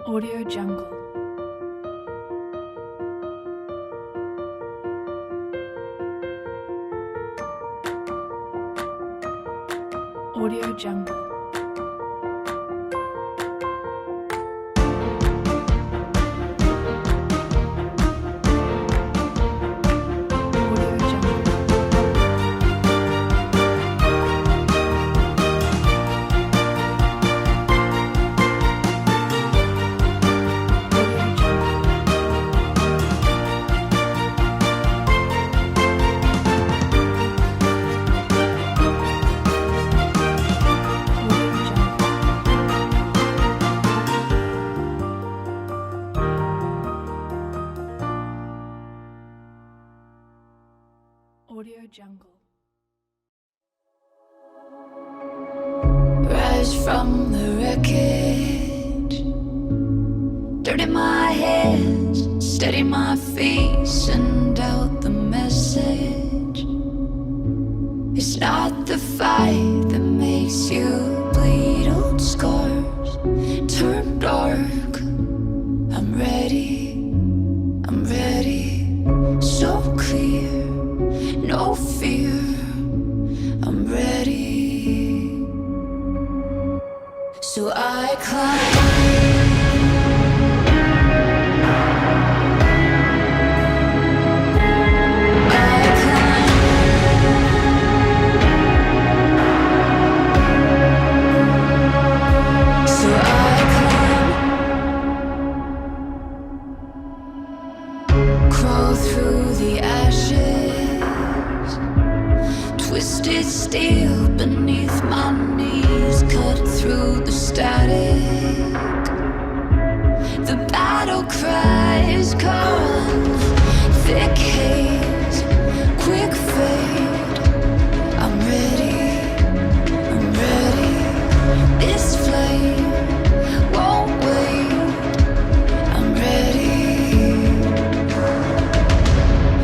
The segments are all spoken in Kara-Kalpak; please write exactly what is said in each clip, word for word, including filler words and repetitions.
Audio Jungle. Audio Jungle. Audio Jungle. Rise from the wreckage. Dirty my hands, steady my feet, send out the message. It's not the fight that makes you bleed, old scars turn dark. I'm ready, I'm ready, so clear, no fear. I'm ready. So I climb. I climb. So I climb. Crawl through the ashes, twisted steel beneath my knees, cut through the static. The battle cries come, thick haze, quick fade. I'm ready, I'm ready. This flame won't wait. I'm ready.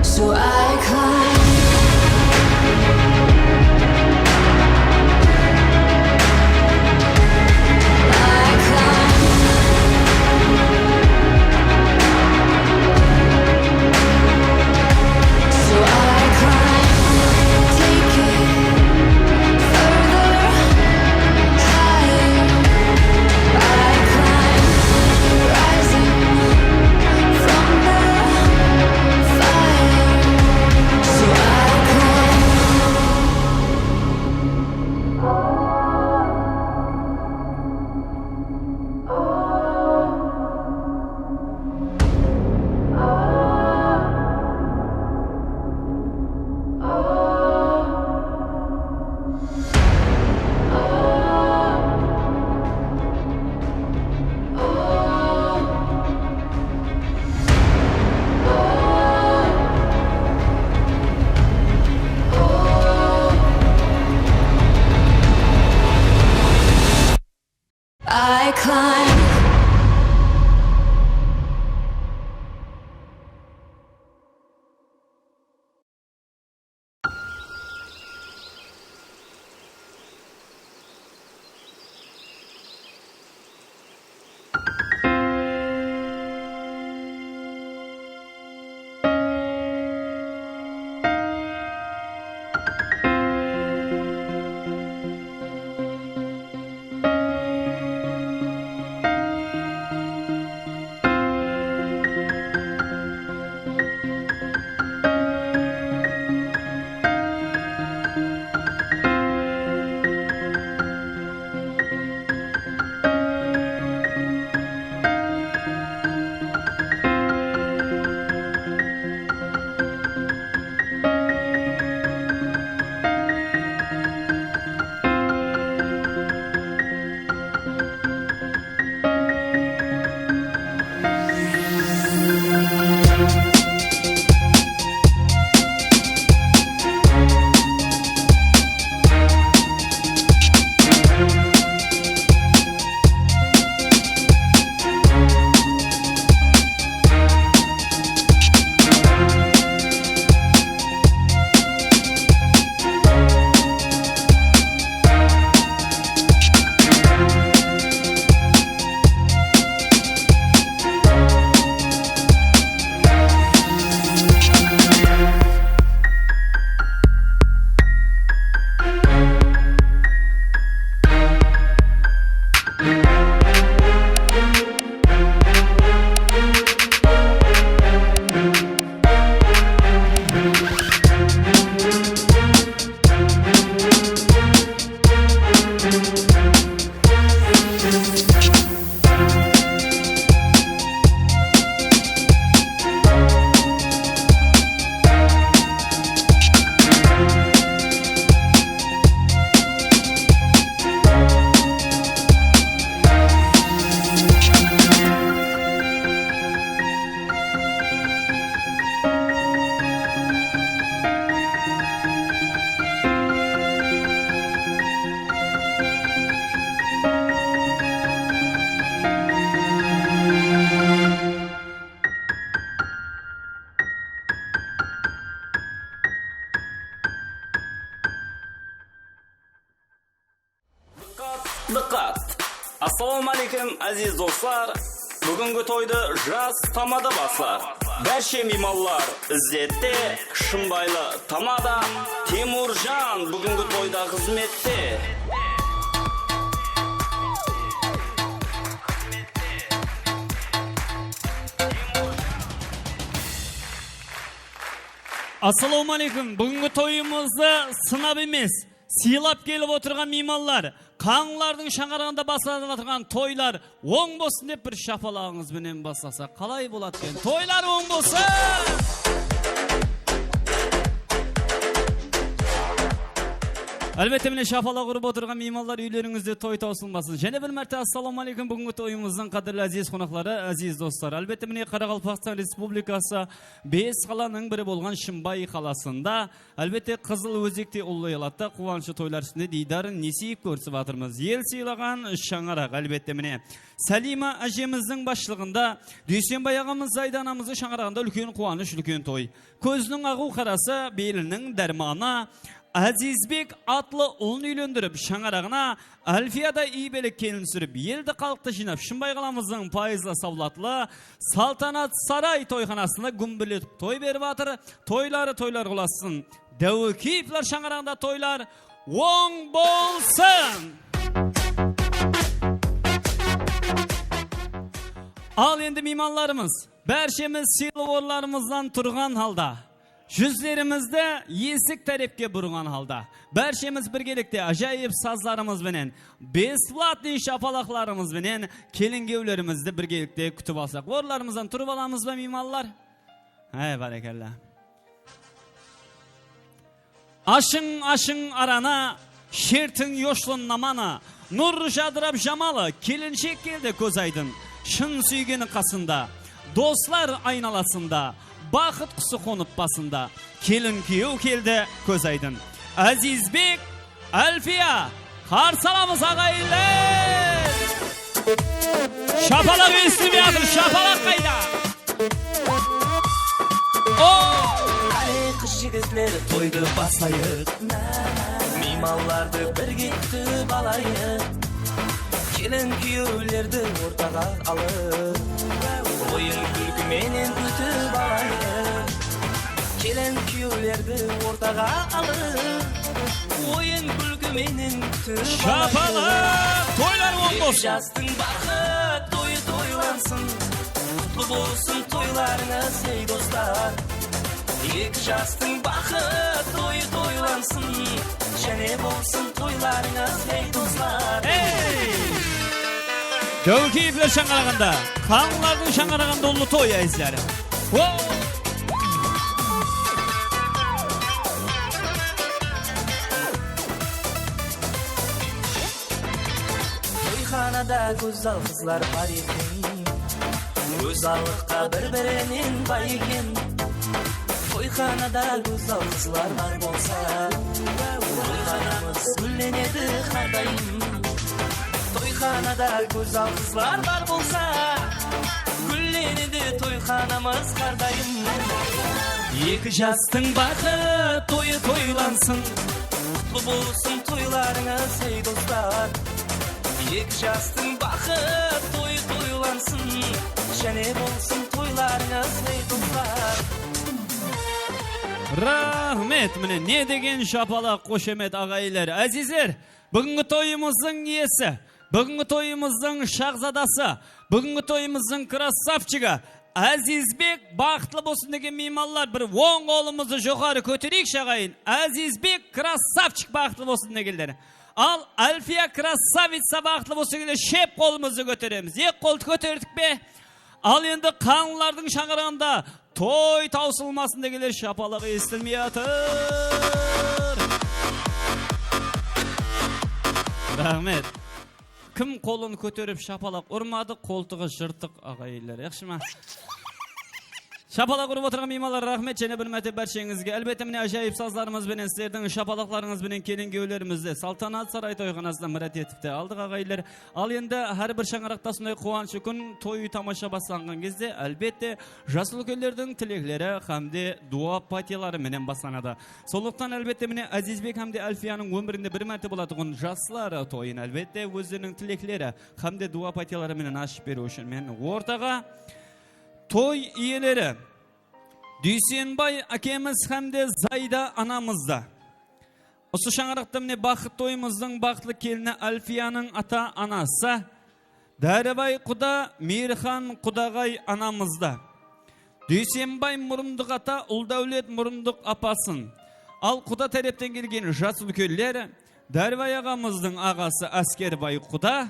So I climb. I climb. Áziz doslar, búgingi toydı jas tamada baslar. Bárshe miymanlar izzette, shımbaylı tamada. Temurjan búgingi toyda xızmette. Assalawma áleykum. Búgingi toyımızdı sınap emes, sıylap kelip otırǵan miymanlar, qańlardıń shańaraǵında baslanıp atırǵan toylar oń bolsın dep bir shapalaǵıńız benen baslasa qalay boladı eken? Toylar oń bolsın! Álbette, mine, shapalaq urıp otırǵan miymanlar, úylerińizde toy tawsılmasın. Jáne bir márte assalawma áleykum, búgingi toyımızdıń qádirli áziz qonaqları, áziz doslar. Álbette, mine, Qaraqalpaqstan Respublikası bes qalanıń biri bolǵan Shımbay qalasında, álbette, Qızıl Ózekte, Ullı Elatta quwanıshlı toylar ústinde diydar nesiyip kórisip atırmız. El sıylaǵan shańaraq, álbette, mine, Sáliyma ájemizdiń basshılıǵında, Dúysenbay aǵamız, Zayda anamızdıń shańaraǵında úlken quwanısh, úlken toy. Kóziniń aǵıw qarası, beliniń dármanı, Ázizbek atlı ulın úylendirip, shańaraǵına Álfiya da iybeli kelin túsirip, eldi-xalıqtı jıynap, Shımbay qalamızdıń payızlı sawlatlı Saltanat Saray toyxanasında gúmbirletip toy berip atır. Toyları toylarǵa ulasın. Dáwekeyevler shańaraǵında toylar oń bolsın! Al endi miymanlarımız, bárshemiz sıylı orınlarımızdan turǵan halda, júzlerimizdi esik tárepke burǵan halda, bárshemiz birgelikte ájayıp sazlarımız benen, besplatnıy shapalaqlarımız benen kelinkewlerimizdi birgelikte kútip alsaq. Orınlarımızdan turıp alamız ba, miymanlar? Háy, bárekella. Ashıń, ashıń aranı, shertiń yoshlı namanı, nur jadırap jamalı, kelinshek keldi kóz aydın, shın súygeni qasında, doslar aynalasında, baxıt qusı qonıp basında, kelin kúyew keldi kóz aydın. Ázizbek, Álfiya, qarsı alamız, aǵayinler! Shapalaq esitilmey atır, shapalaq qayda? O! Qáne, qız-jigitler, toydı baslayıq. Miymanlardı birge kútip alayıq. Kelin-kúyewlerdi ortaǵa alıp, oyın-kúlki menen kútip alayıq. Kelin-kúyewlerdi ortaǵa alıp, oyın-kúlki menen kútip alayıq. Shapalaq! Toylar oń bolsın! Eki jastıń baxıt toyı toylansın, qutlı bolsın toylarıńız, ey dostlar! Eki jastıń baxıt toyı toylansın, jáne bolsın toylarıńız, ey dostlar! Ey! Dáwekeyevler shańaraǵında, qańlardıń shańaraǵında ullı toy, ázizler. O! Toyxanada gózzal qızlar bar eken, gózzallıqqa bir-birinen bay eken. Toyxanada gózzal qızlar bar bolsa, toyxanamız gúllenedi hár dayım. Toyxanada gózzal qızlar bar bolsa, gúllenedi toyxanamız hár dayım. Eki jastıń baxıt toyı toylansın, qutlı bolsın toylarıńız, ey dostlar! Eki jastıń baxıt toyı toylansın, jáne bolsın toylarıńız, ey dostlar! Raxmet! Mine, ne degen shapalaq, xoshamet, aǵayinler, ázizler! Búgingi toyımızdıń iyesi, búgingi toyımızdıń shahzadası, búgingi toyımızdıń krassavchigi Ázizbek baxıtlı bolsın degen miymanlar, bir oń qolımızdı joqarı kótereyikshi, aǵayin. Ázizbek krassavchik baxıtlı bolsın degenler. Al, Álfiya krassavitsa baxıtlı bolsın degenler, shep qolımızdı kóteremiz. Eki qoldı kóterdik pe? Al endi qańlılardıń shańaraǵında toy tawsılmasın degenler, shapalaq esitilmey atır. Raxmet. Kim qolın kóterip shapalaq urmadı, qoltıǵı jırtıq, aǵayinler. Yaqshı ma? Shapalaq urıp otırǵan miymanlar, raxmet jáne bir márte bársheńizge. Álbette, mine, ájayıp sazlarımız benen, sizlerdiń shapalaqlarıńız benen kelin-kúyewlerimizdi Saltanat saray toyxanasına mirát etipti aldıq aǵayinler. Al endi hár bir shańaraqta usınday quwanıshlı kún, toy tamasha baslanǵan gezde, álbette, jas úlkenlerdiń tilekleri hám de duwa pátiyaları menen baslanadı. Sonlıqtan, álbette, mine, Ázizbek hám de Álfiyanıń ómirinde bir márte bolatuǵın jaslar toyın, álbette, ózleriniń tilekleri hám de duwa pátiyaları menen ashıp beriw ushın men ortaǵa toy iyeleri Dúysenbay ákemiz hám de Zayda anamızdı. Usı shańaraqta mine baxıt toyımızdıń baxıtlı kelini Álfiyanıń ata-anası Dáribay quda, Miyirxan qudaǵay anamızdı. Dúysenbay murındıq ata, Uldáwlet murındıq apasın. Al quda tárepten kelgen jas úlkenler, Dáribay aǵamızdıń aǵası Áskerbay quda,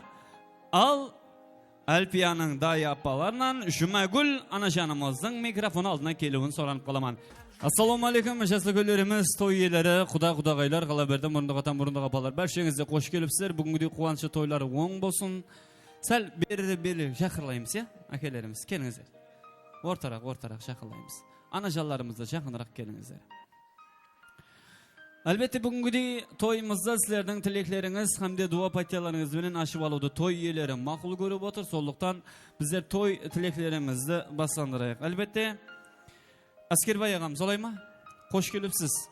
al Álfiyanıń dayı apalarınan Jumagúl anajanımızdıń mikrofon aldına keliwin soranıp qalaman. Assalawma áleykum, jaslı úlkenlerimiz, toy iyeleri, quda-qudaǵaylar, qalaberdi murındıq ata, murındıq apalar. Bársheńiz de xosh kelipsizler. Búgingidey quwanıshlı toylar oń bolsın. Sál beri, beri jaqınlaymız, ya, ákelerimiz, kelińizler. Ortaraq, ortaraq jaqınlaymız. Anajanlarımız da jaqınıraq kelińizler. Álbette, búgingidey toyımızdı sizlerdiń tileklerińiz hám de duwa pátiyalarıńız benen ashıp alıwdı toy iyeleri maqul kórip otır. Sonlıqtan bizler toy tileklerimizdi baslandırayıq. Álbette, Áskerbay aǵam, solay ma? Xosh kelipsiz.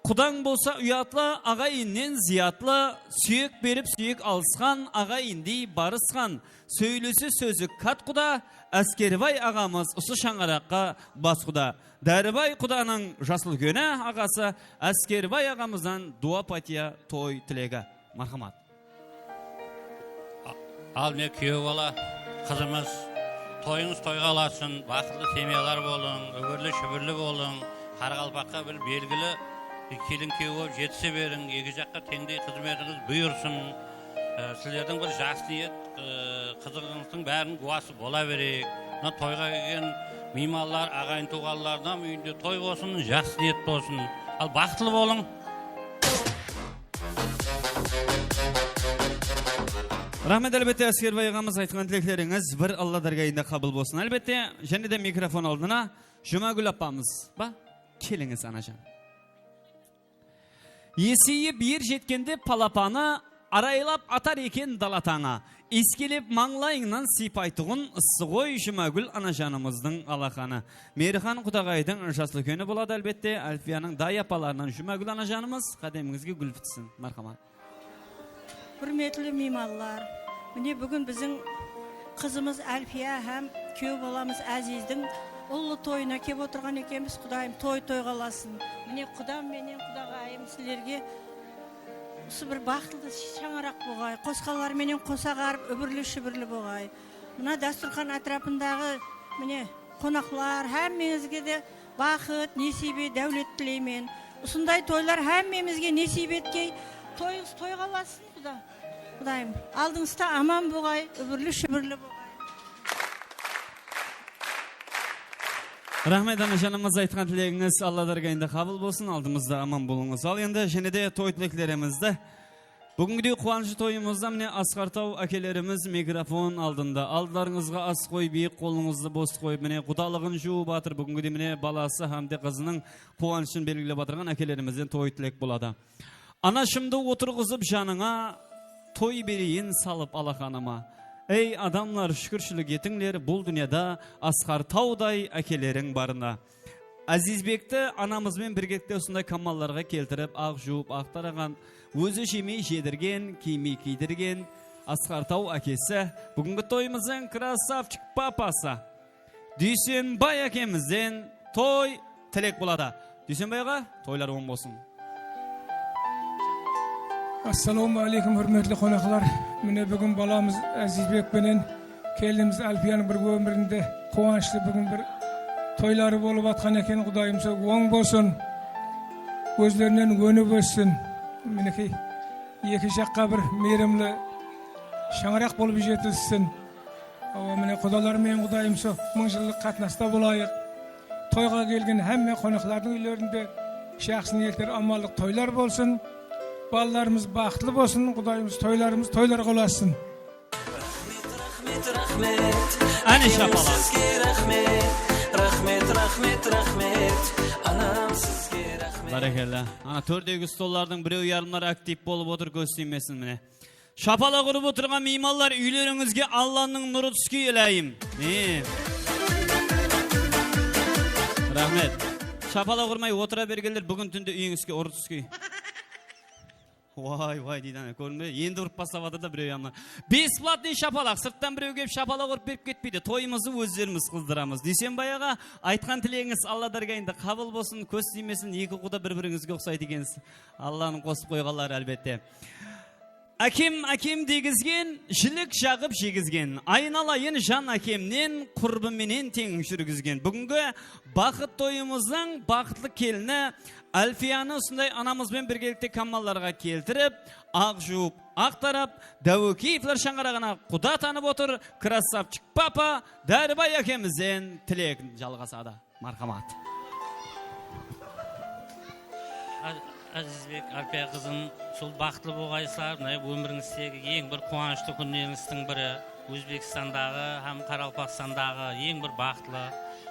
Qudań bolsa uyatlı, aǵayinnen zıyatlı, súyek berip súyek alısqan, aǵayindey barısqan, sóylesi sózi kát quda, Áskerbay aǵamız usı shańaraqqa bas quda. Dáribay qudanıń jas úlkeni aǵası Áskerbay aǵamızdan duwa pátiya toy tilegi. Marhamat. Al, mine, kúyew bala, qızımız, toyıńız toyǵa ulasın, baxıtlı semyalar bolıń, úgirli-shúbirli bolıń, qaraqalpaqqa bir belgili kelin-kúyew bolıp jetise beriń, eki jaqqa teńdey xızmetińiz buyırsın. E, sizlerdiń bir jas niyet, e, qızıǵıńızdıń báriniń gúwası bola bereyik. Mına toyǵa kelgen miymanlar, aǵayin-tuwǵanlardıń úyinde toy bolsın, jas niyet bolsın. Al, baxıtlı bolıń. Raxmet, álbette, Áskerbay aǵamız, aytqan tileklerińiz bir Alla dárgayında qabıl bolsın. Álbette, jáne de mikrofon aldına Jumagúl apamız ba? Kelińiz, anajan. Eseyip er jetkende palapanı, araylap atar eken dala tańı. Iyiskelep mańlayıńnan sıypaytuǵın ıssı ǵoy Jumagúl anajanımızdıń alaxanı. Miyirxan qudaǵaydıń jas úlkeni boladı, álbette, Álfiyanıń dayı apalarınan Jumagúl anajanımız, qádemińizge gúl pitsin. Marhamat. Húrmetli miymanlar, mine, búgin biziń qızımız Álfiya hám kúyew balamız Ázizdiń ullı toyına kelip otırǵan ekenbiz. Qudayım toy toyǵa ulasın. Mine, qudam menen qudaǵayım sizlerge usı bir baxıtlı shańaraq bolǵay, qosqanlar menen qosa ǵarıp, úbirli-shúbirli bolǵay. Mına dasturxan átirapındaǵı, mine, qonaqlar, hámmeńizge de baxıt, nesiybe, dáwlet tileymen. Usınday toylar hámmemizge nesiybe etkey, toyıńız toyǵa ulasın, quda. Qudayım, aldıńızda aman bolǵay, úbirli-shúbirli bolǵay. Raxmet, anajanımız, aytqan tilegińiz Alla dárgayında qabıl bolsın, aldımızda aman bolıńız. Al endi jáne de toy tileklerimizdi Búgingidey quwanıshlı toyımızda mine Asqar Taw ákelerimiz mikrofon aldında. Aldılarıńızǵa as qoyıp, eki qolıńızdı bos qoyıp, mine qudalıǵın juwıp atır. Búgingidey mine balası hám de qızınıń quwanıshın belgilep atırǵan ákelerimizden toy tilek boladı. Anashımdı otırǵızıp janıńa, toy bereyin salıp alaxanıma. Ey adamlar, shúkirshilik etińler, bul dúnyada Asqar Tawday ákeleriń barına. Ázizbekti anamızben birgelikte usınday kammallarǵa keltirip, aq juwıp, aq taraǵan, ózi jemey jedirgen, kiymey kiydirgen Asqar Taw ákesi, búgingi toyımızdıń krasavchik papası Dúysenbay ákemizden toy tilek boladı. Dúysenbay aǵa, toylar oń bolsın. Assalawma áleykum, húrmetli qonaqlar. Mine, búgin balamız Ázizbek penen kelinimiz Álfiyanıń bir ómirinde quwanıshlı búgin bir toyları bolıp atqan eken. Qudayım sol oń bolsın. Ózlerinen ónip óssin. Minekey, eki jaqqa bir miyrimli shańaraq bolıp jetilsin. Awa, mine, qudalar menen Qudayım sol mıń jıllıq qatnasta bolayıq. Toyǵa kelgen hámme qonaqlardıń úylerinde jaqsı niyetler, amanlıq toylar bolsın. Balalarımız baxıtlı bolsın, Qudayımız toylarımız toylarǵa ulasın. Raxmet, raxmet, raxmet. Áne shapalaq. Sizge raxmet, raxmet, Raxmet, raxmet, anam sizge raxmet. Bárekella. Ana, tórdegi stollardıń birew yarımları aktiv bolıp otır, kóz tiymesin, mine. Shapalaq urıp otırǵan miymanlar, úylerińizge Allannıń nurı túskey, iláyım. Mine. Raxmet. Shapalaq urmay otıra bergenler, búgin túnde úyińizge urı túskey. Way, way, deydi, ana, kórdiń be? Endi urıp baslap atır da birew yanına. Besplatnıy shapalaq. Sırttan birew kelip shapalaq urıp berip ketpeydi. Toyımızdı ózlerimiz qızdıramız. Dúysenbay aǵa, aytqan tilegińiz Alla dárgayında qabıl bolsın, kóz tiymesin, eki quda bir-birińizge uqsaydı ekensiz. Allanıń qosıp qoyǵanları, álbette. Ákem, ákem degizgen, jilik jaǵıp jegizgen. Aynalayın jan ákemnen, qurbı menen teń júrgizgen. Búgingi baxıt toyımızdıń baxıtlı kelini Álfiyanı usınday anamız benen birgelikte kammallarǵa keltirip, aq juwıp, aq tarap, Dáwekeyevler shańaraǵına quda tanıp otır, krassavchik papa Dáribay ákemizden tilek jalǵasadı. Marhamat. Á-, Ázizbek, Álpiya qızım, sol baxıtlı bolǵaysızlar, mına, ómirińizdegi eń bir quwanıshlı kúnnerińizdiń biri. Ózbekstandaǵı hám Qaraqalpaqstandaǵı eń bir baxıtlı,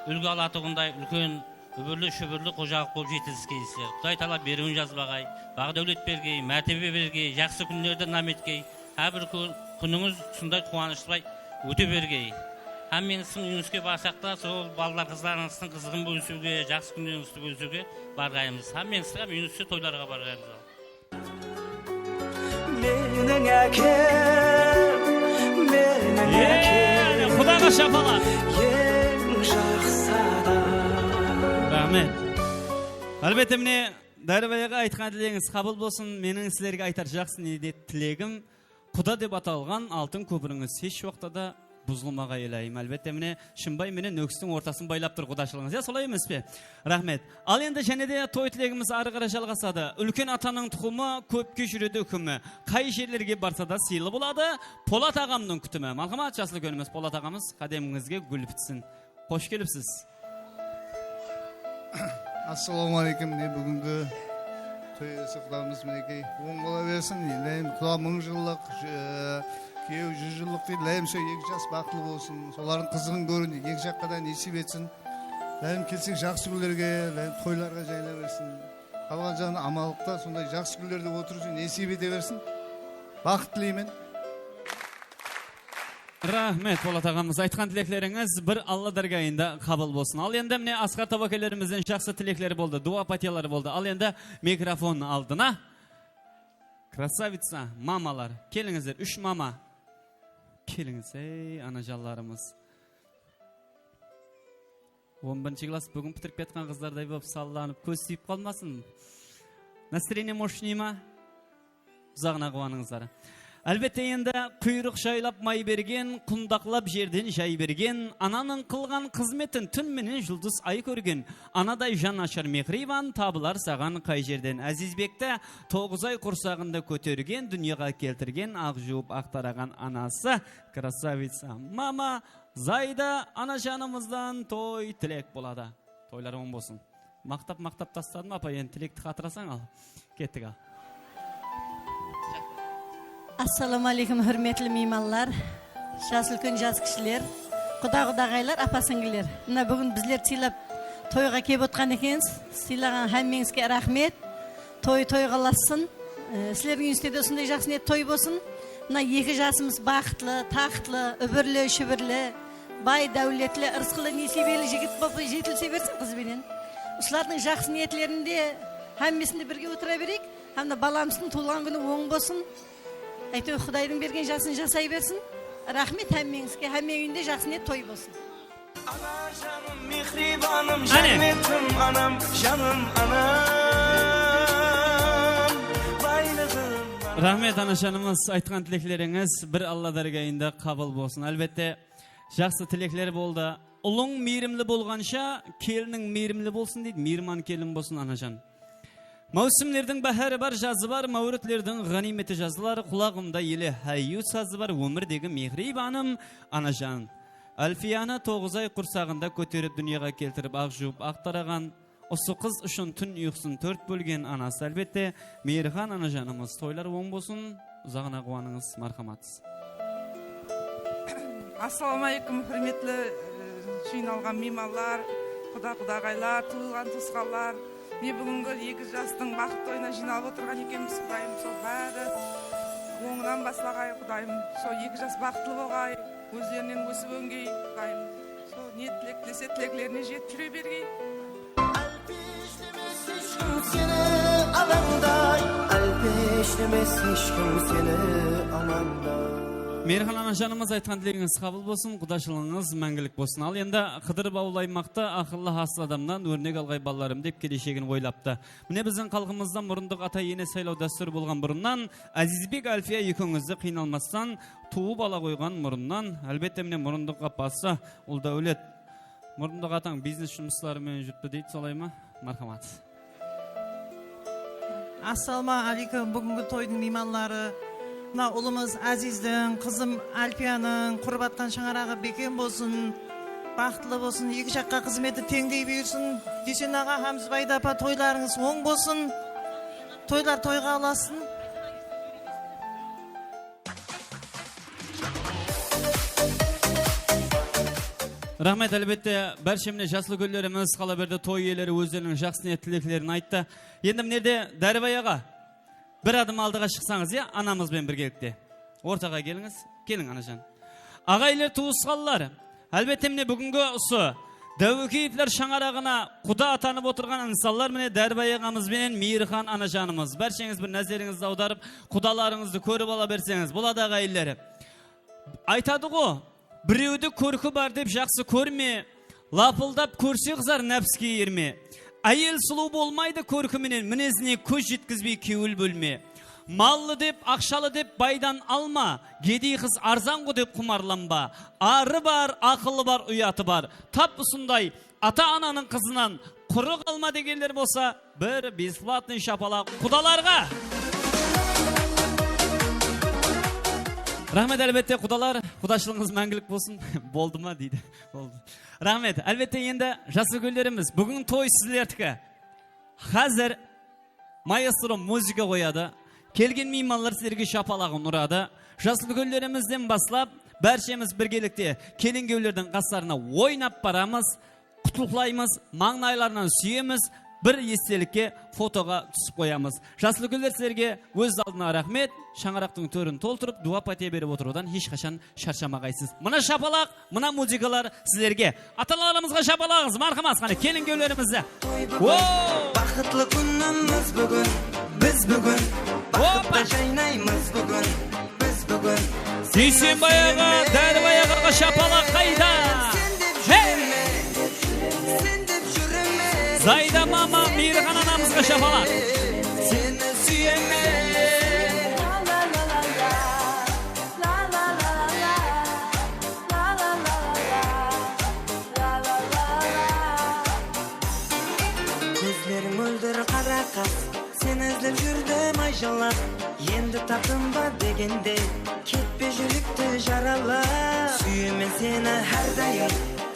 úlgi alatuǵınday úlken úbirli-shúbirli xojalıq bolıp jetiliskeyizler. Quday taala beriwin jazbaǵay, baǵ-dáwlet bergey, mártebe bergey, jaqsı kúnlerdi inam etkey. Hár bir kún, kúnińiz usınday quwanıshlı óte bergey. Hámmeńizdiń úyińizge barsaq ta, sol balalar, qızlarıńızdıń qızıǵın bólisiwge, jaqsı kúnlerińizdi bólisiwge barǵaymız. Hámmeńizdiń hám úyińizge toylarǵa barǵaymız. Meniń ákem, meniń ákem. Qudaǵa shapalaq. Eń jaqsı adam. Raxmet. Álbette, mine, Dáribay aǵa, aytqan tilegińiz qabıl bolsın. Meniń sizlerge aytar jaqsı niyet tilegim, quda dep atalǵan altın kópirińiz hesh waqıtta da buzılmaǵay, iláyım. Álbette, mine, Shımbay menen Nókistiń ortasın baylap tur qudashılıǵıńız, ya, solay emes pe? Raxmet. Al endi jáne de toy tilegimiz arı qaray jalǵasadı. Úlken atanıń tuqımı, kópke júredi úkimi. Qay jerlerge barsa da sıylı boladı. Polat aǵamnıń kútimi. Marhamat, jaslı úlkenimiz Polat aǵamız, qádemińizge gúl pitsin. Xosh kelipsiz. Assalawma áleykum. Mine, búgingi toy iyesi qudamız, minekey, oń bola bersin. Iláyım, quda mıń jıllıq, jı-, kúyew júz jıllıq deydi. Iláyım, sol eki jas baxıtlı bolsın. Solardıń qızıǵın kóriń, eki jaqqa da nesiyp etsin. Iláyım, kelsek jaqsı kúnlerge, iláyım, toylarǵa jayıla bersin. Qalǵan jaǵın amanlıqta, sonday jaqsı kúnlerde otırıw ushın nesiyp ete bersin. Baxıt tileymen. Raxmet, Polat aǵamız. Aytqan tileklerińiz bir Alla dárgayında qabıl bolsın. Al endi, mine, Asqar tawbakelerimizden jaqsı tilekler boldı, duwa pátiyaları boldı. Al endi mikrofon aldına. Krasavitsa, mamalar, kelińizler, úsh mama. Kelińiz, ey, anajanlarımız. On birinshi klass búgin pitirip kiyatqan qızlarday bolıp sallanıp, kóz tiyip qalmasın. Настроение мощный ma? Uzaǵına quwanıńızlar. Álbette, endi quyrıq jaylap may bergen, qundaqlap jerden jay bergen, ananıń qılǵan xızmetin tún menen juldız ay kórgen, anaday jan ashır mehriyban tabılar saǵan qay jerden? Ázizbekti toǵız ay qursaǵında kótergen, dúnyaǵa keltirgen, aq juwıp, aq taraǵan anası, krasavitsa, mama, Zayda anajanımızdan toy tilek boladı. Toylar oń bolsın. Maqtap-maqtap tasladım, apa, endi tilekti qatırasań, al. Kettik, al. Assalawma áleykum, húrmetli miymanlar, jas úlken, jas kishiler, quda-qudaǵaylar, apa-sińliler. Mına, búgin bizlerdi sıylap toyǵa kelip otqan ekensiz. Sıylaǵan hámmeńizge raxmet. Toy toyǵa ulassın. E, sizlerdiń úyińizde de usınday jaqsı niyet toy bolsın. Mına eki jasımız baxıtlı, taxtlı, úbirli, shúbirli, bay, dáwletli, ırısqılı, nesiybeli jigit bolıp jetilise bersin qız benen. Usılardıń jaqsı niyetlerinde hámmesinde birge otıra bereyik. Hám de balamızdıń tuwılǵan kúni oń bolsın. Áytewir, Qudaydıń bergen jasın jasay bersin. Raxmet hámmeńizge, hámme úyinde jaqsı niyet toy bolsın. Ana janım, mehriybanım, jánnetim anam, janım anam, baylıǵım anam. Raxmet, anajanımız, aytqan tileklerińiz bir Alla dárgayında qabıl bolsın. Álbette, jaqsı tilekler boldı. Ulıń miyrimli bolǵansha, keliniń miyrimli bolsın, deydi. Miyirman kelin bolsın, anajan. Máwsimlerdiń báhári bar, jazı bar, máwritlerdiń ǵániymeti jazılar, qulaǵımda ele háyyu sazı bar, ómirdegi mehriybanım anajan. Álfiyanı toǵız ay qursaǵında kóterip, dúnyaǵa keltirip, aq juwıp, aq taraǵan, usı qız ushın tún uyqısın tórt bólgen anası, álbette, miyirxan anajanımız. Toylar oń bolsın, uzaǵına quwanıńız, marhamat. Assalawma áleykum, húrmetli, e, jıynalǵan miymanlar, quda-qudaǵaylar, tuwılǵan-tuwısqanlar. Mine, búgingi eki jastıń baxıtlı toyına jıynalıp otırǵan ekenbiz, Qudayım, sol bári ońınan baslaǵay, Qudayım. Sol eki jas baxıtlı bolǵay, ózlerinen ósip óngey, Qudayım. Sol ne tilek tilese, tileklerine jetip júre bergey. Alpishlemes hesh kim seni alanday, alpishlemes hesh kim seni alanday. Meyirxan anajanımız, aytqan tilegińiz qabıl bolsın, qudashılıǵıńız máńgilik bolsın. Al endi qıdırıp awıl aymaqta aqıllı, hasıl adamnan órnek alǵay balalarım dep keleshegin oylaptı. Mine, biziń xalqımızda murındıq ata-ene saylaw dástúri bolǵan burınnan. Ázizbek, Álfiya, ekewińizdi qıynalmastan tuwıp ala qoyǵan murınnan. Álbette, mine, murındıq apası Uldáwlet. Murındıq atań biznes jumısları menen júripti deydi, solay ma? Marhamat. Assalawma áleykum, búgingi toydıń miymanları. Mına ulımız Ázizdiń, qızım Álpiyanıń qurıp atqan shańaraǵı bekem bolsın, baxıtlı bolsın, eki jaqqa xızmeti teńdey buyırsın. Dúysen aǵa hám Zúbayda apa, toylarıńız oń bolsın. Toylar toyǵa ulasın. Raxmet, álbette, bárshe mine jaslı úlkenlerimiz, qala berdi toy iyeleri ózleriniń jaqsı niyet tileklerin ayttı. Endi mine jerde Dáribay aǵa, bir adım aldıǵa shıqsańız, ya, anamız benen birgelikte. Ortaǵa kelińiz, keliń, anajan. Aǵayinler, tuwısqanlar, álbette, mine, búgingi usı Dáwekeyevler shańaraǵına quda atanıp otırǵan insanlar, mine, Dáribay aǵamız benen Miyirxan anajanımız. Bársheńiz bir názerińizdi awdarıp, qudalarıńızdı kórip ala berseńiz boladı, aǵayinler. Aytadı-ǵo, birewdi kórki bar dep jaqsı kórme, lapıldap kórse qızar, nápske erme. Áyel sulıw bolmaydı kórki menen, minezine kóz jetkizbey kewil bólme. Mallı dep, aqshalı dep baydan alma, gedey qız arzan-ǵo dep qumarlanba. Arı bar, aqılı bar, uyatı bar. Tap usınday ata-ananıń qızınan qurı qalma degenler bolsa, bir besplatnıy shapalaq qudalarǵa. Raxmet, álbette, qudalar, qudashılıǵıńız máńgilik bolsın. Boldı ma deydi. Boldı. Raxmet. Álbette, endi jas úlkenlerimiz, búgin toy sizlerdiki. Házir maestro muzıka qoyadı. Kelgen miymanlar sizlerge shapalaǵın uradı. Jas úlkenlerimizden baslap, bárshemiz birgelikte kelin-kúyewlerdiń qaslarına oynap baramız, qutlıqlaymız, mańlaylarınan súyemiz, bir estelikke fotoǵa túsip qoyamız. Jas úlkenler, sizlerge óz aldına raxmet, shańaraqtıń tórin toltırıp, duwa-pátiya berip otırıwdan hesh qashan sharshamaǵaysız. Mına shapalaq, mına muzıkalar sizlerge. Ata-analarımızǵa shapalaǵıńız, marhamat, qáne, kelin-kúyewlerimizdi. Toy búgin, baxıtlı kúnimiz búgin, biz búgin, baxıtta jaynaymız búgin, biz búgin. Dúysenbay aǵa, Dáribay aǵaǵa shapalaq qayda? Sen dep júreme, sen dep júreme. Zayda mama, Miyirxan anamızǵa shapalaq. Seni súyemen. Kózleriń móldir qara qas, seni izlep júrdim ay jıllap. Endi taptım ba degendey, ketpe júrekti jaralap. Súyemen seni hár dayım,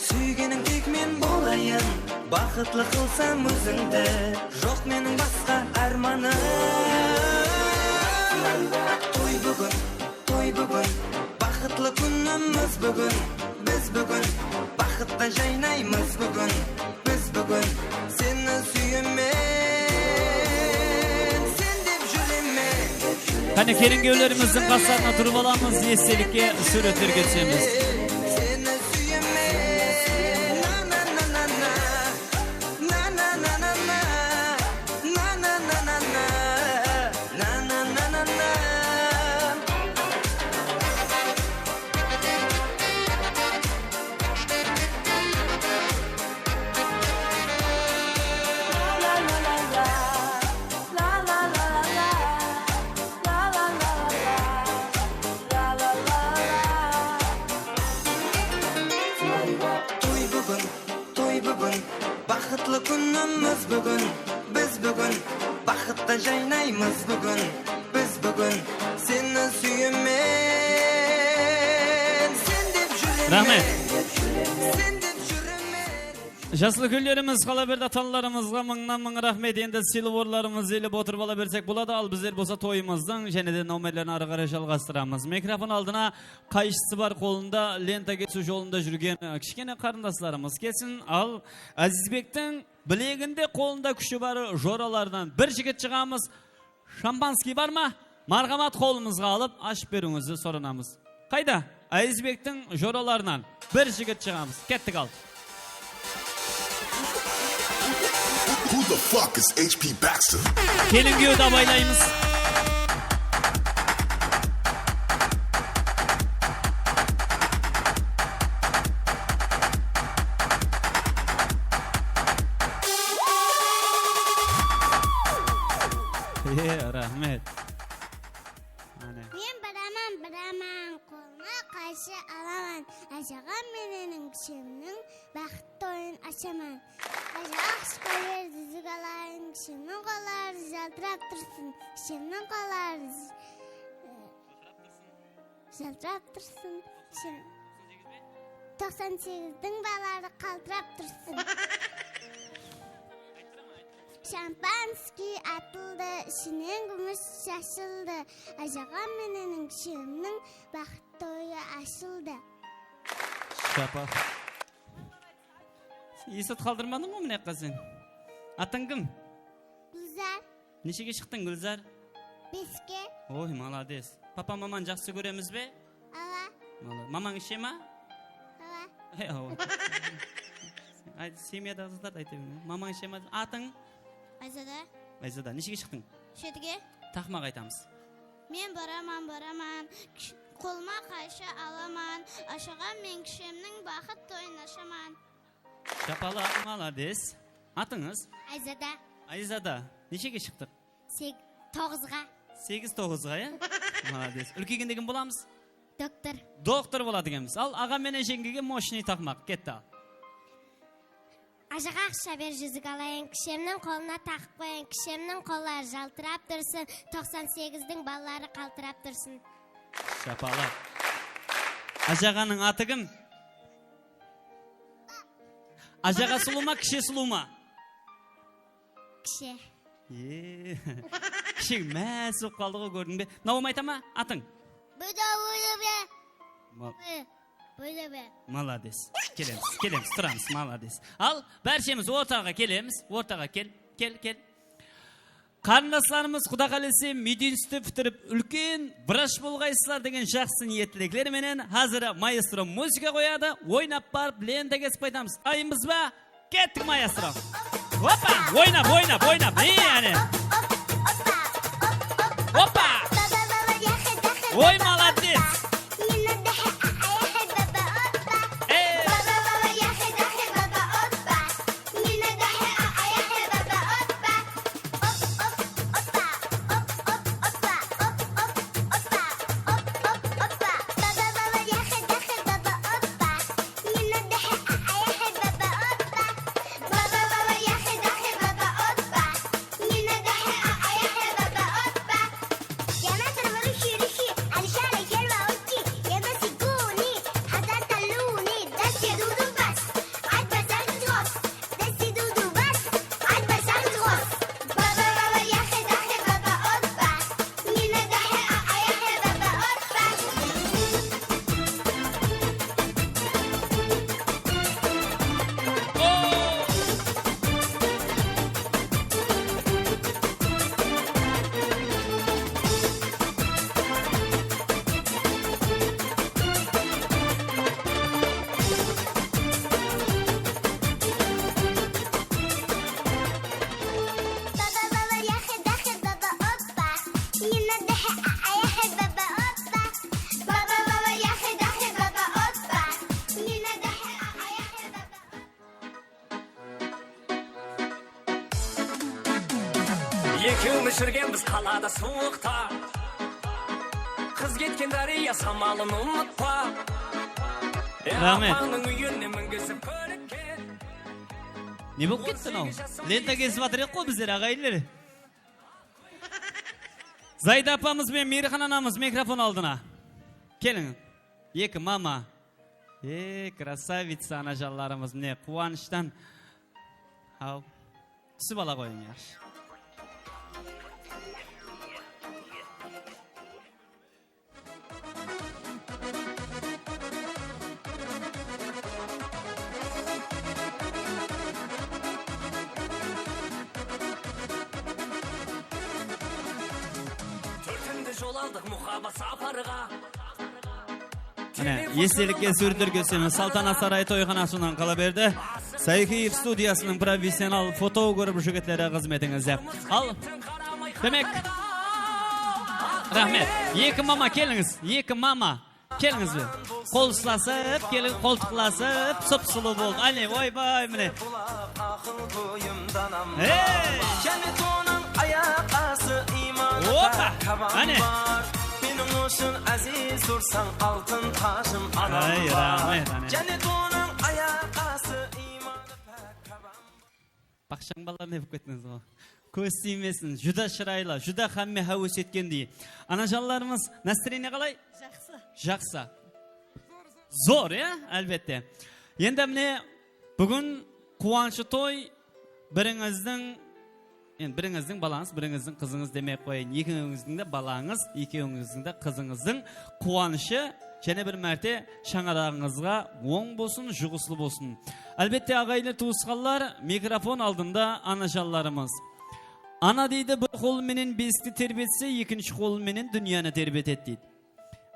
súygeniń tek men bolayın. Baxıtlı qılsam ózińdi, joq meniń basqa ármanım. Toy búgin, toy búgin, baxıtlı kúnimiz búgin. Biz búgin baxıtta jaynaymız búgin. Biz búgin seni súyemen, sen dep júremen. Qáne, kelin-kúyewlerimizdiń qaslarına turıp alamız, estelikke súwretlerge túsemiz. Seni súyemen, na, na, na, na, na. Na, na, na, na, na. Na, na, na, na, na. Na, na, na, na, na. Toy búgin, toy búgin, baxıtlı kúnimiz búgin. Biz búgin baxıtta jaynaymız búgin. Biz búgin seni súyemen, sen dep júremen. Raxmet. Sen dep júremen. Jaslı kúnlerimiz qala berdi ata-analarımızǵa mıńnan mıń raxmet. Endi sıylı orınlarımızdı iyelep otırıp ala bersek boladı. Al bizler bolsa toyımızdıń jáne de námerlerin arı qaray jalǵastıramız. Mikrofon aldına qayshısı bar qolında lenta kesiw jolında júrgen, e, kishkene qarındaslarımız kelsin. Al Ázizbektiń bileginde qolında kúshi bar joralarınan bir jigit shıǵamız. Шампанский bar ma? Marhamat, qolımızǵa alıp, ashıp beriwińizdi soranamız. Qayda? Ázizbektiń joralarınan bir jigit shıǵamız. Kettik al. Who the fuck is H P Baxter? Kelin kúyewdi abaylaymız. E, raxmet. Áne. Men baraman, baraman, qolıma qayshı alaman. Ájaǵam menen kichemniń baxıt toyın ashaman. Ájaǵa aqsha berdi, júzik alayın, kichemniń qolları jaltırap tursın. Kichemniń qolları j-, Jaltırap tursın. Toqsan segizdiń balları qaltırap tursın. Şampanskiy atıldı, ishinen kúmish shashıldı. Ájaǵam menen kichemniń baxıt toyı ashıldı. Shapa. Esitip qaldırmadıń ǵoy mına jaqqa sen. Atıń kim? Gúlzar. Neshege shıqtıń, Gúlzar? Beske. Oy, malades. Papa mamanı jaqsı kóremiz be? Awa. Mala-, mamań ishe ma? Awa. Ey, awa. Ayt, semyadaǵı zatlardı ayta berme. Mamań ishe ma? Atıń? Ayzada. Ayzada, neshege shıqtıń? Shetige. Taqmaq aytamız. Men baraman, baraman, kish-, qolıma qayshı alaman, ájaǵam men kishemniń baxıt toyın ashaman. Shapalaq, malades. Atıńız? Ayzada. Ayzada, neshege shıqtıq? Seg-, toǵızǵa. Segiz toǵızǵa, ya? Malades. Úlkeygende kim bolamız? Doktor. Doktor boladı ekenbiz. Al, aǵa menen jeńgege moshnıy taqmaq. Ketti al. Ájaǵa aqsha ber, júzik alayın, kishemniń qolına taqıp qoyayın, kishemniń qolları jaltırap tursın, toqsan segizdiń balaları qaltırap tursın. Shapalaq. Ájaǵanıń atı kim? Ájaǵa sulıw ma, kishe sulıw ma? Kishe. E, kishe más bolıp qaldı ǵoy, kórdiń be? Mınawım ayta ma, atıń? Buyda, buyda be. Ma- Buyda be. Malades. Kelemiz, kelemiz, turamız, malades. Al, bárshemiz ortaǵa kelemiz, ortaǵa kel, kel, kel. Qarındaslarımız, quda qálese, medinstitutı pitirip, úlken vrach bolǵaysızlar degen jaqsı niyet tilekler menen házir maestro muzıka qoyadı, oynap barıp lenta kesip qaytamız. Dayınbız ba? Kettik, maestro. Opa, oynap, oynap, oynap. Ey, áne. Opa. Oy, malades. Ey. Ekewimiz júrgenbiz qalada suwıqta. Qız ketken dárya samalın umıtpa. Raxmet. Apańnıń úyine mingizip kólikke. Ne bolıp ketti mınaw? Lenta kesip atır edik ǵoy bizler, aǵayinler. Zayda apamız benen Miyirxan anamız mikrofon aldına. Keliń. Eki mama. E, krasavitsa anajanlarımız, mine, quwanıshtan Aw. Túsip ala qoyıń, yaqshı. Tórtindi jol aldıq muhabbat saparǵa. Mine, estelikke súwretler kórsemiz. Saltanat sarayı toyxanasınan qala berdi. Sayxeev studiyasınıń professional fotograf jigitleri xızmetińizde. Al, demek, raxmet. Eki mama, kelińiz. Eki mama, kelińiz be. Qol uslasıp, keliń, qoltıqlasıp, sıp-sulıw bolıp. Áne, oybay, mine. Aqıl boyımdan amma. Hey! Jánet onıń ayaq ası, imanı pák, kábam bar. Áne. Meniń ushın áziz ursań, altın tajım, anam bar. Ay, raxmet, áne. Jánet onıń ayaq ası, imanı pák, kábam. Baqshań balalarınday bolıp kettińiz ǵo. Kóz tiymesin, júdá shıraylı, júdá hámme háwes etkendey. Anajanlarımız, настроение qalay? Jaqsı. Jaqsı. Zor, ya, álbette. Endi mine, búgin quwanıshlı toy, birińizdiń, endi birińizdiń balańız, birińizdiń qızıńız demey-aq qoyayın, ekewińizdiń de balańız, ekewińizdiń de qızıńızdıń quwanıshı, jáne bir márte shańaraǵıńızǵa oń bolsın, juǵıslı bolsın. Álbette, aǵayinler, tuwısqanlar, mikrofon aldında anajanlarımız. Ana deydi, bir qolı menen besikti terbetse, ekinshi qolı menen dúnyanı terbetedi deydi.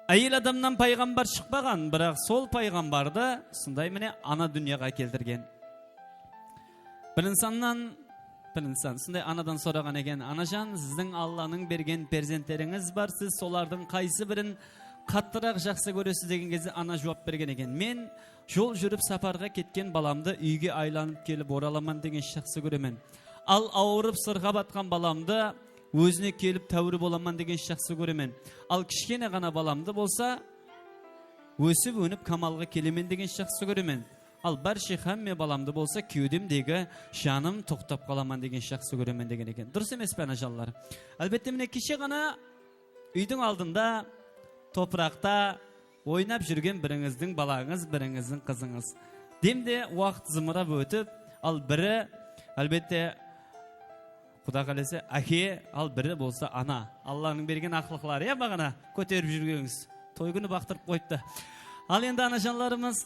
Áyel adamnan payǵambar shıqpaǵan, biraq sol payǵambardı usınday mine ana dúnyaǵa keltirgen. Bir insannan, bir insan usınday anadan soraǵan eken, "Anajan, sizdiń Allanıń bergen perzentlerińiz bar, siz solardıń qaysı birin qattıraq jaqsı kóresiz?" degen gezde ana juwap bergen eken, "Men jol júrip saparǵa ketken balamdı úyge aylanıp kelip oralaman degen jaqsı kóremen. Al awırıp sırǵap atqan balamdı ózine kelip táwir bolaman degen jaqsı kóremen. Al kishkene ǵana balamdı bolsa ósip-ónip kamalǵa kelemen degen jaqsı kóremen. Al bárshe hámme balamdı bolsa kewdemdegi janım toqtap qalaman degen jaqsı kóremen," degen eken. Durıs emes pe, anajanlar? Álbette, mine keshe ǵana úydiń aldında, topıraqta oynap júrgen birińizdiń balańız, birińizdiń qızıńız. Demde waqıt zımırap ótip, al biri, álbette, Quda qálese, áke, al biri bolsa ana. Allanıń bergen aqlıqları, ya, baǵana kóterip júrgenińiz. Toy kúni baqtırıp qoyıptı. Al endi, anajanlarımız,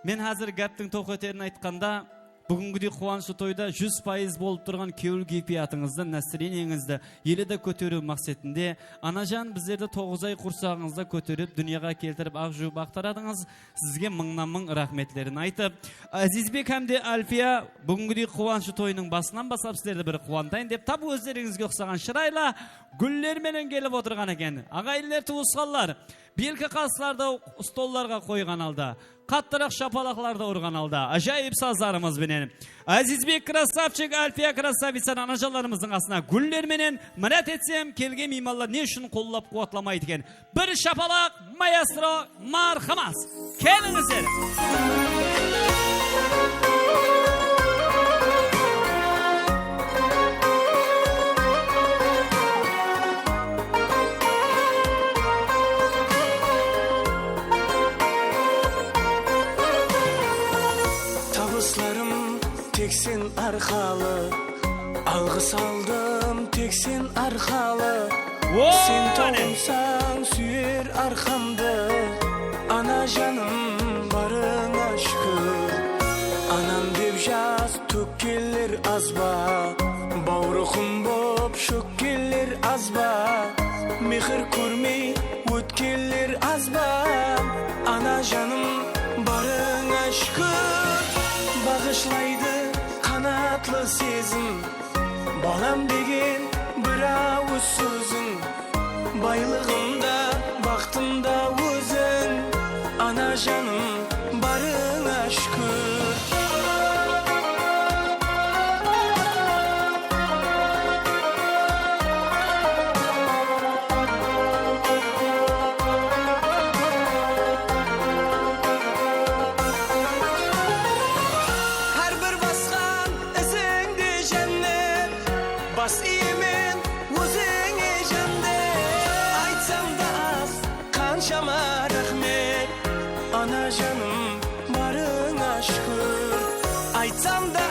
men házir gáptiń toqeterin aytqanda, búgingidey quwanıshlı toyda júz payız bolıp turǵan kewil-keypiyatıńızdı, nástıreniyeńizdi ele de kóteriw maqsetinde, anajan, bizlerdi toǵız ay qursaǵıńızda kóterip, dúnyaǵa keltirip, aq juwıp aqtaradıńız. Sizge mıńnan-mıń raxmetlerin aytıp, Ázizbek hám de Álfiya búgingidey quwanıshlı toyınıń basınan baslap sizlerdi bir quwantayın dep, tap ózlerińizge uqsaǵan shıraylı gúller menen kelip otırǵan eken. Aǵayinler, tuwısqanlar, belki qaslardı stollarǵa qoyǵan halda, qattıraq shapalaqlardı urǵan halda, ájayıp sazlarımız benen Ázizbek krassavchik, Álfiya krassavitsanı anajanlarımızdıń qasına gúller menen mirát etsem, kelgen miymanlar ne ushın qollap-quwatlamaydı eken? Bir shapalaq, maestro, marhamat. Kelińizler. Tabıslarım tek sen arqalı, alǵıs aldım tek sen arqalı. Sen tawımsań súyer arqamdı, ana janım, barıńa shúkir. Anam dep jas tókkenler az ba? Bawrıqım bop shókkenler az ba? Mehir kórmey ótkenler az ba? Ana janım, barıńa shúkir. Baǵıshlaydı qanatlı sezim, balam degen bir awız sóziń. Baylıǵım da, baxtım da óziń, ana janım, barıńa shúkir. Hár bir basqan izińde jánnet, bas iyemen ózińe jándet. Aytsam da az, qanshama raxmet, ana janım, barıńa shúkir. Aytsam da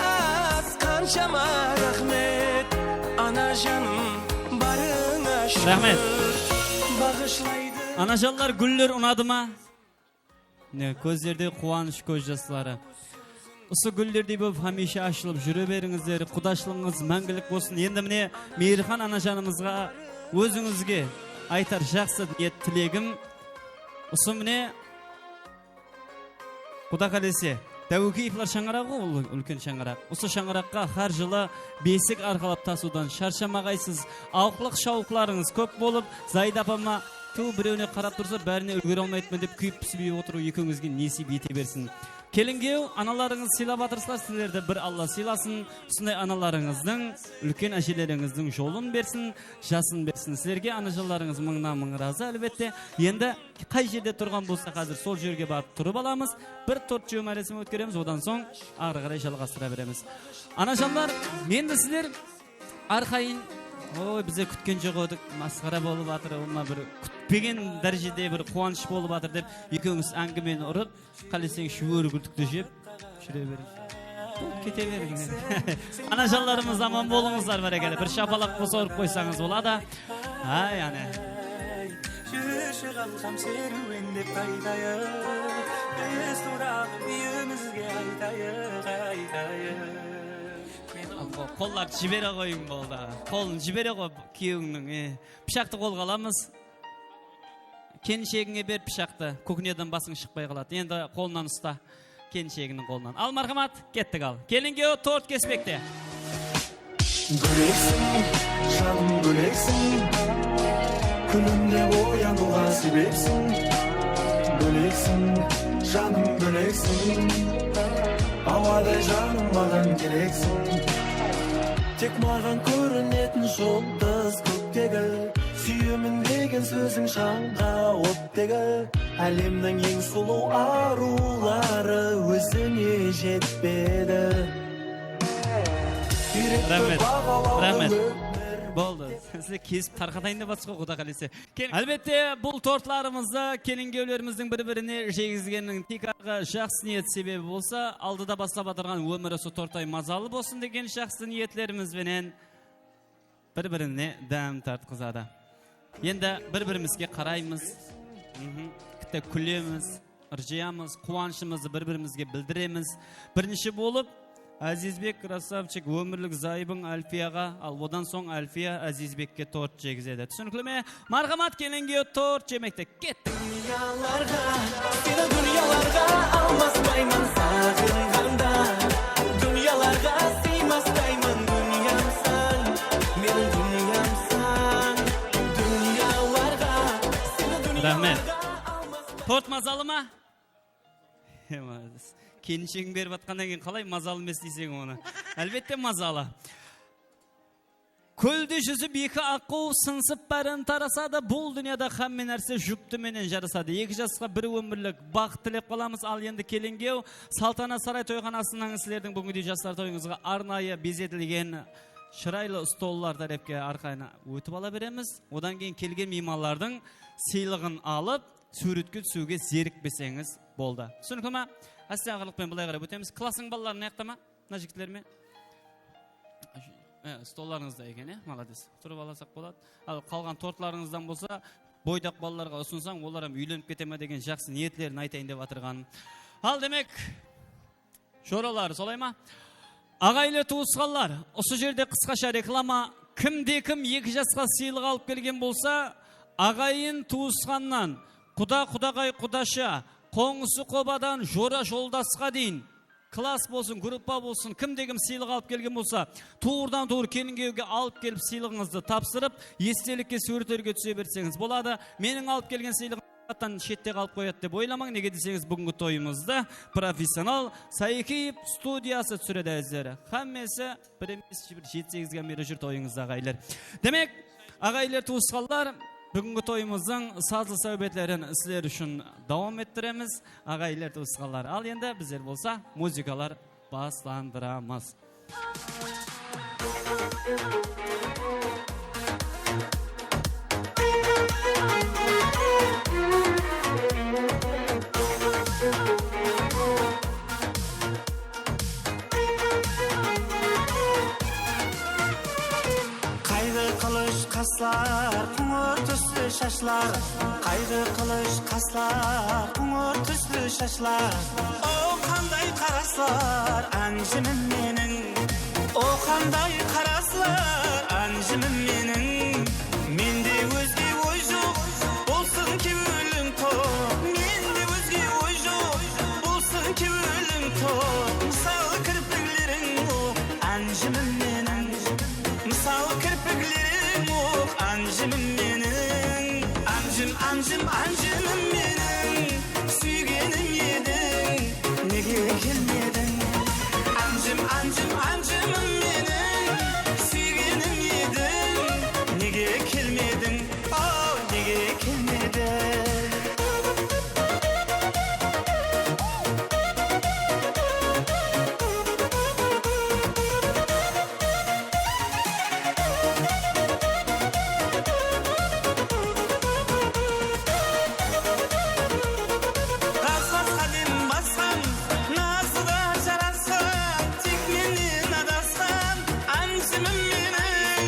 Qanshama raxmet, anajanım, barıńa shúkir. Raxmet. Baǵıshlaydı. Anajanlar, gúller unadı ma? Mine, kózlerde quwanısh kóz jasları. Usı gúllerdiy bolıp hámiyshe ashılıp júre berińizler. Qudashılıǵıńız máńgilik bolsın. Endi mine, miyirxan anajanımızǵa, ózińizge aytar jaqsı niyet tilegim. Usı mine, Quda qálese, Dáwekeyevlar shańaraǵı ǵoy, ol úlken shańaraq. Usı shańaraqqa hár jılı besik arqalap tasıwdan sharshamaǵaysız. Awıqlıq-shawıqlarıńız kóp bolıp, Zayda apama, "Tuw, birewine qarap tursa, bárine úlgere almayatpan," dep kúyip-pisip otırıw ekewińizge nesiyp ete bersin. Kelingew, analarıńızdı sıylap atırsızlar, sizlerdi bir Alla sıylasın. Usınday analarıńızdıń, úlken ájelerińizdiń jolın bersin, jasın bersin. Sizlerge anajanlarıńız mıńnan mıń razı, álbette. Endi qay jerde turǵan bolsa, házir sol jerge barıp turıp alamız. Bir tort jew márasimi ótkeremiz, odan soń arı qaray jalǵastıra beremiz. Anajanlar, endi sizler arqayın, oy, bizler kútken joq edik, masqara bolıp atır, onnan bir kútpegen dárejede bir quwanısh bolıp atır dep, ekewińiz áńgimeni urıp, qáleseń shúwir gúrdikti jep, júre beriń. Kete beriń. Anajanlarımız, aman bolıńızlar, bárekella. Bir shapalaq bolsa urıp qoysańız boladı. Ay, áne. Júrshi, ǵalqam, serúwendep qaytayıq. Biz tuwraǵı úyimizge qaytayıq, qaytayıq. Qollardı jibere qoyıń, boldı. Qolın jibere qoy kúyewińniń, e. Pıshaqtı qolǵa alamız. Kelinshegińe ber pıshaqtı. Kúkineden basıń shıqpay qaladı. Endi qolınan usta. Kelinsheginiń qolınan. Al, marhamat, kettik al. Kelingew tort kespekte. Bóleksiń, janım, bóleksiń. Kúnimde oyanıwǵa sebepsiń. Bóleksiń, janım, bóleksiń. Awaday janım, maǵan kereksiń. Tek maǵan kórinetin juldız kóktegi. Súyemen degen sóziń shańǵa ot degi. Álemniń eń sulıw arıwları ózińe jetpedi. Raxmet. Raxmet. Boldı. Sizler kesip tarqatayın dep atırsız ǵoy, Quda qálese. Kel-, álbette, bul tortlarımızdı kelingewlerimizdiń bir-birine jegizgeniniń tiykarǵı jaqsı niyet sebebi bolsa, aldıda baslap atırǵan ómiri usı torttay mazalı bolsın degen jaqsı niyetlerimiz benen bir-birine dám tartqızadı. Endi bir-birimizge qaraymız. Mhm. Kitte kúlemiz, ırjıyamız, quwanıshımızdı bir-birimizge bildiremiz. Birinshi bolıp Ázizbek, krassavchik, ómirlik zayıbıń Álfiyaǵa, al odan soń Álfiya Ázizbekke tort jegizedi. Túsinikli me? Marhamat, kelinge tort jemekte. Kettik. Dúnyalarǵa, seni dúnyalarǵa almaspayman saǵınǵanda. Dúnyalarǵa sıymastayman, dúnyamsań, meniń dúnyamsań. Dúnyalarǵa, seni dúnyalarǵa almaspayman. Raxmet. Tort mazalı ma? Kelinshegin berip atqannan keyin qalay mazalı emes deyseń onı? Álbette mazalı. Kólde júzip eki aqqıw, sınsıp bárin tarasadı. Bul dúnyada hámme nárse júpti menen jarısadı. Eki jasqa bir ómirlik baxıt tilep qalamız. Al endi kelingew, Saltanat saray toyxanasınıń sizlerdiń búgingidey jaslar toyıńızǵa arnayı bezetilgen shıraylı stollar tárepke arqayın ótip ala beremiz. Odan keyin kelgen miymanlardıń sıylıǵın alıp, súwretke túsiwge zerikpeseńiz boldı. Túsinikli ma? Áste aqırlıq penen bılay qarap ótemiz. Klasstıń balaları mına jaqta ma? Mına jigitler me? E, stollarıńızda eken, e? Malades. Turıp alasaq boladı. Al, qalǵan tortlarıńızdan bolsa, boydaq balalarǵa usınsań, olar hám úylenip kete me degen jaqsı niyetlerin aytayın dep atırǵanım. Al, demek, joralar, solay ma? Aǵayinler, tuwısqanlar, usı jerde qısqasha reklama. Kimde-kim eki jasqa sıylıq alıp kelgen bolsa, aǵayin, tuwısqannan, quda, qudaǵay, qudasha, qońsı-qobadan, jora-joldasqa deyin, klass bolsın, gruppa bolsın, kimde-kim sıylıq alıp kelgen bolsa, tuwrıdan-tuwrı kelingewge alıp kelip sıylıǵıńızdı tapsırıp, estelikke súwretlerge túse berseńiz boladı. Meniń alıp kelgen sıylıǵım attan shette qalıp qoyadı dep oylamań, nege deseńiz, búgingi toyımızdı professional Saykeev studiyası túsiredi, ázizler. Hámmesi bir emes, bir jeti-segizge meri júr toyıńızda, aǵayinler. Demek, aǵayinler, tuwısqanlar, búgingi toyımızdıń sazlı sáwbetlerin sizler ushın dawam ettiremiz. Aǵayinler, tuwısqanlar. Al endi bizler bolsa muzıkalar baslandıramız. Qıńır túsli shashlar, qayǵı qılısh qaslar, qıńır túsli shashlar. O, qanday qaraslar, ánjimim meniń. O, qanday qaraslar, ánjimim meniń. Mende ózge oy joq, bolsın kewliń toq. Mende ózge oy joq, bolsın kewliń toq. Mısal kirpikleriń oq, ánjimim meniń. Mısal kirpikleriń oq, ánjimim meniń. Ánjim, ánjim, ánjimim meniń. Súygenim ediń, nege kelmediń? Ánjim, ánjim, ánjimim meniń, súygenim ediń, nege kelmediń? O, nege kelmediń? Qaz qasqa dem basqan, nazı da jarasqan, tek mennen adasqan, ánjimim meniń.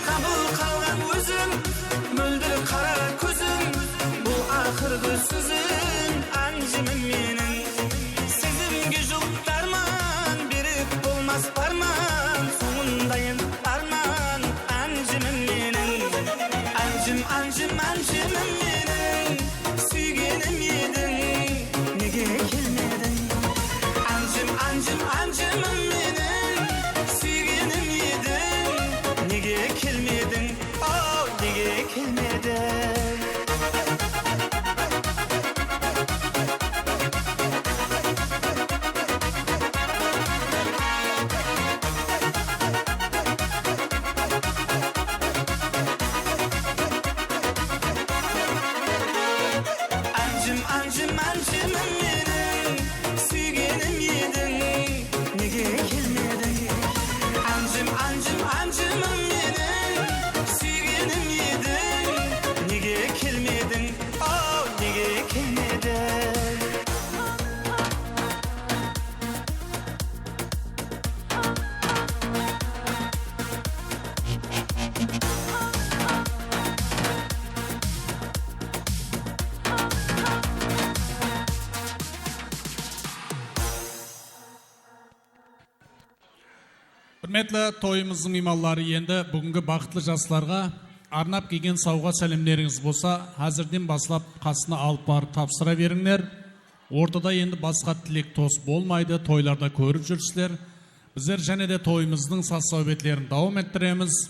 Qabıl qalǵan ózim, móldir qara kózim, bul aqırǵı sózim, ánjimim meniń. Sezimge juwıp darman, berip bolmas párman, sońında endi arman, ánjimim meniń. Ánjim, ánjim, ánjimim meniń, súygenim ediń, nege kelmediń? Ánjim, ánjim, ánjimim meniń, súygenim ediń, nege kelmediń? O, nege kelmediń? Ánjim, ánjim, ánjimim meniń, súygenim ediń, nege kelmediń? Ánjim, ánjim, ánjimim meniń, súygenim ediń, nege kelmediń? O, nege kelmediń? Húrmetli toyımızdıń miymanları, endi búgingi baxıtlı jaslarǵa arnap kelgen sawǵa sálemlerińiz bolsa, házirden baslap qasına alıp barıp tapsıra berińler. Ortada endi basqa tilek tos bolmaydı, toylarda kórip júrsizler. Bizler jáne de toyımızdıń saz-sáwbetlerin dawam ettiremiz.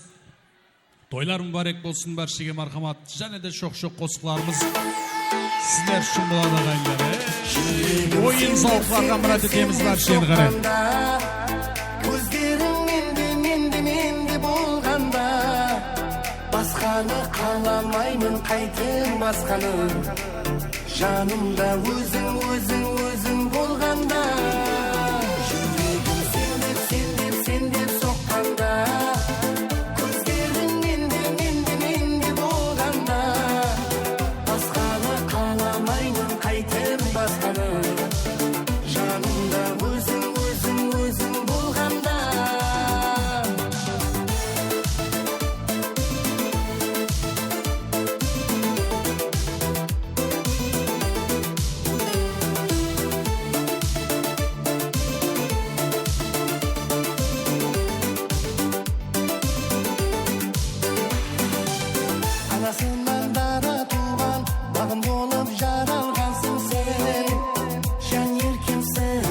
Toylar múbárek bolsın, bárshege marhamat. Jáne de shoq-shoq qosıqlarımız sizler ushın boladı, aǵayinler. Oyın-zawıqlarǵa mirát etemiz, bársheni, qáne. Kózleriń mende, mende, mende bolǵanda, basqanı qalamayman, qáytem basqanı. Janımda óziń, óziń, óziń bolǵanda, júregim sen dep, sen dep, sen dep soqqanda, kózleriń mende, mende, mende bolǵanda, basqanı qalamayman, qáytem basqanı. Janımda óziń, óziń, óziń bolǵanda. Anasınan dara tuwǵan, baǵım bolıp jaralǵansıń sen, jan erkemsiń.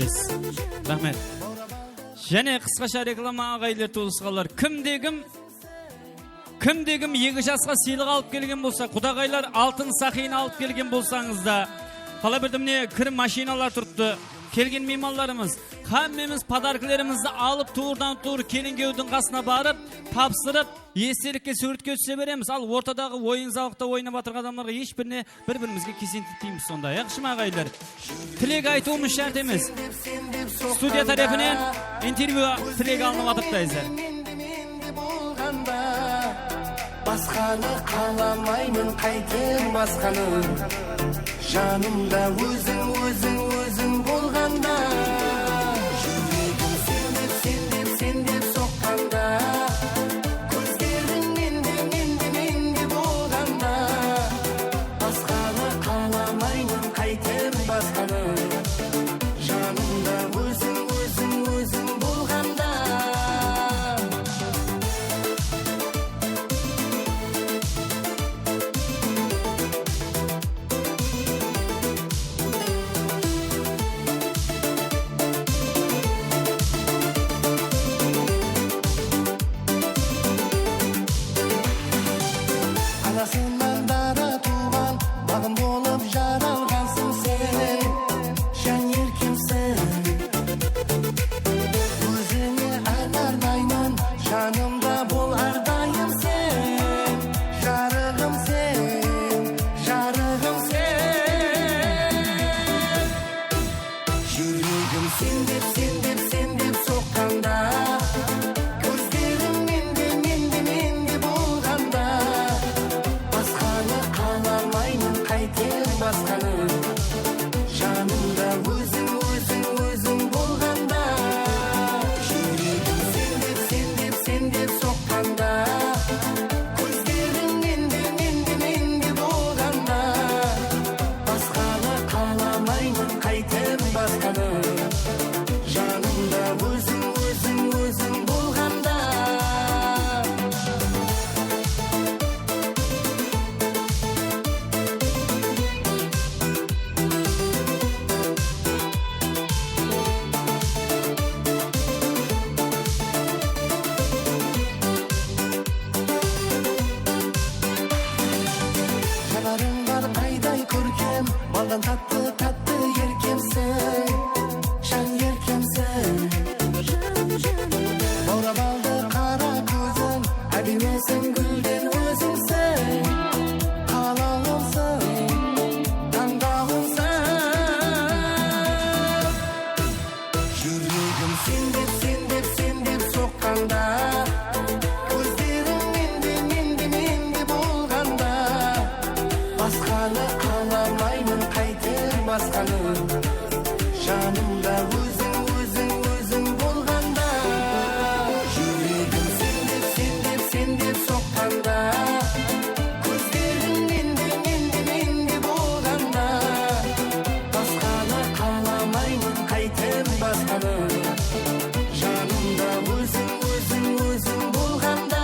Raxmet. Jáne qısqasha reklama, aǵayinler, tuwısqanlar. Kimde-kim, kimde-kim eki jasqa sıylıq alıp kelgen bolsa, qudaǵaylar altın saqiyni alıp kelgen bolsańız da, qala berdi, mine, kir mashinalar turıptı. Kelgen miymanlarımız, hámmemiz podarklerimizdi alıp, tuwrıdan-tuwrı kelinkewdiń qasına barıp, tapsırıp, estelikke, súwretke túse beremiz. Al, ortadaǵı oyın zalıqta oynap atırǵan adamlarǵa hesh birine bir-birimizge kesenti tiymiz sonda. Yaqshı ma, aǵayinler? Tilek aytıwımız shárt emes. Studiya tárepinen intervyu tilegi alınıp atırıptı, azizler. Basqanı qalamayman, qaytem basqanı. Janımda óziń, óziń, óziń bolǵanda. Júregim sen dep, sen dep, sen dep soqqanda. Kózleriń mende, mende, mende bolǵanda. Basqanı qalamayman, qaytem basqanı. Janımda óziń, óziń, óziń bolǵanda. Anasınan dara tuwǵan, baǵım bolıp jaralǵansıń sen, jan erkemsiń. Ózińe át arnayman, janımda bol árdayım sen, jarıǵım sen, jarıǵım sen. Júregim sen dep, sen dep, sen dep soqqanda, kózleriń mende, mende, mende bolǵanda, basqanı qalamayman, qaytem basqanı. Janımda óziń, óziń, óziń bolǵanda, júregim sen dep, sen dep, sen dep soqqanda, kózleriń mende, mende, mende bolǵanda, basqanı qalamayman, qaytem basqanı. Janımda óziń, óziń, óziń bolǵanda. Janarıń bar ayday kórkem, baldan tattı, tattı erkemsiń, jan erkemsiń. Bawrap aldı qara kóziń, ádemiseń, gúlden ózińseń, halawımsıń, tańdawımsıń. Júregim sen dep, sen dep, sen dep soqqanda, kózleriń mende, mende, mende bolǵanda, basqanı qalamayman, qaytem basqanı. Janımda óziń, óziń, óziń bolǵanda, júregim sen dep, sen dep, sen dep soqqanda, kózleriń mende, mende, mende bolǵanda, basqanı qalamayman, qaytem basqanı. Janımda óziń, óziń, óziń bolǵanda.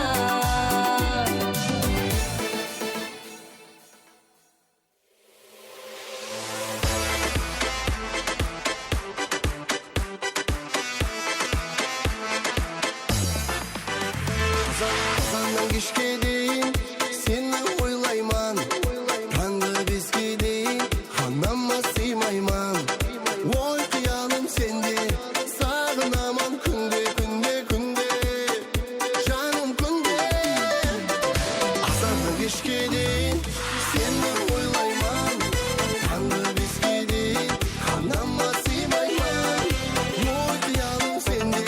Azan-, azannan keshke deyin seni oylayman. Tańǵı beske deyin hanama sıymayman. Oy, qıyalım sende, saǵınaman kúnde, kúnde, kúnde. Janım kúnde. Azannan keshke deyin seni oylayman. Tańǵı beske deyin hanama sıymayman. Oy, qıyalım sende,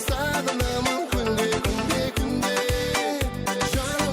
saǵınaman kúnde, kúnde, kúnde. Janım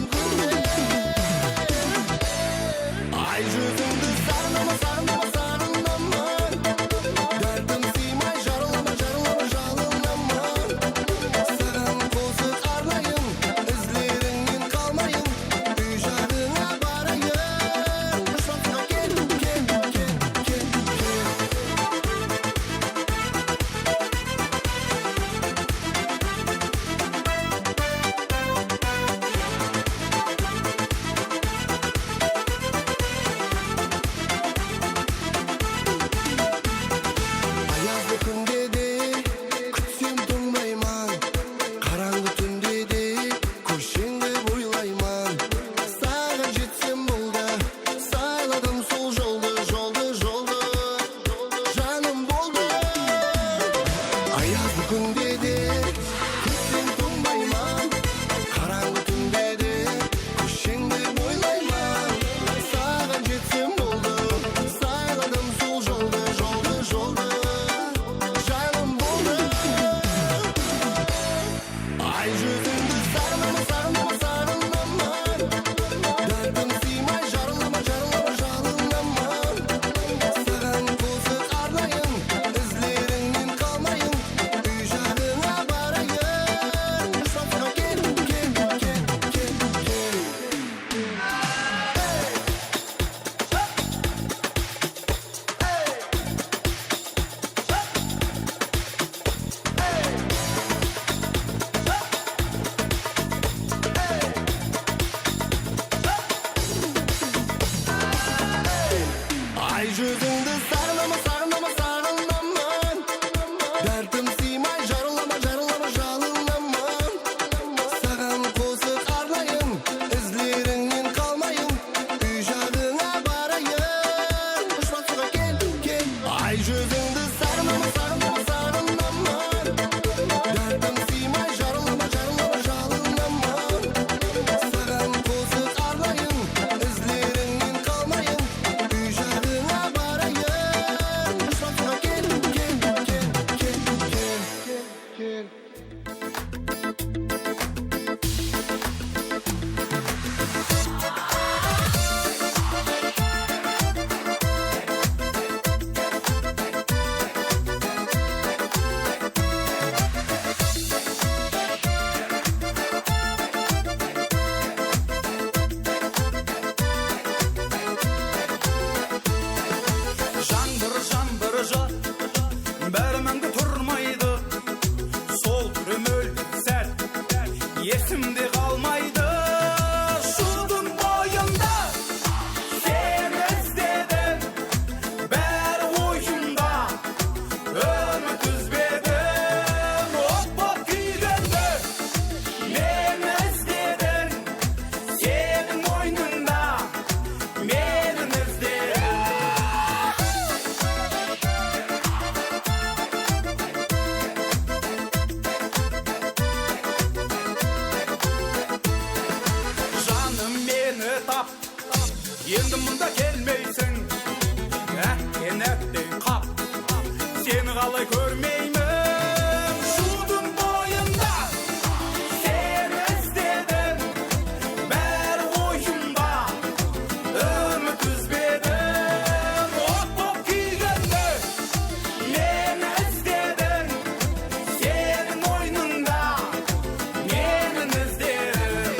Mında kelmeysiń, átten áttey qap. Seni qalay kórmeymen? Juwdım boyında seni izledim. Bári oyımda, úmit úzbedim. Ot bolıp kúygendi meni izlediń. Seniń oyınıńda meniń izlerim.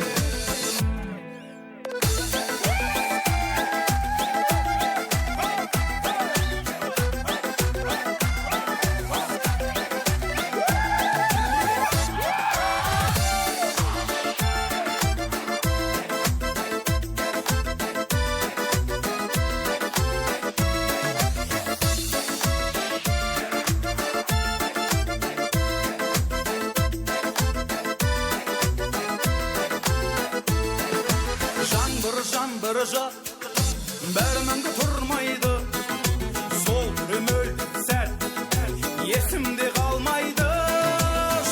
Jańbır, jańbır, ja- Bári máńgi turmaydı, sol túrim óldik sát, esimde qalmaydı.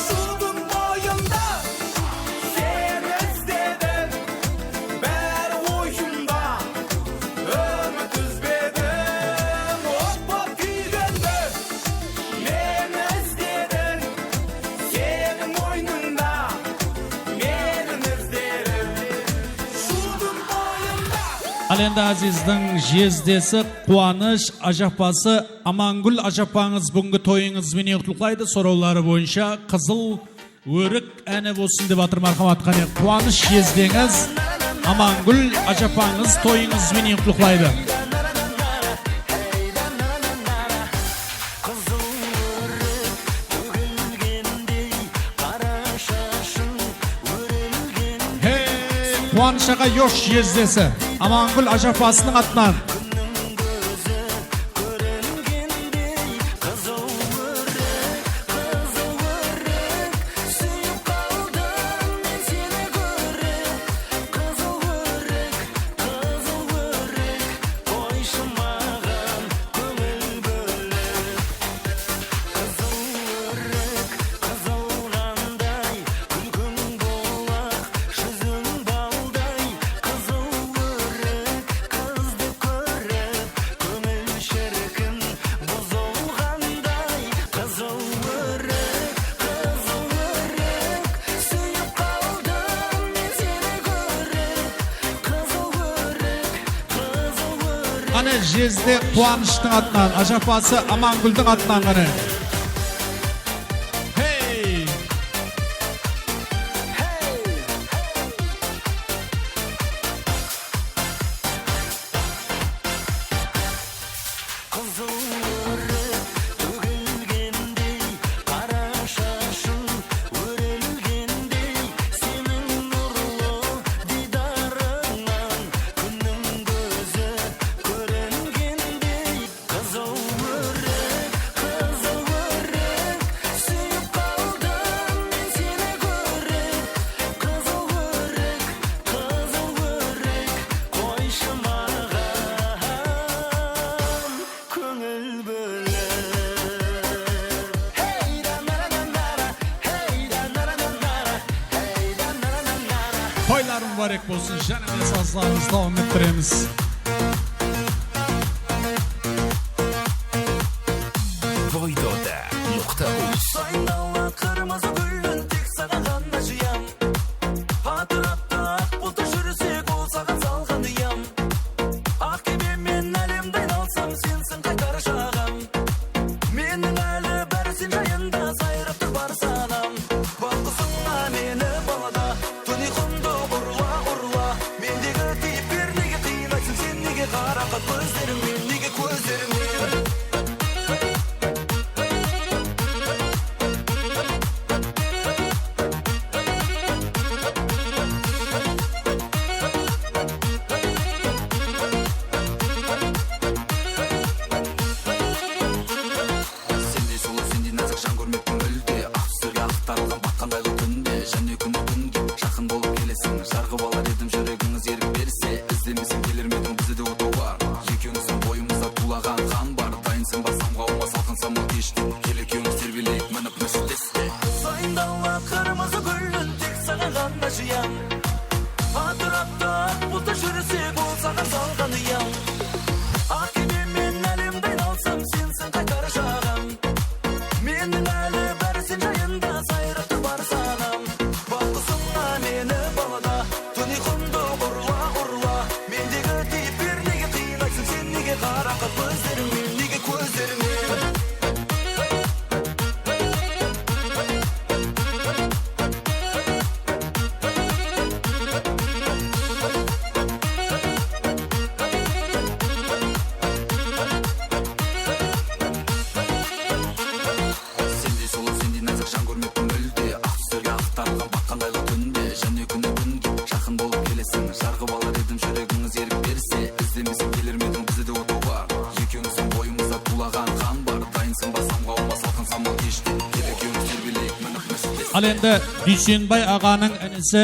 Juwdım boyında seni izledim, bári oyımda, úmit úzbedim. Ot bolıp kúygendi meni izlediń, seniń oyınıńda meniń izlerim. Juwdım boyında. Al endi Azizdiń jezdesi Quwanısh, ájappası Amangúl ájappańız búgingi toyıńız benen qutlıqlaydı. Sorawları boyınsha Qızıl órik áne bolsın dep atır, marhamat. Qáne, Quwanısh jezdeńiz Amangúl ájappańız toyıńız benen qutlıqlaydı. Qızıl órik tógilgendey, qara shashıń órelgen. Hey, Quwanısh aǵa, yosh jezdesi Amangúl ájappasınıń atınan. Kúnniń kózi kóringendey, qızıl órik, qızıl órik, súyip qaldım men seni kórip. Qızıl órik, qızıl órik, qoyshı maǵan kóńil bólip. Qızıl órik qızılǵanday, kúlkiń bulaq, júziń balday. Qızıl órik qızdı kórip, kóńil shírkin buzılǵanday. Qızıl órik, qızıl órik, súyip qaldım men seni kórip. Qızıl órik, qızıl órik. Qáne, jezde Quwanıshtıń atınan, ájappası Amangúldiń atınan qáne. Hey! Qızıl órik tógilgendey, qara shashıń órelgendey, seniń nurlı diydarıńnan kúnniń kózi kóringendey. Qızıl órik, qızıl órik, súyip qaldım men seni kórip. Qızıl órik, qızıl órik, qoyshı maǵan kóńil bólip. Hey, da, na, na, na, na, na, hey, da, na, na, na, na, na, hey, da, na, na, na, na, na. Toylar múbárek bolsın, jáne de sazlarımızdı dawam ettiremiz. Voydoda nuqta uz. Sayın dala qırmızı gúlin tek saǵan ǵana jıyam. Atırapta aq bultı júrsek, ol saǵan salǵan uyam. Aq kemem men álemdi ayналsam, sensiń qaytar jaǵam. Meniń áli bári sen jayında sayrap tur bar sanam. Bal qusıńa meni balada, tún uyqımdı urla, urla. Mendegi tiyip ber, nege qıynaysań sen, nege qaraqat kózlerińmen, nege kózlerińmen? Sendey sulıw, sendey názik jan kórmeptim múlde. Aq túslerge aqtarılǵan batqanday aqtúnde. Jáne kúnniń kúnge jaqın bolıp kelesiń. Jarǵıp alar edim júregińiz erk berse. Izlemesem keler me ediń bizde de otawar. Ekewimizdiń boyımızda tuwlaǵan qan bar. Dayınsıń ba samǵawıma salqın samal keshte. Kel ekewimiz terbeleyik minip Mersedeste. Sayın dala qırmızı gúlin tek saǵan ǵana jıyam. Atırapta aq bultı júrsek, ol saǵan Salǵan uyam. Aq kemem men álemdi ayналsam, sensiń qaytar jaǵam. Meniń áli bári sen jayında sayratıp bar sanam. Bal qusıńa meni balada, tún uyqımdı urla, urla. Mendegi tiyip ber, nege qıynaysań sen, nege qara qap kózlerińnen, nege kózlerińnen? Sendey sulıw, sendey názік jan kórmeptim múlde. Aq túslerge aq tarǵan baqqan aylı túnde. Jáne kúni kúnge jaqın bolıp kelesiń. Jarǵıp alar edim júregińiz erk berse. Izlemeseń keler me ediń bizde de otawǵa? Ekewińizdiń boyıńızda tuwlaǵan qan bar. Dayınsıń ba samǵawıma salqın samal keshte? Kelip ekewińiz terbeleyik minip Mercedes. Al endi Dúysenbay aǵanıń inisi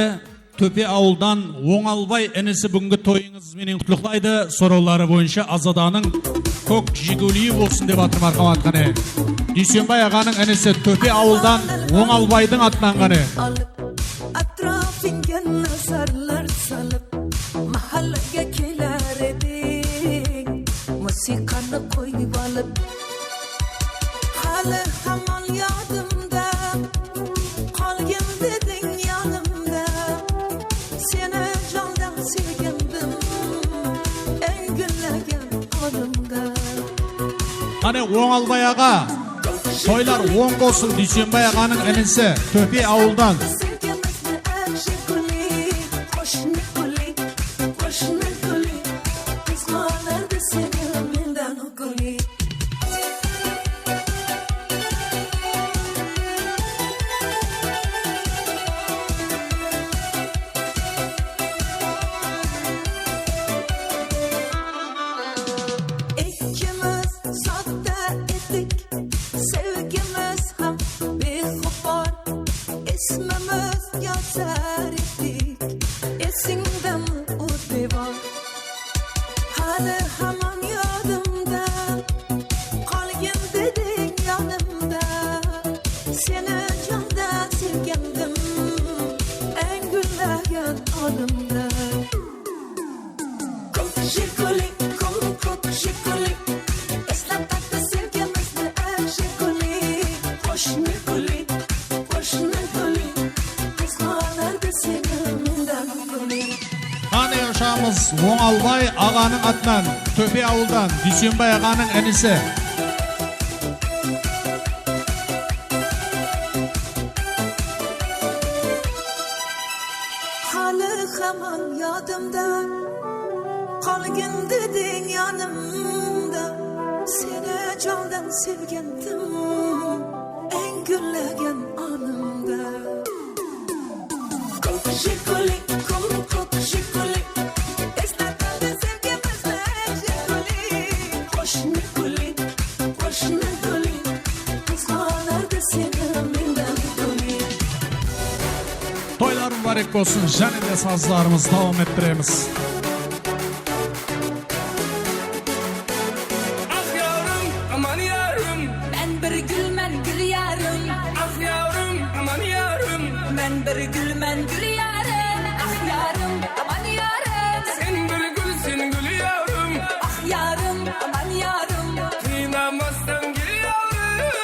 Tópe awıldan Ońalbay inisi búgingi toyıńız menen qutlıqlaydı. Sorawları boyınsha Azadanıń kók Jiguliyi bolsın dep atır, marhamat, qáne. Dúysenbay aǵanıń inisi Tópe awıldan Ońalbaydıń atınan, qáne. Alıp, átirapıńǵa nazarlar salıp, mahallaǵa keler ediń, musıyqanı qoyıp alıp. Háli haman yadımda, qalgin dediń yanımda. Seni jandan sevgendim, áń gúllegen anımda. Qáne, Ońalbay aǵa, toylar oń bolsın, Dúysenbay aǵanıń inisi, Tópe awıldan. Sevgimizdi ákshe kúli, qoshni kúli, qoshni kúli, qızǵanardı seni mendan. Ekkimiz sodda edik, sevgimiz hám bexabar. Ismimiz yozar edik, esińdemi, o devor? Háli haman yodımda, qalgin dediń yanımda. Seni jandan sevgendim, áń gúllegen anımda. Kók Jiguli, kók, kók Jiguli. Eslep qayttı sevgimizdi ákshe kúli. Qoshni kúli, qoshni kúli. Qızǵanardı seni mendan kúli. Qáne, ushamız Ońalbay aǵanıń atınan, Tópe awıldan, Dúysenbay aǵanıń inisi. Háli haman yadımda, qalgin dediń yanımda. Seni jandan sevgendim, áń gúllegen anımda. Kók Jiguli, kók, kók Jiguli. Eslep qaldı sevgimizdi ákshe kúli. Qoshni kúli, qoshni kúli. Qızǵanardı seni mendan kúli. Toylar múbárek bolsın, jáne de sazlarımızdı dawam ettiremiz. Aq yarım, aman yarım. Men bir gúlmen, gúlyarım. Aq yarım, aman yarım. Men bir gúlmen, gúlyarım. Aq yarım, aman yarım. Sen bir gúlseń, gúlyarım. Aq yarım, aman yarım. Qıynamastan gel yarım.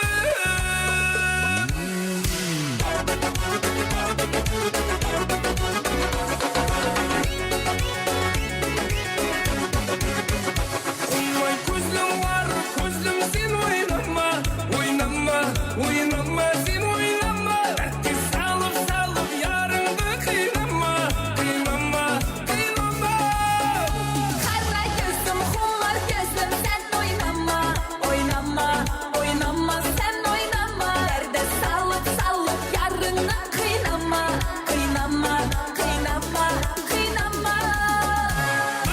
Oy, kózlim bar, kózlim, sen oynama, oynama, oynama, sen oynama. Dártke salıp, salıp, yarıńdı qıynama, qıynama, qıynama. Qara kózlim, xumar kózlim, sen oynama, oynama, oynama, sen oynama. Dártke salıp, salıp, yarıńdı qıynama, qıynama, qıynama, qıynama.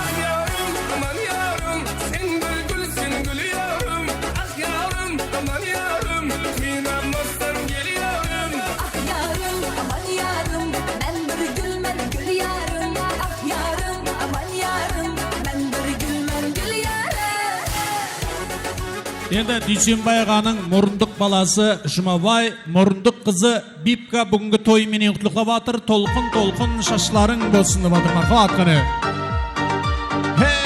Aq yarım, aman yarım, sen bir gúlseń, gúlyarım. Aq yarım, aman yarım, qıynamastan gel yarım. Aq yarım, aman yarım, men bir gúlmen, gúlyarım. Aq yarım, aman yarım, men bir gúlmen, gúlyarım. Endi Dúysenbay aǵanıń murındıq balası Jumabay, murındıq qızı Bibka búgingi toyı menen qutlıqlap atır. Tolqın-tolqın shashlarıń bolsın dep atır. Marhamat, qáne. Hey,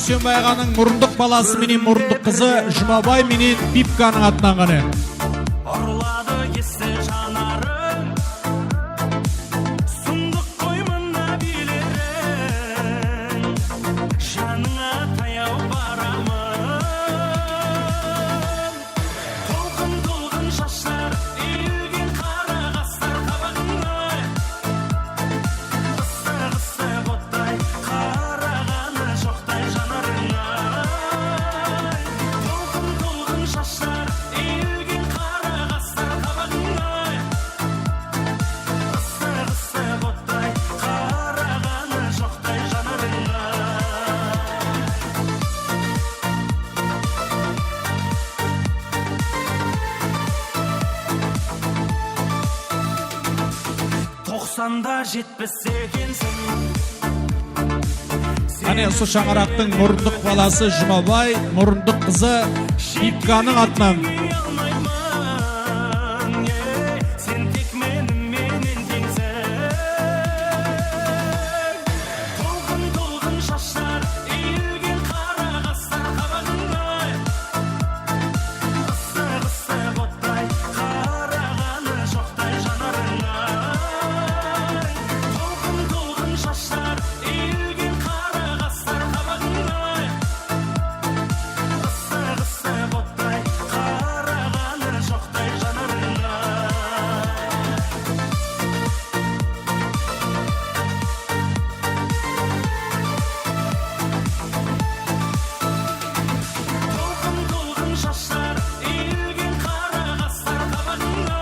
Úsenbay aǵanıń murındıq balası menen murındıq qızı Jumabay menen Pipkanıń atınan ǵáne. Urladı kesse janarım, sundıq qoy mında biyleriń, janıńa tayaw baramın. Tolqın-tolqın shashlar, ilgen qara qaslar qabaǵıńa. Issıq-issıq ottay qaraǵanı joqtay janarıńa. Tolqın-tolqın shashlar, ilgen qara qaslar qabaǵıńa. Issıq-issıq ottay qaraǵanı joqtay janarıńa. Toqsanda jetpes ekensiń. Áne, usı shańaraqtıń murındıq balası Jumabay, murındıq qızı Pipkanıń atınan. Sen tek menim menen teńsiń. Tolqın-tolqın shashlar, ilgen qara qaslar qabaǵıńa. Issıq-issıq ottay qaraǵanı joqtay janarıńa. Tolqın-tolqın shashlar, ilgen qara qaslar qabaǵıńa. Issıq-issıq ottay qaraǵanı joqtay janarıńa. Tolqın-tolqın shashlar, ilgen qara qaslar qabaǵıńa.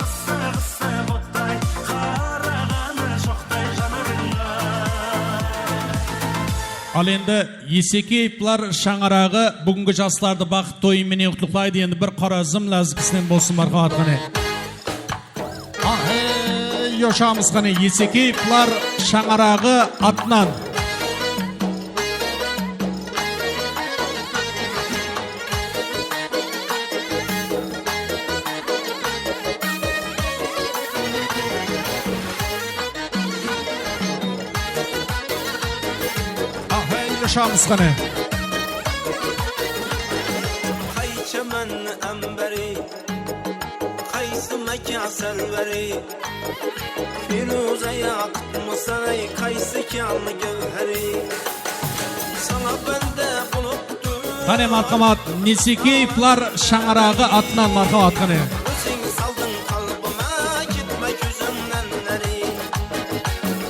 Issıq-issıq ottay qaraǵanı joqtay janarıńa. Al endi Esekeyevlar shańaraǵı búgingi jaslardı baxıt toyı menen qutlıqlaydı. Endi bir qora zım názikisinen bolsın, marhamat, qáne. Ahey, yoshamız qáne, Esekeyevlar shańaraǵı atınan. Ahey, yoshamız qáne. Qaychaman ámbari, qaysıma kásel bari, Feruza yaqıtmısan, ay, qaysı kánli gáwhari? Sańa banda bolıp tur. Qáne, marhamat, Nesekeyevlar shańaraǵı atınan, marhamat, qáne. Óziń saldıń qalbıma, ketme kózimnen ári.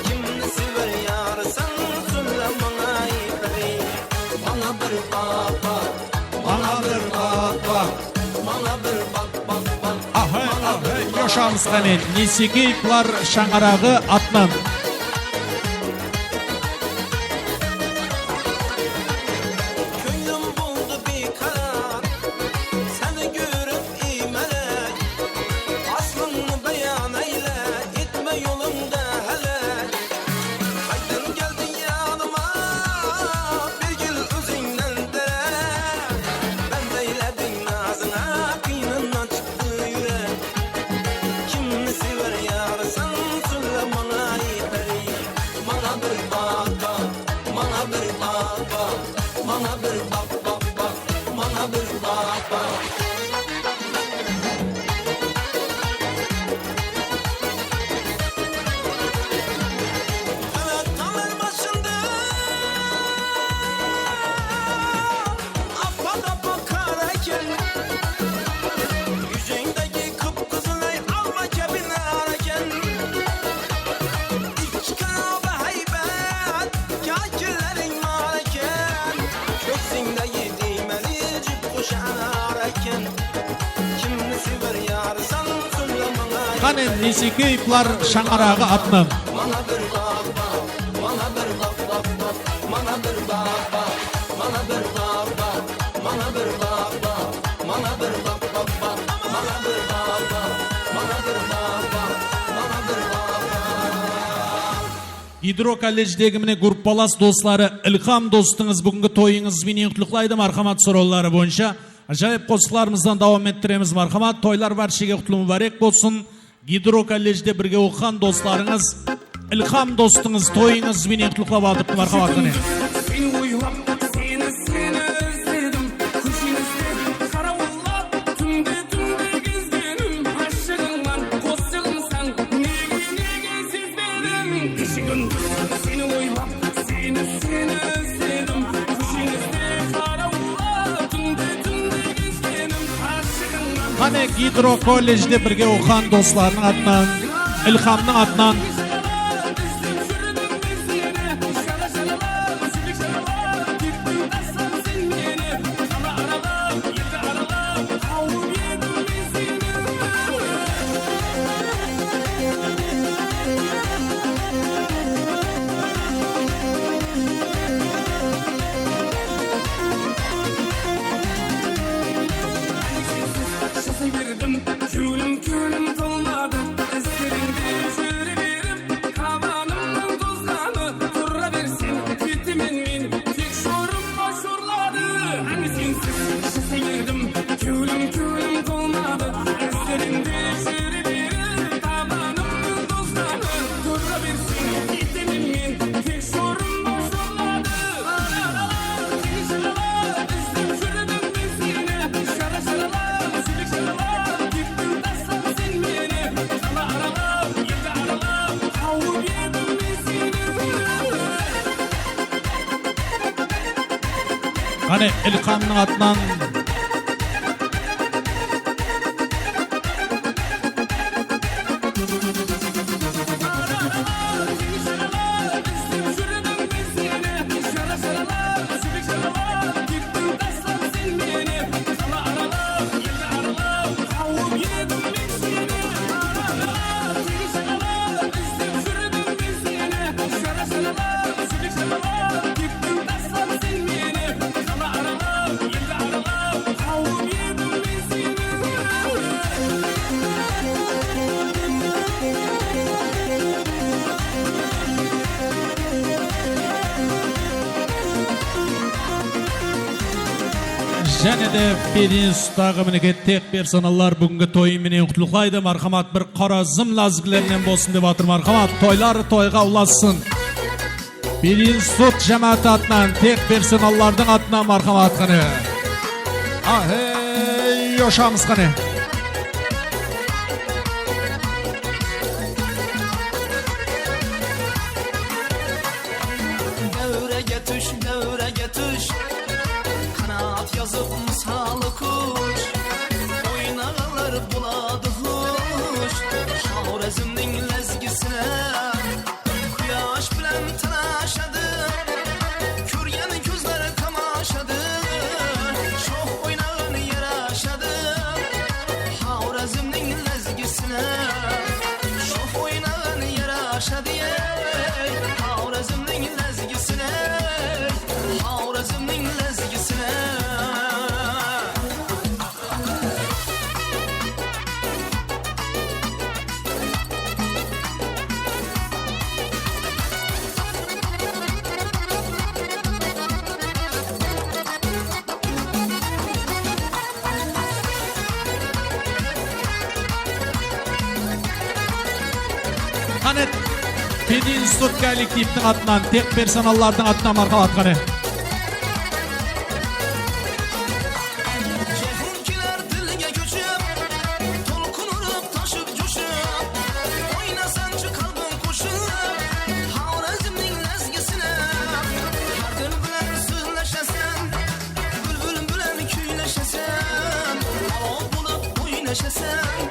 Kimni sever yarısań, sóyle mańa, ay, piri. Mańa bir baq, baq, mańa bir baq, baq, mańa bir baq, baq, baq. Ahay, ahay, yoshamız qáne, Nesekeyevlar shańaraǵı atınan. Kóńlim boldı biykarar, seni kórip iymelek. Aslıńdı bayan eyle, etme jolıńdı hálek. Qaydan keldiń yanıma, bergil ózińnen derek. Bánt eylediń nazıńa, qıyınınan Kimni sever yarısań, sóyle mańa, ay, piri. Mańa bir baq, baq, mańa bir baq, baq, mańa bir baq, baq, baq, mańa bir baq, baq. Qanat qalar basında, appa-appa qar eken. Júzińdegi qıp-qızılay alma kebin ar eken. Ikki qanabı háybet, kákilleriń bar eken. Kóksińdegi diymeli jip qushanar eken. Kimni sever yarısań, sóyle mańa. Qáne, Nesekeyevlar shańaraǵı atınan. Mańa bir baq, baq, mańa bir baq, baq, baq, mańa bir baq, baq, mańa bir baq, baq, mańa bir baq, baq, mańa bir baq, baq, baq, mańa bir baq, baq, mańa bir baq, baq, mańa bir baq, baq. Gidro kollejdegi mine gruppalas dosları Ilham dostıńız búgingi toyıńız menen qutlıqlaydı, marhamat, sorawları boyınsha. Ájayıp qosıqlarımızdan dawam ettiremiz, marhamat. Toylar bárshege qutlı múbárek bolsın. Gidro kollejde birge oqıǵan doslarıńız Ilham dostıńız toyıńız benen qutlıqlap atırıptı, marhamat, qáne. Seni oylap, seni, seni izledim. Kósheni izledim, qarawıllap, túnde, túnde gezgenim. Ashıǵıńman, qosıǵımsań, nege, nege sezbedim? Keshe-kúndiz seni oylap, seni, seni izledim. Kósheni izledim, qarawıllap, túnde, túnde gezgenim. Ashıǵıńman. Qáne, Gidro kolledjde birge oqıǵan doslarınıń atınan, Ilhamnıń atınan. Kewlim, kewlim tolmadı, izlerińde júre berip, tabanımnıń tozǵanı tura bersin, ketemen men, tek jorım bosh urladı. Áne sensiz jasay berdim, kewlim, kewlim tolmadı, izlerińde júre berip, tabanımnıń tozǵanı tura bersin, ketemen men, tek jorım bosh urladı. Qáne, Ilhamnıń atınan. Jáne de pedinstituttaǵı, minekey, tek personallar búgingi toyı menen qutlıqlaydı. Marhamat, bir Xorazm lázgilerinen bolsın dep atır. Marhamat, toylar toyǵa ulassın. Pedinstitut jámááti atınan, tek personallardıń atınan, marhamat, qáne. Ahey, joshamız qáne. Dáwrege túsh, dáwrege túsh, qanat yozıp mısalı qush, oynaǵanlar boladı xush, Xorezmniń lázgisine. Quyash bilan tanashadı, kórgen kózler tamashadı, shox oynaǵan yarashadı, Xorezmniń lázgisine. Shox oynaǵan yarashadı, ey, Xorezmniń lázgisine, Xorezmniń lázgisine. Qáne, pedinstitut kollektivtiń atınan, tek personallardıń atınan, marhamat, qáne. Jehun keler tilge kóship, tolqın urıp, toshıp, joshıp, oynasańshı qalbıń qoshıp, Xorezmniń lázgisine. Hár gúl bilan sózlesheseń, búlbil bilan kuylesheseń, alov bolıp oynashaseń,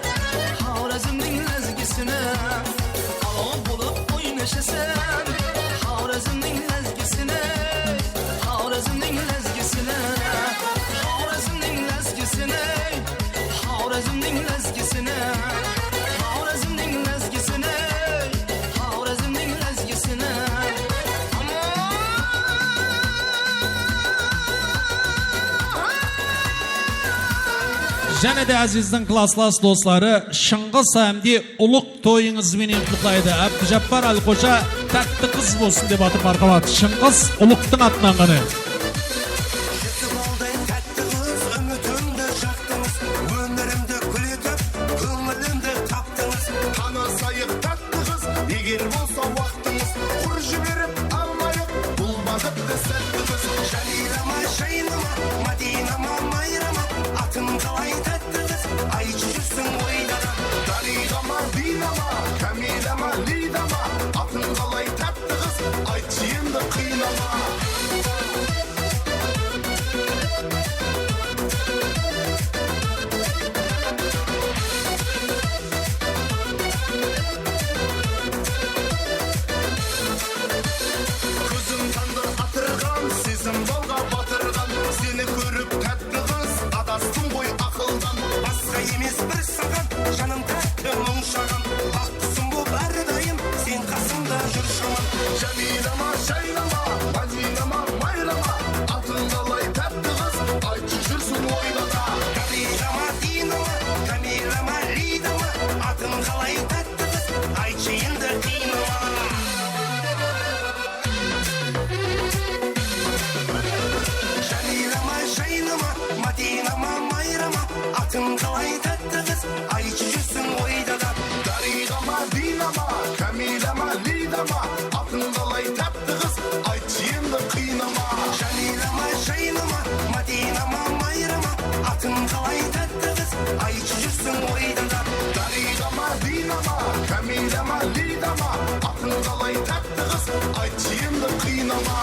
Xorezmniń lázgisine. Alov bolıp oynashaseń, Xorezmniń lázgisine. Xorezmniń lázgisine, Xorezmniń lázgisine, Xorezmniń lázgisine, Xorezmniń lázgisine, Xorezmniń lázgisine. Jáne de, ázizdiń klasslas dosları, Shıńǵıs hám de Ulıq toyıńız benen qutlıqlaydı. Ábdijappar Álixoja, tátti qız bolsın dep atır, marhamat. Shıńǵıs Ulıqtıń atınan qáne. Jetip alday tátti qız, úmitimdi jaqtıńız, ómirimdi gúl etip, kóńilimdi qaptıńız. Tanısayıq, tátti qız, eger bolsa waqıt. Atıń qalay, tátti qız, aytshı, júrsiń oyda da. Dariyǵa ma, Dina ma, Kamila ma, Lida ma? Atıń qalay, tátti qız, aytshı endi, qıynama. Jamila ma, Jayna ma, Madina ma, Mayra ma? Atıń qalay, tátti qız, aytshı, júrsiń oyda da. Dariyǵa ma, Dina ma, Kamila ma, Lida ma? Atıń qalay, tátti qız, aytshı endi, qıynama.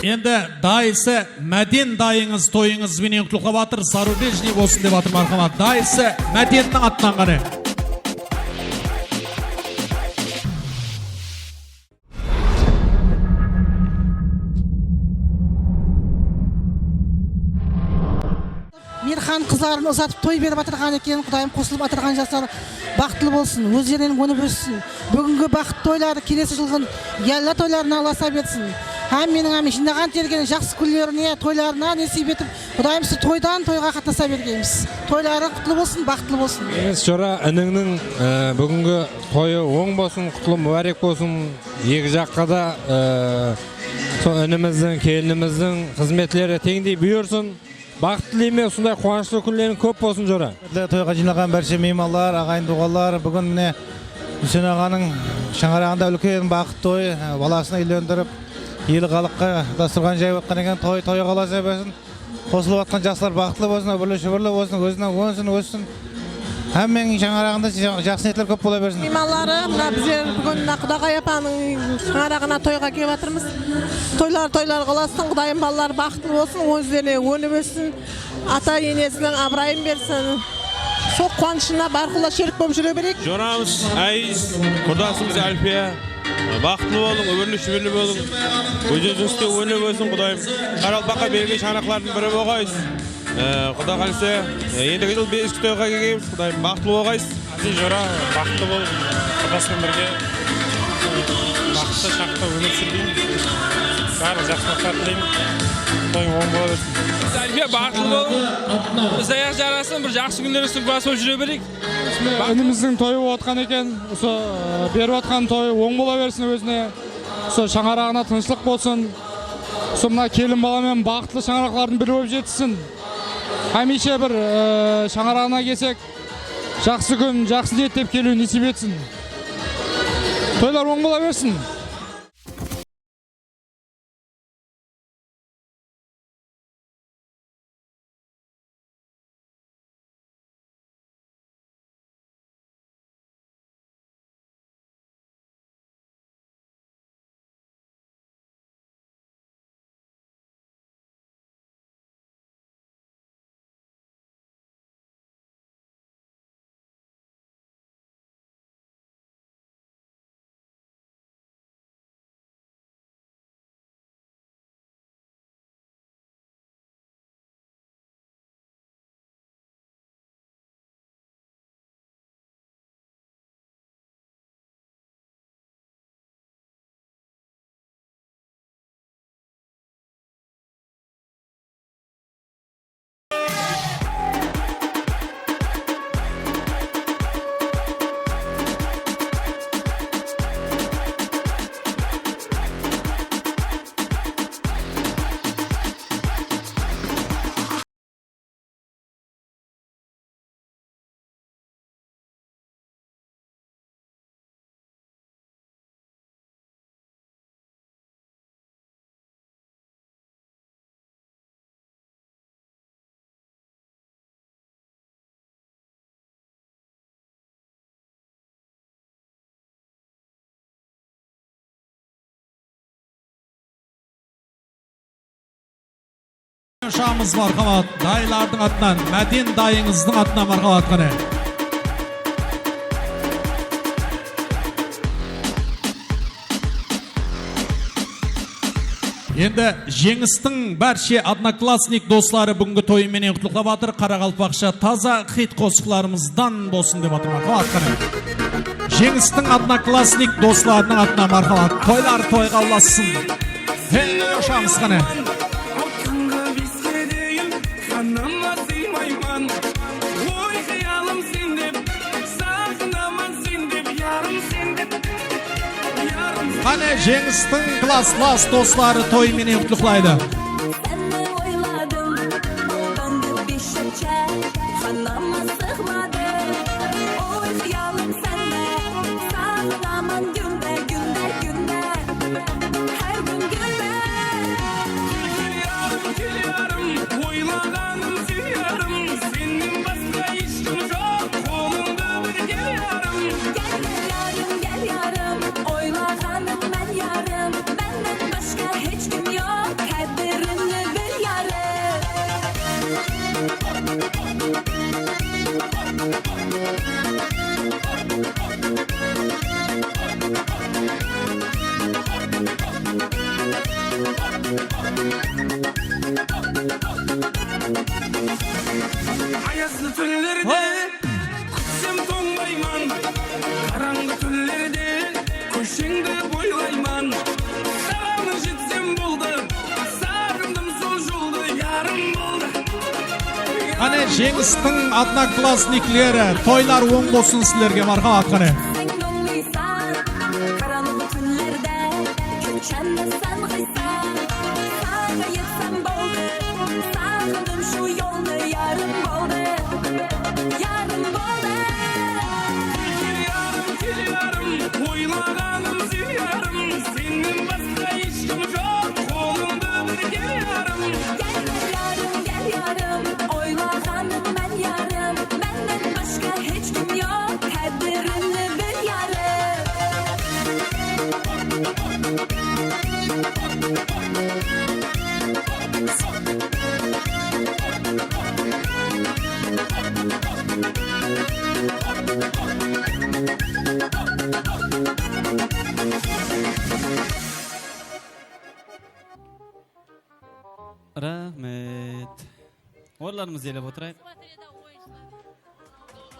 Endi dayısı Máden dayıńız toyıńız benen qutlıqlap atır, Zarubejniy bolsın dep atır, marhamat. Dayısı Mádenniń atınan qáne. Miyirxan qızların uzatıp toy berip atırǵan eken, Qudayım, qosılıp atırǵan jaslar baxıtlı bolsın, ózlerinen ónip óssin. Búgingi baxıt toyları kelesi jılǵı yalla toylarına ulasa bersin. Hámmeniń, hámme jıynaǵan tergen jaqsı kúnlerine, toylarına nesiyp etip, Qudayım, sol toydan toyǵa qatnasa bergeymiz. Toyları qutlı bolsın, baxıtlı bolsın. Emes, jora, inińniń, e, búgingi toyı oń bolsın, qutlı múbárek bolsın. Eki jaqqa da, e, sol inimizdiń, kelinimizdiń xızmetleri teńdey buyırsın. Baxıt tileymen, usınday quwanıshlı kúnleriń kóp bolsın, jora. Húrmetli toyǵa jıynaǵan bárshe miymanlar, aǵayin-tuwǵanlar, búgin mine Húseyin aǵanıń shańaraǵında úlken baxıt toyı, balasın úylendirip, eli xalıqqa dasturxan jayıp atqan eken, toy toyǵa ulasa bersin. Qosılıp atqan jaslar baxıtlı bolsın, úbirli-shúbirli bolsın, ózinen ónsin, óssin. Hámmeniń shańaraǵında ja-, jaqsı niyetler kóp bola bersin. Miymanları, mına bizler búgin mına Qudaǵay apanıń shańaraǵına toyǵa kelip atırmız. Toylar toylarǵa ulasın, Qudayım, balalar baxıtlı bolsın, ózlerine ónip óssin. Ata-enesiniń abırayın bersin. Sol quwanıshına bárqulla sherik bolıp júre bereyik. Joramız Áyiz, qurdasımız Álpiya. Baxıtlı bolıń, úmirli-shúmirli bolıń. Ózinińizdi ónip ósiń, Qudayım. Qaraqalpaqqa belgili shańaraqlardıń biri bolǵaysız. E, Quda qálese, e, endigi jıl bes toyǵa kelgeymiz, Qudayım. Baxıtlı bolǵaysız. Áziz jora, baxıtlı bol, qurdasıń birge. Baxıtlı shaqta ómir súrgin. Barlıq jaqsılıqlar tileymen. Toyıń oń bola bersin. Álpiya, baxıtlı bol. Biz ayaq jarasın, bir jaqsı kúnler ústin kúwası bolıp júre bereyik. Inimizdiń toyı bolıp atqan eken. Usı, e, berip atqan toyı oń bola bersin ózine. Usı shańaraǵına tınıshlıq bolsın. Usı mına kelin bala menen baxıtlı shańaraqlardıń biri bolıp jetissin. Hámiyshe bir, e, shańaraǵına kelsek, jaqsı kún, jaqsı niyet dep keliwin nesiyp etsin. Toylar oń bola bersin. Uşamız, marhamat, dayılardıń atınan, Máden dayıńızdıń atınan, marhamat, qáne. Endi Jeńistiń bárshe odnoklassnik dosları búgingi toyı menen qutlıqlap atır. Qaraqalpaqsha taza xit qosıqlarımızdan bolsın dep atır, marhamat, qáne. Jeńistiń odnoklassnik doslarınıń atınan, marhamat. Toylar toyǵa ulassın. Hey, uşamız, qáne. Altınǵa beske deyin, qanama sıymayman. Oy, qıyalım, sen Mine, Jeńistiń klass-klass dosları toy menen qutlıqlaydı. Seni oyladım, oldandı beshikte, xanama sığmadı. Oy, qıyalım sende, saǵınaman kúnde, kúnde, kúnde. Hár kún kúnde. Kel yarım, kel yarım, oylaǵanım seni yarım, sennen basqa hesh kim joq, qolımdı bir kel yarım. Kel, kel yarım, kel yarım, oylaǵanım men yarım, mennen basqa hesh kim joq, qádirimni bil yarım. Ayazlı túnlerde kútsem tońbayman, qarańǵı túnlerde kósheńdi boylayman. Saǵan jetsem boldı, saǵındım sol joldı, yarım boldı. Qáne, Jeńistiń odnoklassnikleri, toylar oń bolsın sizlerge, marhamat, qáne. Sen muńlıysań, qarańǵı túnlerde, kúnshanda sańǵıysań. Saǵan jetsem boldı, saǵındım shu yoldı, yarım boldı, yarım boldı. Kel yarım, kel yarım, oylaǵanım seni yarım, sennen basqa hesh kim joq, qolımdı bir kel yarım. Kel, kel yarım, kel yarım, oylaǵanım men yarım, mennen basqa hesh kim joq, qádirimni bil yarım. Raxmet. Orınlarımızdı iyelep otırayıq.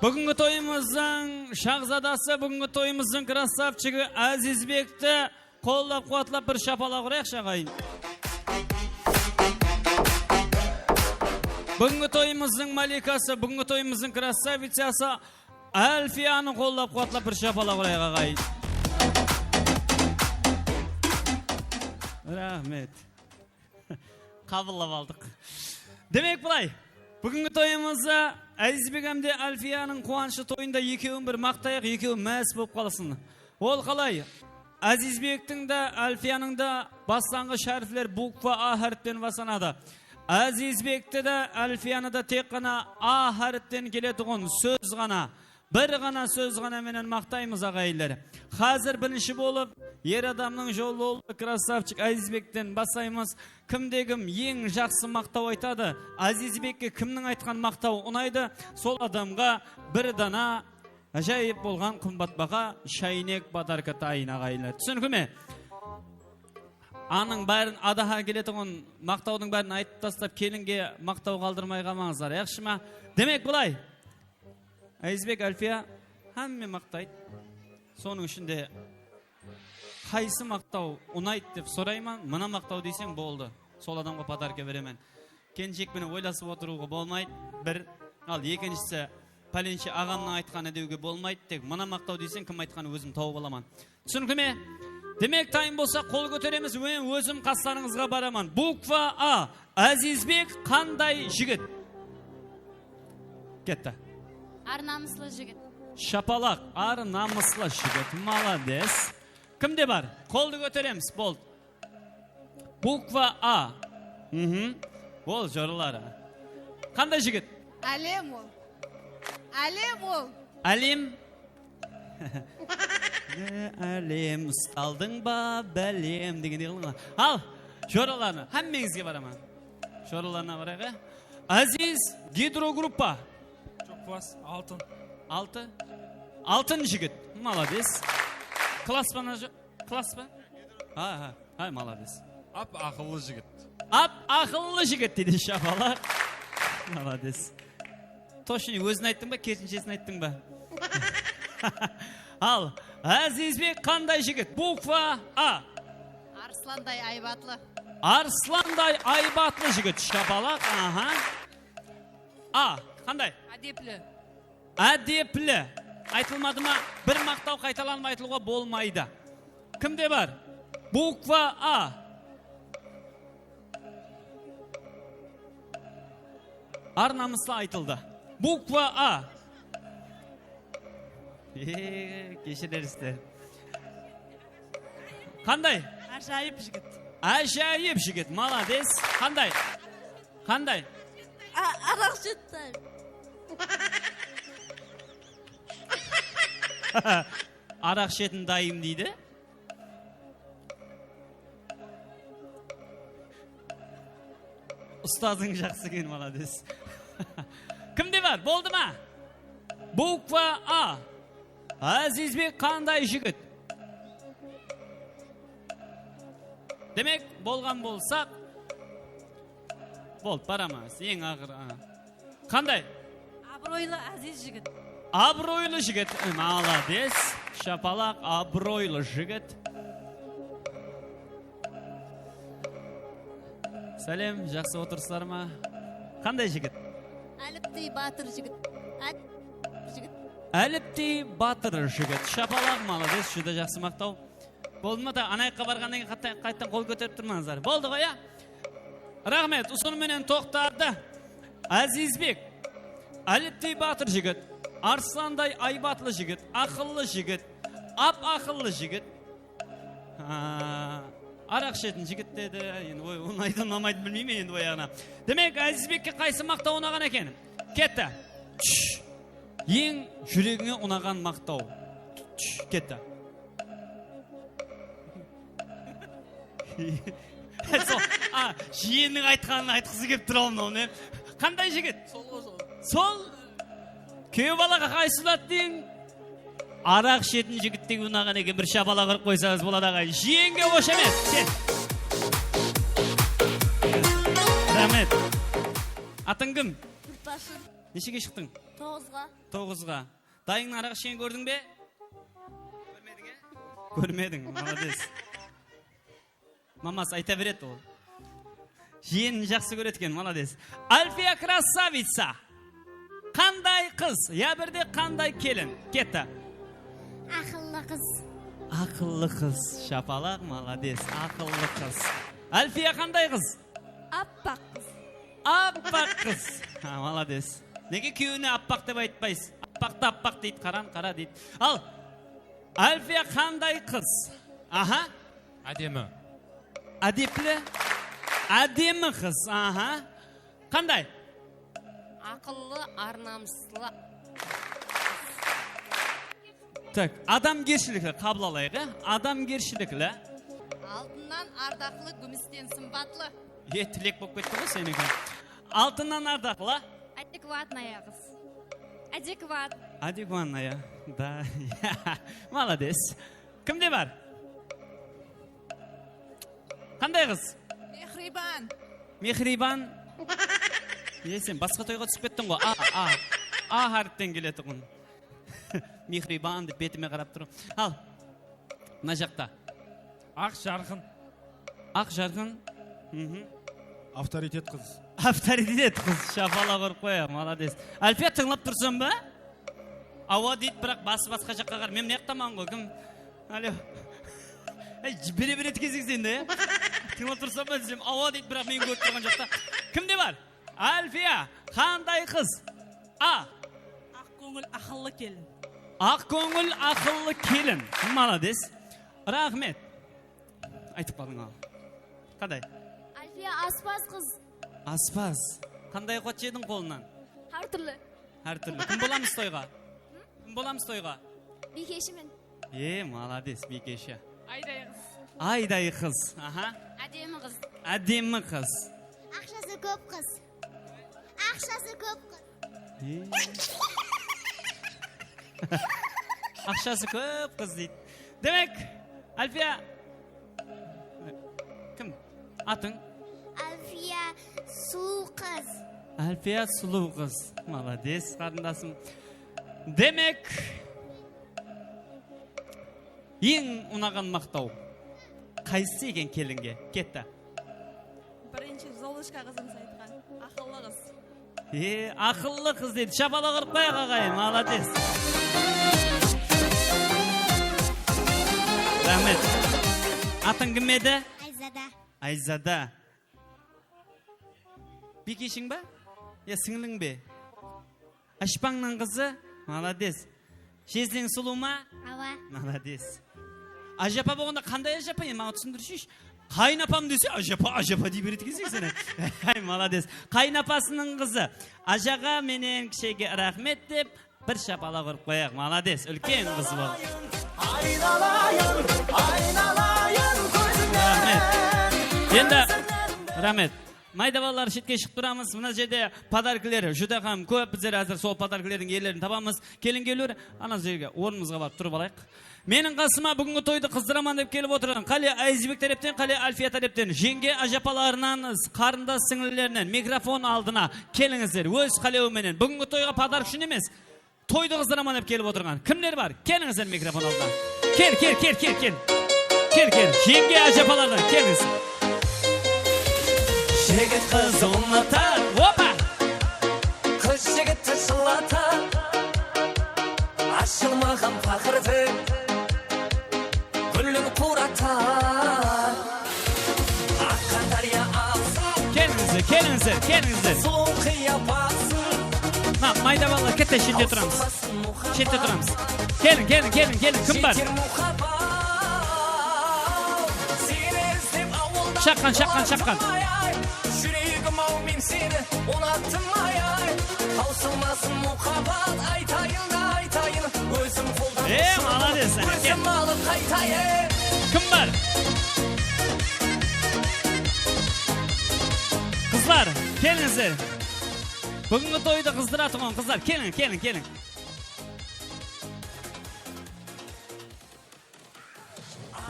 Búgingi toyımızdıń shahzadası, búgingi toyımızdıń krassavchigi Ázizbekti qollap-quwatlap bir shapalaq urayıqshı, aǵayin. Búgingi toyımızdıń malikası, búgingi toyımızdıń krassavicası Álfiyanı qollap-quwatlap bir shapalaq urayıq, aǵayin. Raxmet. Qabıllap aldıq. Demek, bılay. Búgingi toyımızda Ázizbek hám de Álfiyanıń quwanıshlı toyında ekewin bir maqtayıq, ekewi más bolıp qalsın. Ol qalay? Ázizbektiń de, Álfiyanıń da baslanǵısh háripler bukva A háripten baslanadı. Ázizbekti de, Álfiyanı da tek ǵana A háripten keletuǵın sóz ǵana, bir ǵana sóz ǵana menen maqtaymız, aǵayinler. Házir birinshi bolıp, er adamnıń jollawı, krassavchik Ázizbekten baslaymız. Kimde-kim eń jaqsı maqtaw aytadı, Ázizbekke kimniń aytqan maqtawı unaydı, sol adamǵa bir dana ájayıp bolǵan qımbatbaha sháynek podarka tayın, aǵayinler. Túsinikli me? Anıń bárin, adaha keletuǵın maqtawdıń bárin aytıp taslap, kelinge maqtaw qaldırmay qalmańızlar, yaqshı ma? Demek, bılay. Ázizbek, Álfiya, hámme maqtaydı. Sonıń ishinde qaysı maqtaw unaydı dep sorayman, mına maqtaw deyseń boldı. Sol adamǵa podarka beremen. Kelinshek penen oylasıp otırıwǵa bolmaydı, bir. Al, ekinshisi, pálenshe aǵamnıń aytqanı dewge bolmaydı, tek mına maqtaw deyseń, kim aytqanın ózim tawıp alaman. Túsinikli me? Demek, tayın bolsa qol kóteremiz, men ózim qaslarıńızǵa baraman. Bukva A, Ázizbek qanday jigit? Ketti. Ar-namıslı jigit. Shapalaq, ar-namıslı jigit. Malades. Kimde bar? Qoldı kóteremiz, boldı. Bukva A. Mhm. Ol joraları. Qanday jigit? Álem ol. Álem ol. Álem. Ne Álem, ustaldıń ba, bálem, degendey qıldıń ǵo. Al, joralarına, hámmeńizge baraman. Joralarına barayıq, e. Áziz, gidrogruppa. Joq, klass, altın. Altı? Altın jigit. Malades. Klass pa, mına jo-, klass pa? Ha, ha. Hay, malades. Ap-aqıllı jigit. Ap-aqıllı jigit deydi, shapalaq. Malades. Toshını ózin ayttıń ba, kertinshesin ayttıń ba? Al, Ázizbek qanday jigit? Bukva A. Arıslanday aybatlı. Arıslanday aybatlı jigit, shapalaq, aha. A, qanday? Ádepli. Ádepli. Aytılmadı ma? Bir maqtaw qaytalanıp aytılıwǵa bolmaydı. Kimde bar? Bukva A. Ar-namıslı aytıldı. Bukva A. Eee, keshirersizler. Qanday? Ájayıp jigit. Ájayıp jigit, malades. Qanday? Qanday? A-, araq ishedi dayım. Araq ishetin dayım deydi. Ustazıń jaqsı eken, malades. Kimde bar? Boldı ma? Bukva A. Ázizbek qanday jigit? Demek, bolǵan bolsaq, boldı, baraman. Eń aqırı, a. Qanday? Abıroylı, áziz jigit. Abıroylı jigit. Malades. Shapalaq, abıroylı jigit. Sálem, jaqsı otırsızlar ma? Qanday jigit? Áliptey batır jigit. Át-, jigit. Áliptey batır jigit. Shapalaq, malades, júdá jaqsı maqtaw. Boldı ma? Ta, anayaqqa barǵannan keyin qaytta-, qaytadan qol kóterip turmańızlar. Boldı ǵoy, ya? Raxmet, usını menen toqtadı. Ázizbek, áliptey batır jigit, arslanday aybatlı jigit, aqıllı jigit, ap-aqıllı jigit. Ha, araq ishetin jigit dedi. Endi, oy, unaydı, unamaydı bilmeymen endi oyaǵına. Demek, Ázizbekke qaysı maqtaw unaǵan eken? Ketti. Shh. Eń júregińe unaǵan maqtaw. Shh, ketti. Sol, a, jiyeniniń aytqanın aytqızı kelip tur ǵoy mınaw, ne? Qanday jigit? Sol ǵoy, sol. Sol? Kúyew balaǵa qaysı unadı deń? Araq ishetin jigit degen unaǵan eken, bir shapalaq urıp qoysańız boladı, aǵay. Jiyenge xoshamet. Kel. Raxmet. Atıń kim? Gúlpashın. Neshege shıqtıń? Toǵızǵa. Toǵızǵa. Dayıńnıń araq ishkenin kórdiń be? Kórmediń, a? Kórmediń, malades. Maması ayta beredi ol. Jiyenin jaqsı kóredi eken, malades. Álfiya krasavitsa. Qanday qız, ya birde qanday kelin? Ketti. Aqıllı qız. Aqıllı qız, shapalaq, malades, aqıllı qız. Álfiya qanday qız? Appaq qız. Appaq qız. Ha, malades. Nege kúyewine appaq dep aytpaysız? Appaqtı appaq deydi, qaran qara deydi. Al, Álfiya qanday qız? Aha. Ádemi. Ádepli. Ádemi qız, aha. Qanday? Aqıllı, ar-namıslı. Tak, adamgershilikli, qabıl alayıq, ya? Adamgershilikli. Altınnan ardaqlı, gúmisten sımbatlı. E, tilek bolıp ketti ǵoy senikiń. Altınnan ardaqlı. Adekvatnaya qız. Adekvat. Adekvatnaya. Da, malades. Kimde bar? Qanday qız? Mehriyban. Mehriyban. E, sen basqa toyǵa túsip kettiń ǵoy. A, a. A háripten keletuǵın. Mehriyban dep betime qarap tur. Al. Mına jaqta. Aq jarqın. Aq jarqın. Mhm. Avtoritet qız. Avtoritet qız. Shapalaq urıp qoyayıq, malades. Álfiya, tıńlap tursań ba? Awa deydi, biraq bası basqa jaqqa qarap. Men mına jaqtaman ǵoy, kim? Alo. Ey, bere beredi kesek sende, ya? Tıńlap tursań ba desem, awa deydi, biraq meni kórip turǵan joq ta. Kimde bar? Álfiya, qanday qız? A. Aq kóńil, aqıllı kelin. Aq kóńil, aqıllı kelin. Malades. Raxmet. Aytıp qaldıń al. Qanday? Álfiya aspaz qız. Aspaz. Qanday qot jediń qolınan? Hár túrli. Hár túrli. Kim bolamız toyǵa? Kim bolamız toyǵa? Biykeshimen. E, malades, biykeshi. Ayday qız. Ayday qız. Aha. Ádemi qız. Ádemi qız. Aqshası kóp qız. Aqshası kóp qız. E? Aqshası kóp qız deydi. Demek, Álfiya, kim? Atıń? Álfiya sulıw qız. Álfiya sulıw qız. Malades, qarındasım. Demek, eń unaǵan maqtaw qaysı eken kelinge? Ketti. Birinshi Zolushka qızımız aytqan, aqıllı qız. E, aqıllı qız deydi. Shapalaq urıp qoyaq, aǵayın. Malades. Raxmet. Atıń kim edi? Ayzada. Ayzada. Biykeshiń ba? Ya sińliń be? Ashpańnıń qızı? Malades. Jezliń sulıw ma? Awa. Malades. Ájapa bolǵanda qanday ájapa? E, maǵan túsindirshiyshi. Qayınapam dese, ájapa, ájapa dey beredi ekenseń sen. Ay, malades. Qayınapasınıń qızı. Ájaǵa menen kishege raxmet dep, bir shapalaq urıp qoyayıq. Malades, úlken qız bol. Aynalayın, aynalayın kózińnen. Raxmet. Endi, raxmet. Mayda balalar, shetke shıǵıp turamız. Mına jerde podarkalar júdá hám kóp. Bizler házir sol podarkalardıń iyelerin tabamız. Keliń, keliń, ana jerge, ornımızǵa barıp turıp alayıq. Meniń qasıma búgingi toydı qızdıraman dep kelip otırǵan Qále Ayzbek tárepten, Qále Álfiya tárepten, jeńge, ájapalarınan, qarındas sińlilerinen mikrofon aldına kelińizler, óz qálewi menen. Búgingi toyǵa podarka ushın emes, toydı qızdıraman dep kelip otırǵan kimler bar? Kelińizler mikrofon aldına. Kel, kel, kel, kel, kel. Kel, kel. Jeńge, ájapalardan kelińiz. Jigit qız unatar. Opa! Qız jigitti jıllatar. Ashılmaǵan paqırdıń gúlin quratar. Aqqan dárya aǵzı. Kelińizler, kelińizler, kelińizler. Sulıw qıyapası. Mına, mayda balalar, kette shette turamız. Shette turamız. Keliń, keliń, keliń, keliń. Kim bar? Jeter muhabbat, seni izlep awıldan. Shaqqan, shaqqan, shaqqan. Júregim-aw, men seni unattım, ay, ay. Tawsılmasın muhabbat, aytayın da aytayın. Ózim qoldan ushırdım, ózim alıp qaytayın. E, malades, ane, kel. Kim bar? Qızlar, kelińizler. Búgingi toydı qızdıratuǵın qızlar, keliń, keliń, keliń.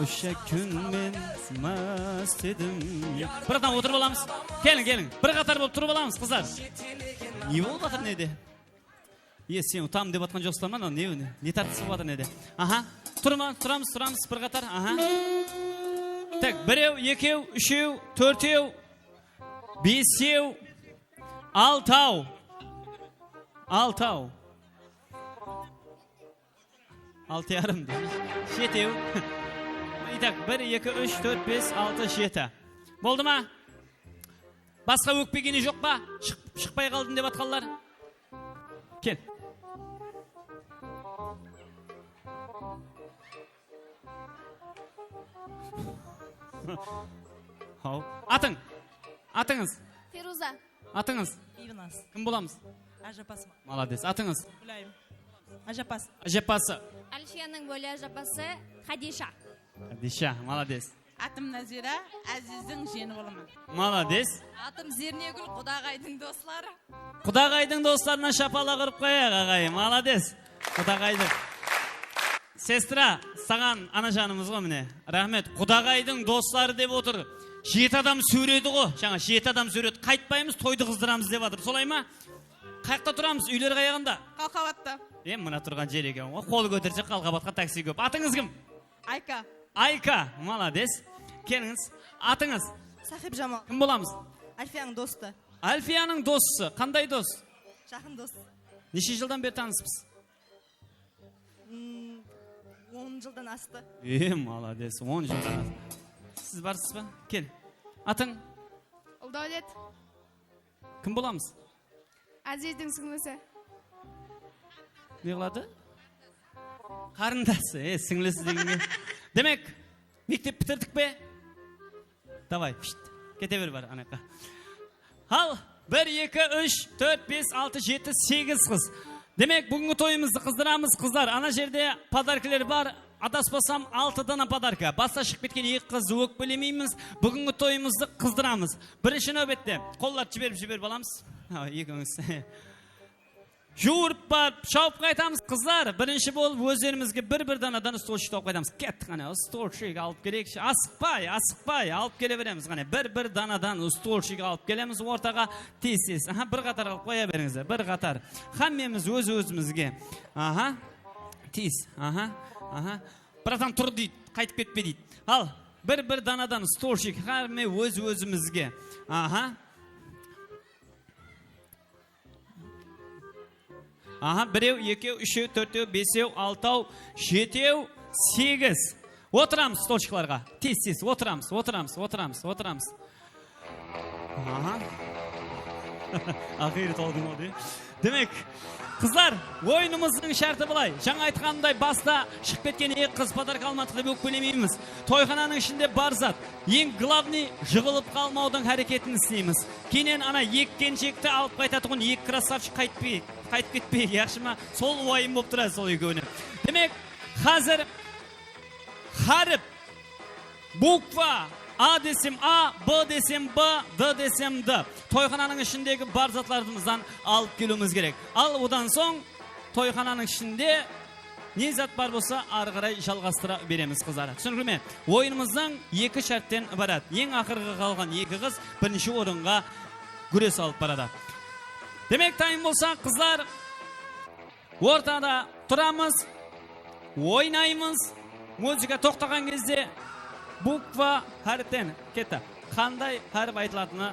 Úsh-aq kún men mast edim. Bir adam otırıp alamız. Keliń, keliń. Bir qatar bolıp turıp alamız, qızlar. Ne bolıp atır, nede? Iye, sen utam dep atqan joqsań ba, ne, ne, ne tartısıp atır, nede? Aha. Turma, turamız, turamız, bir qatar. Aha. Tak, birew, ekew, úshew, tórtew, besew, altaw. Altaw. Altı yarım deymiz. Jetew. Itak, bir, eki, úsh, tórt, bes, altı, jeti. Boldı ma? Basqa ókpegeni joq pa? Shıq-, shıqpay qaldım dep atqanlar. Kel. Haw. Atıń? Atıńız? Feruza. Atıńız? Biybinnaz. Kim bolamız? Ájapası. Malades. Atıńız? Gúlayım. Ájapası. Ájapası. Álfiyanıń bóli ájapası Xadisha. Xadisha, malades. Atım Nazira, Ázizdiń jeni bolaman. Malades. Atım Zernegúl, qudaǵaydıń dosları. Qudaǵaydıń doslarına shapalaq urıp qoyayıq, aǵay. Malades. Qudaǵaydıń. Sestra, saǵan anajanımız ǵo, mine. Raxmet. Qudaǵaydıń dosları dep otır. Jeti adam súwredi ǵo. Jańa jeti adam súwredi. Qaytpaymız, toydı qızdıramız dep atır. Solay ma? Qayaqta turamız? Úyler qayaǵında? Qalqabatta. E, mına turǵan jer eken ǵo. Qol kóterse, Qalqabatqa taksi kóp. Atıńız kim? Ayka. Ayka, malades. Kelińiz. Atıńız? Saqipjamal. Kim bolamız? Álfiyanıń dostı. Álfiyanıń dosı. Qanday dos? Jaqın dos. Neshe jıldan beri tanıspız? Hmm, on jıldan astı. E, malades, on jıldan astı. Siz barsız ba? Kel. Atıń? Uldáwlet. Kim bolamız? Ázizdiń sińlisi. Ne qıladı? Qarındası, e, sińlisi degenge. Demek, mektep bitirdik pe? Davay, pişt, kete ber bar anaqqa. Al, bir, eki, úsh, tórt, bes, altı, jeti, segiz qız. Demek, búgingi toyımızdı qızdıramız, qızlar. Ana jerde podarkalar bar. Adaspasam, altı dana podarka. Basta shıǵıp ketken eki qızdı ókpelemeymiz. Búgingi toyımızdı qızdıramız. Birinshi náwbette qollardı jiberip, jiberip alamız. Ha, ekewińiz. Juwırıp barıp, shawıp qaytamız, qızlar. Birinshi bolıp ózlerimizge bir-bir danadan stolshik tawıp qaytamız. Kettik, qáne, stolshik alıp keleyikshi. Asıqpay, asıqpay, alıp kele beremiz. Qáne, bir-bir danadan stolshik alıp kelemiz ortaǵa, tez-tez. Aha, bir qatar qılıp qoya berińizler, bir qatar. Hámmemiz óz-ózimizge. Aha. Tez. Aha. Aha. Bratan, tur deydi, qaytıp ketpe deydi. Al, bir-bir danadan stolshik, hámme óz-ózimizge. Aha. Aha, birew, ekew, úshew, tórtew, besew, altaw, jetew, segiz. Otıramız stolshıklarǵa. Tez-tez otıramız, otıramız, otıramız, otıramız. Aha. Aqıyır toldım o de. Demek, qızlar, oyınımızdıń shárti bılay. Jańa aytqanımday, basta shıǵıp ketken eki qız podarka almadıq dep ókpelemeymiz. Toyxananıń ishinde bar zat. Eń glavnıy, jıǵılıp qalmawdıń háreketin isleymiz. Keyin ana eki kelinshekti alıp qaytatuǵın eki krassavshik qaytpay, qaytıp ketpeyik, yaqshı ma? Sol uwayım bolıp turadı sol ekewine. Demek, házir hárip, bukva, A desem A, B desem B, D desem D. Toyxananıń ishindegi bar zatlarımızdan alıp keliwimiz kerek. Al, odan soń toyxananıń ishinde ne zat bar bolsa, arı qaray jalǵastıra beremiz, qızlar. Túsinikli me? Oyınımızdıń eki shártten ibarat. Eń aqırǵı qalǵan eki qız birinshi orınǵa gúres alıp baradı. Demek, tayın bolsa, qızlar, ortada turamız, oynaymız. Muzıka toqtaǵan gezde bukva háripten ketti. Qanday hárip aytılatını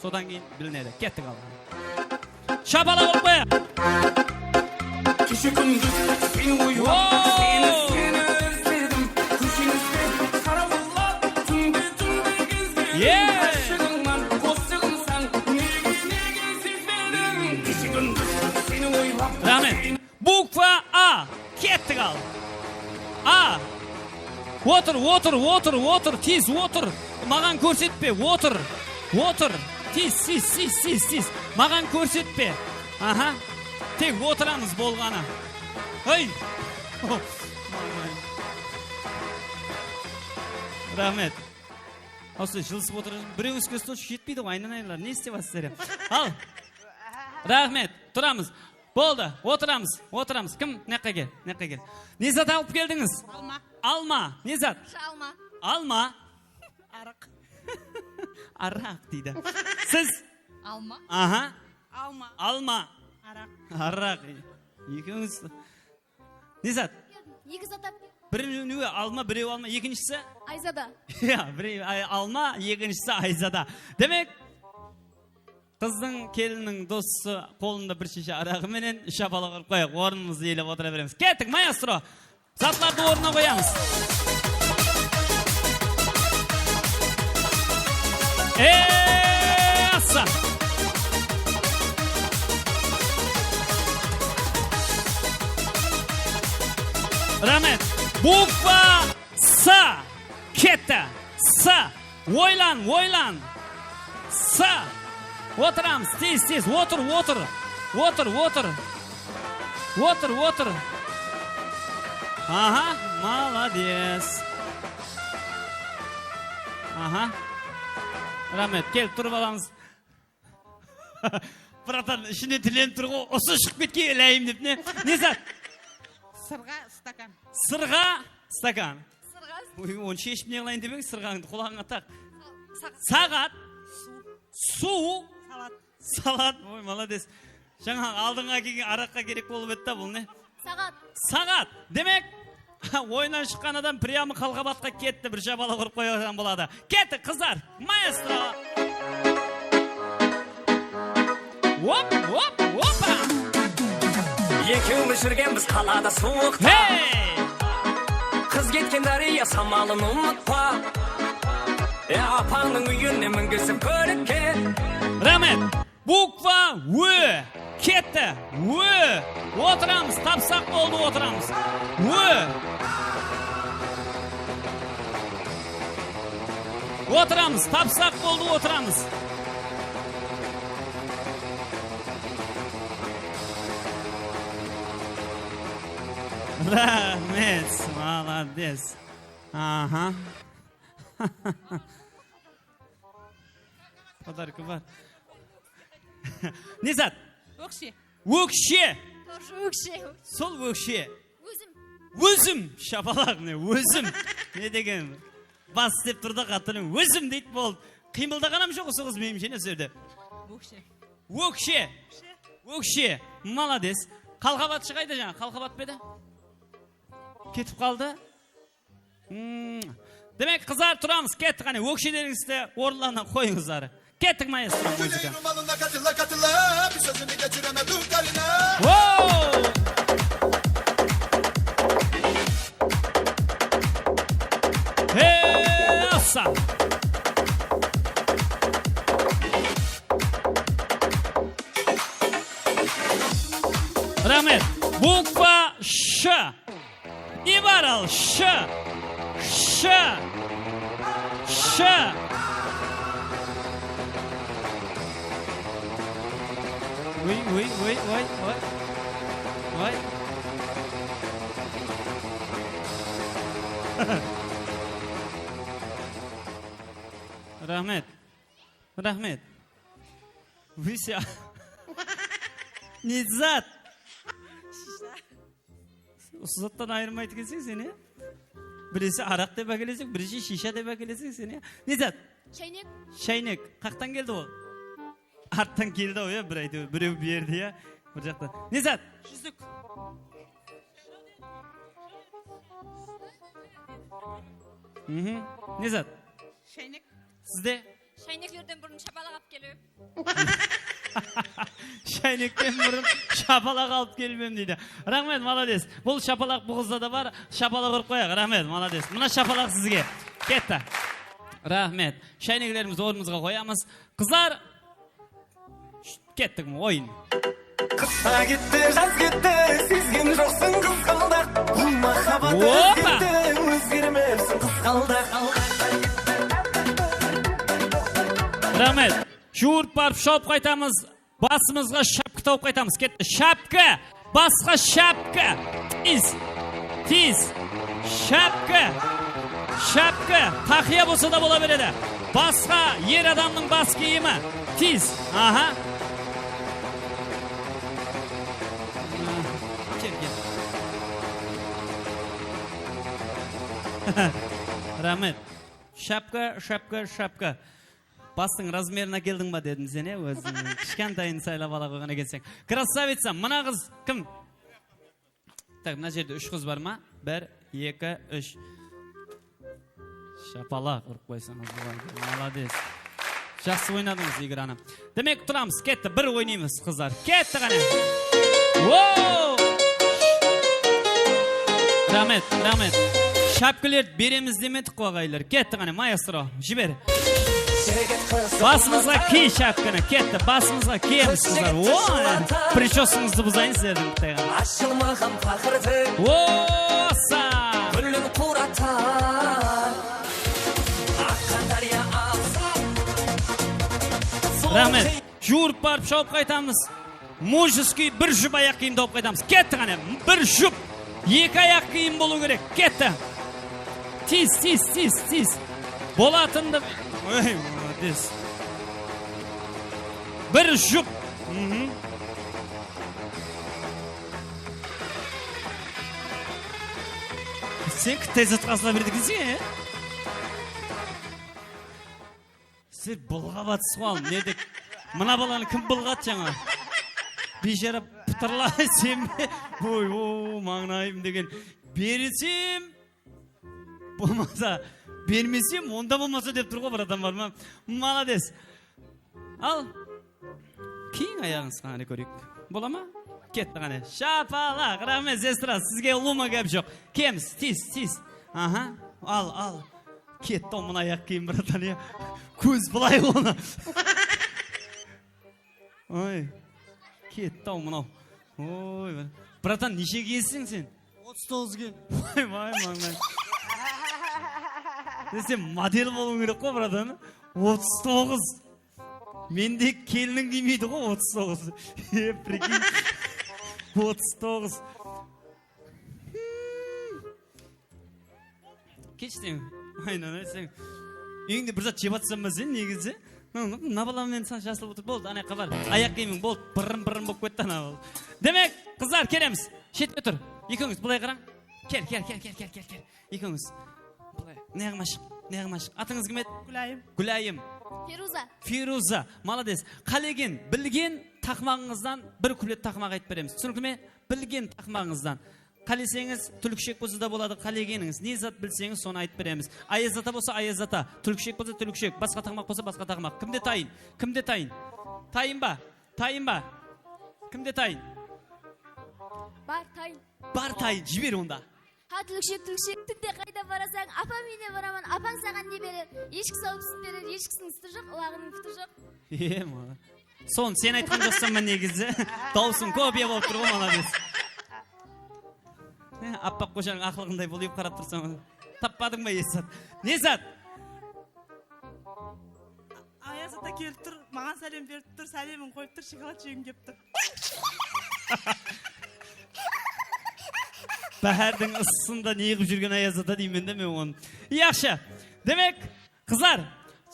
sodan keyin bilinedi. Kettik alǵa. Shapalaq urıp qoyayıq. Keshe kúndis seni oylap, seni, seni izledim. Kósheni izledim, qarawıllap, túnde, túnde gezdim. Yeah! Ashıǵıńnan, qosıǵımsań, nege, nege sezbedim? Keshe kúndis seni oylap, raxmet. Bukva A. Kettik al. A. Otır, otır, otır, otır. Tez otır. Maǵan kórsetpe. Otır. Otır. Tez, tez, tez, tez, tez. Maǵan kórsetpe. Aha. Tek otıramız bolǵanı. Hey. Raxmet. Usı jılısıp otır. Birew úske stol jetpeydi ǵoy, aynanaylar. Ne istep atsızlar ya? Al. Raxmet. Turamız. Boldı, otıramız, otıramız. Kim? Mınaqqa kel, mınaqqa kel. Ne zat alıp keldińiz? Alma. Alma. Ne zat? Sha alma. Alma. Araq. Araq deydi. Siz? Alma. Aha. Alma. Alma. Araq. Araq. Ekewińiz. Ne zat? Eki zat alıp keldim. Birewi alma, birewi alma, ekinshisi? Ayzada. Ya, birewi ay-, alma, ekinshisi Ayzada. Demek, qızdıń, kelinniń dosı qolında bir sheshe araǵı menen shapalaq urıp qoyayıq. Ornımızdı iyelep otıra beremiz. Kettik, maestro! Zatlardı ornına qoyamız. Eee, assa! Raxmet. Bukva S. Ketti. S. Oylan, oylan. S. Otıramız, tez, tez. Otır, otır. Otır, otır. Otır, otır. Aha, malades. Aha. Raxmet, kel, turıp alamız. Bratan, ishinde tilenip tur ǵoy, usı shıǵıp ketken ilayım dep, ne? Ne zat? Sırǵa, stakan. Sırǵa, stakan. Sırǵa. Oy, onı sheship ne qılayın dep eń, sırǵańdı qulaǵıńa taq. Sa-, saǵat. Saǵat. Suw. Suw. Salat. Salat. Oy, malades. Jańa aldınǵa kelgen araqqa kerek bolıp edi da, bul ne? Saǵat. Saǵat. Demek, oyınnan shıqqan adam прямо Qalqabatqa ketti, bir shapalaq urıp qoyatuǵın boladı. Kettik, qızlar. Maestro. Op, op, opa. Ekewimiz júrgenbiz qalada suwıqta. Hey! Qız ketken dárya samalın umıtpa. E, apańnıń úyine mingirsem kólikke. Raxmet. Bukva Ö. Ketti. Ö. Otıramız, tapsaq boldı, otıramız. Ö. Otıramız, tapsaq boldı, otıramız. Raxmet, malades. Aha. Podarka bar. Ne zat? Ókshe. Ókshe. Тоже ókshe. Sol ókshe. Ózim. Ózim. Shapalaq ne? Ózim. Ne degen? Bas dep tur da, qattı. Ózim deydi, boldı. Qıymıldaǵan hám joq usı qız, menimshe, ne sóyledi? Ókshe. Ókshe. Ókshe. Malades. Qalqabatshı qayda jańa? Qalqabat pa edi? Ketip qaldı. Hmm. Demek, qızlar, turamız, kettik, qáne, óksheleńizdi orınlarına qoyıńızlar. Kettik, maestro, muzıka. Wow! Sap. Raxmet. Bukva sh. Ne bar al? Sh. Sh. Sh. Oy, oy, oy, oy, oy. Oy. Raxmet. Raxmet. Вы ся. Ne zat? Usı zattan ayırmaydı ekenseń sen, ya? Birisi araq dep ákeleseń, birisi shisha dep ákeleseń sen, ya? Ne zat? Shaynek. Shaynek. Qaqtan keldi ol? Arttan keldi-aw, ya, bir, áytewir, birew berdi, ya, bir jaqtan. Ne zat? Júzik. Mhm. Ne zat? Shaynek. Sizde? Shayneklerden burın shapalaq alıp kelip. Shaynekten burın shapalaq alıp kelip em deydi. Raxmet, malades. Bul shapalaq bul qızda da bar. Shapalaq urıp qoyaq. Raxmet, malades. Mına shapalaq sizge. Ketti. Raxmet. Shayneklerimizdi ornımızǵa qoyamız. Qızlar, kettik, oyın. Qıs ta ketti, jaz ketti, sezgen joqsıń qızǵaldaq. Bul máhábbát Opa! Ózgermepsiń qızǵaldaq. Raxmet. Juwırıp barıp shawıp qaytamız. Basımızǵa shapka tawıp qaytamız. Ketti. Shapka. Basqa shapka. Tez. Tez. Shapka. Shapka. Taqıya bolsa da bola beredi. Basqa er adamnıń bas kiyimi. Tez. Aha. Kel, kel. Raxmet. Shapka, shapka, shapka. Bastıń razmerin ákeldiń ba dedim sen, ya, óziń kishkentayın saylap ala qoyǵan ekenseń. Krasavitsa, mına qız kim? Tak, mına jerde úsh qız bar ma? Bir, eki, úsh. Shapalaq urıp qoysańız boladı. Malades. Jaqsı oynadıńız igranı. Demek, turamız, ketti, bir oynaymız, qızlar. Ketti qáne. Wow! Raxmet, raxmet. Shapkalerdi beremiz demedik ǵoy, aǵaylar. Ketti qáne, maestro, jiber. Basımızǵa kiy shapkanı, ketti, basımızǵa kiyemiz, qızlar. Oy, prichoskanıńızdı buzayın sizlerdiń bittay ǵana. Ashılmaǵan paqırdıń Osa! Gúlin quratar. Aqqan dárya aǵsa. Raxmet. Juwırıp barıp shawıp qaytamız. Mujskiy bir jup ayaq kiyim tawıp qaytamız. Ketti qáne. Bir jup. Eki ayaq kiyim bolıw kerek. Ketti. Tez, tez, tez, tez. Bolatındı. Ey, malades. Bir jup. Mhm. Sen kittay zatqa asıla beredi ekenseń, e? Sen bılǵap atırsız ǵoy, ne de. Mına balanı kim bılǵadı jańa? Biyshara pıtırlay sen be? Oy, o, mańlayım degen. Bersem, bolmasa, bermesem, onda bolmasa dep tur ǵoy, bir adam bar ma? Malades. Al. Kiyiń ayaǵıńızdı qáne kóreyik. Bola ma? Ketti qáne. Shapalaq, raxmet, sestra, sizge ulıwma gáp joq. Kiyemiz, tez, tez. Aha, al, al. Ketti-aw mına ayaq kiyim, bratan, ya. Kóz bılay onı. Oy. Ketti-aw mınaw. Oy, bratan, neshe kiyeseń sen? Otız toǵız kiye. Vay, vay, mańlay. Sen model bolıwıń kerek ǵoy, bratan. Otız toǵız. Mende kelinniń kiymeydi ǵoy otız toǵız. E, прикинь. Otız toǵız. Keshseń, aynanayseń. Úyińde bir zat jep atsań ba sen, negizi? Mına bala menen jasılap otır. Boldı, ana, xabar. Ayaq kiyimiń boldı. Pırrım-pırrım bolıp ketti, ana, boldı. Demek, qızlar, kelemiz. Shetke tur. Ekewińiz bılay qarań. Kel, kel, kel. Ekewińiz. Bılay. Mınaǵıma shıq, mınaǵıma shıq. Atıńız kim edi? Gúlayım. Gúlayım. Feruza. Feruza. Malades. Qálegen, bilgen taqmaǵıńızdan bir kuplet taqmaq aytıp beremiz. Túsinikli me? Bilgen taqmaǵıńızdan. Qáleseńiz, túlkishek bolsa da boladı, qálegenińiz. Ne zat bilseńiz, sonı aytıp beremiz. Ayaz ata bolsa, Ayaz ata. Túlkishek bolsa, túlkishek. Basqa taqmaq bolsa, basqa taqmaq. Kimde tayın? Kimde tayın? Tayın ba? Tayın ba? Kimde tayın? Bar, tayın. Bar, tayın. Jiber onda. Ha, túlkishek, túlkishek, túnde qayda Barasań, apam úyine baraman, apań saǵan ne berer? Eshki sawıp sút berer, eshkisiniń súti joq, ılaǵınıń púti joq. E, ma. Sonı sen aytqan joqsań ba negizi? Dawısıń kopiya bolıp tur ǵoy, malades. E, appaq qojanıń aqlıǵınday bolayıp qarap tursań. Tappadıń ba, Esat? Ne zat? Ayaz ata kelip tur, maǵan sálem berip tur, sálemin qoyıp tur, shokolad jegim kelip tur. Báhárdiń ıssısında ne qılıp júrgen Ayaz ata deymen de men onı. Yaqshı. Demek, qızlar,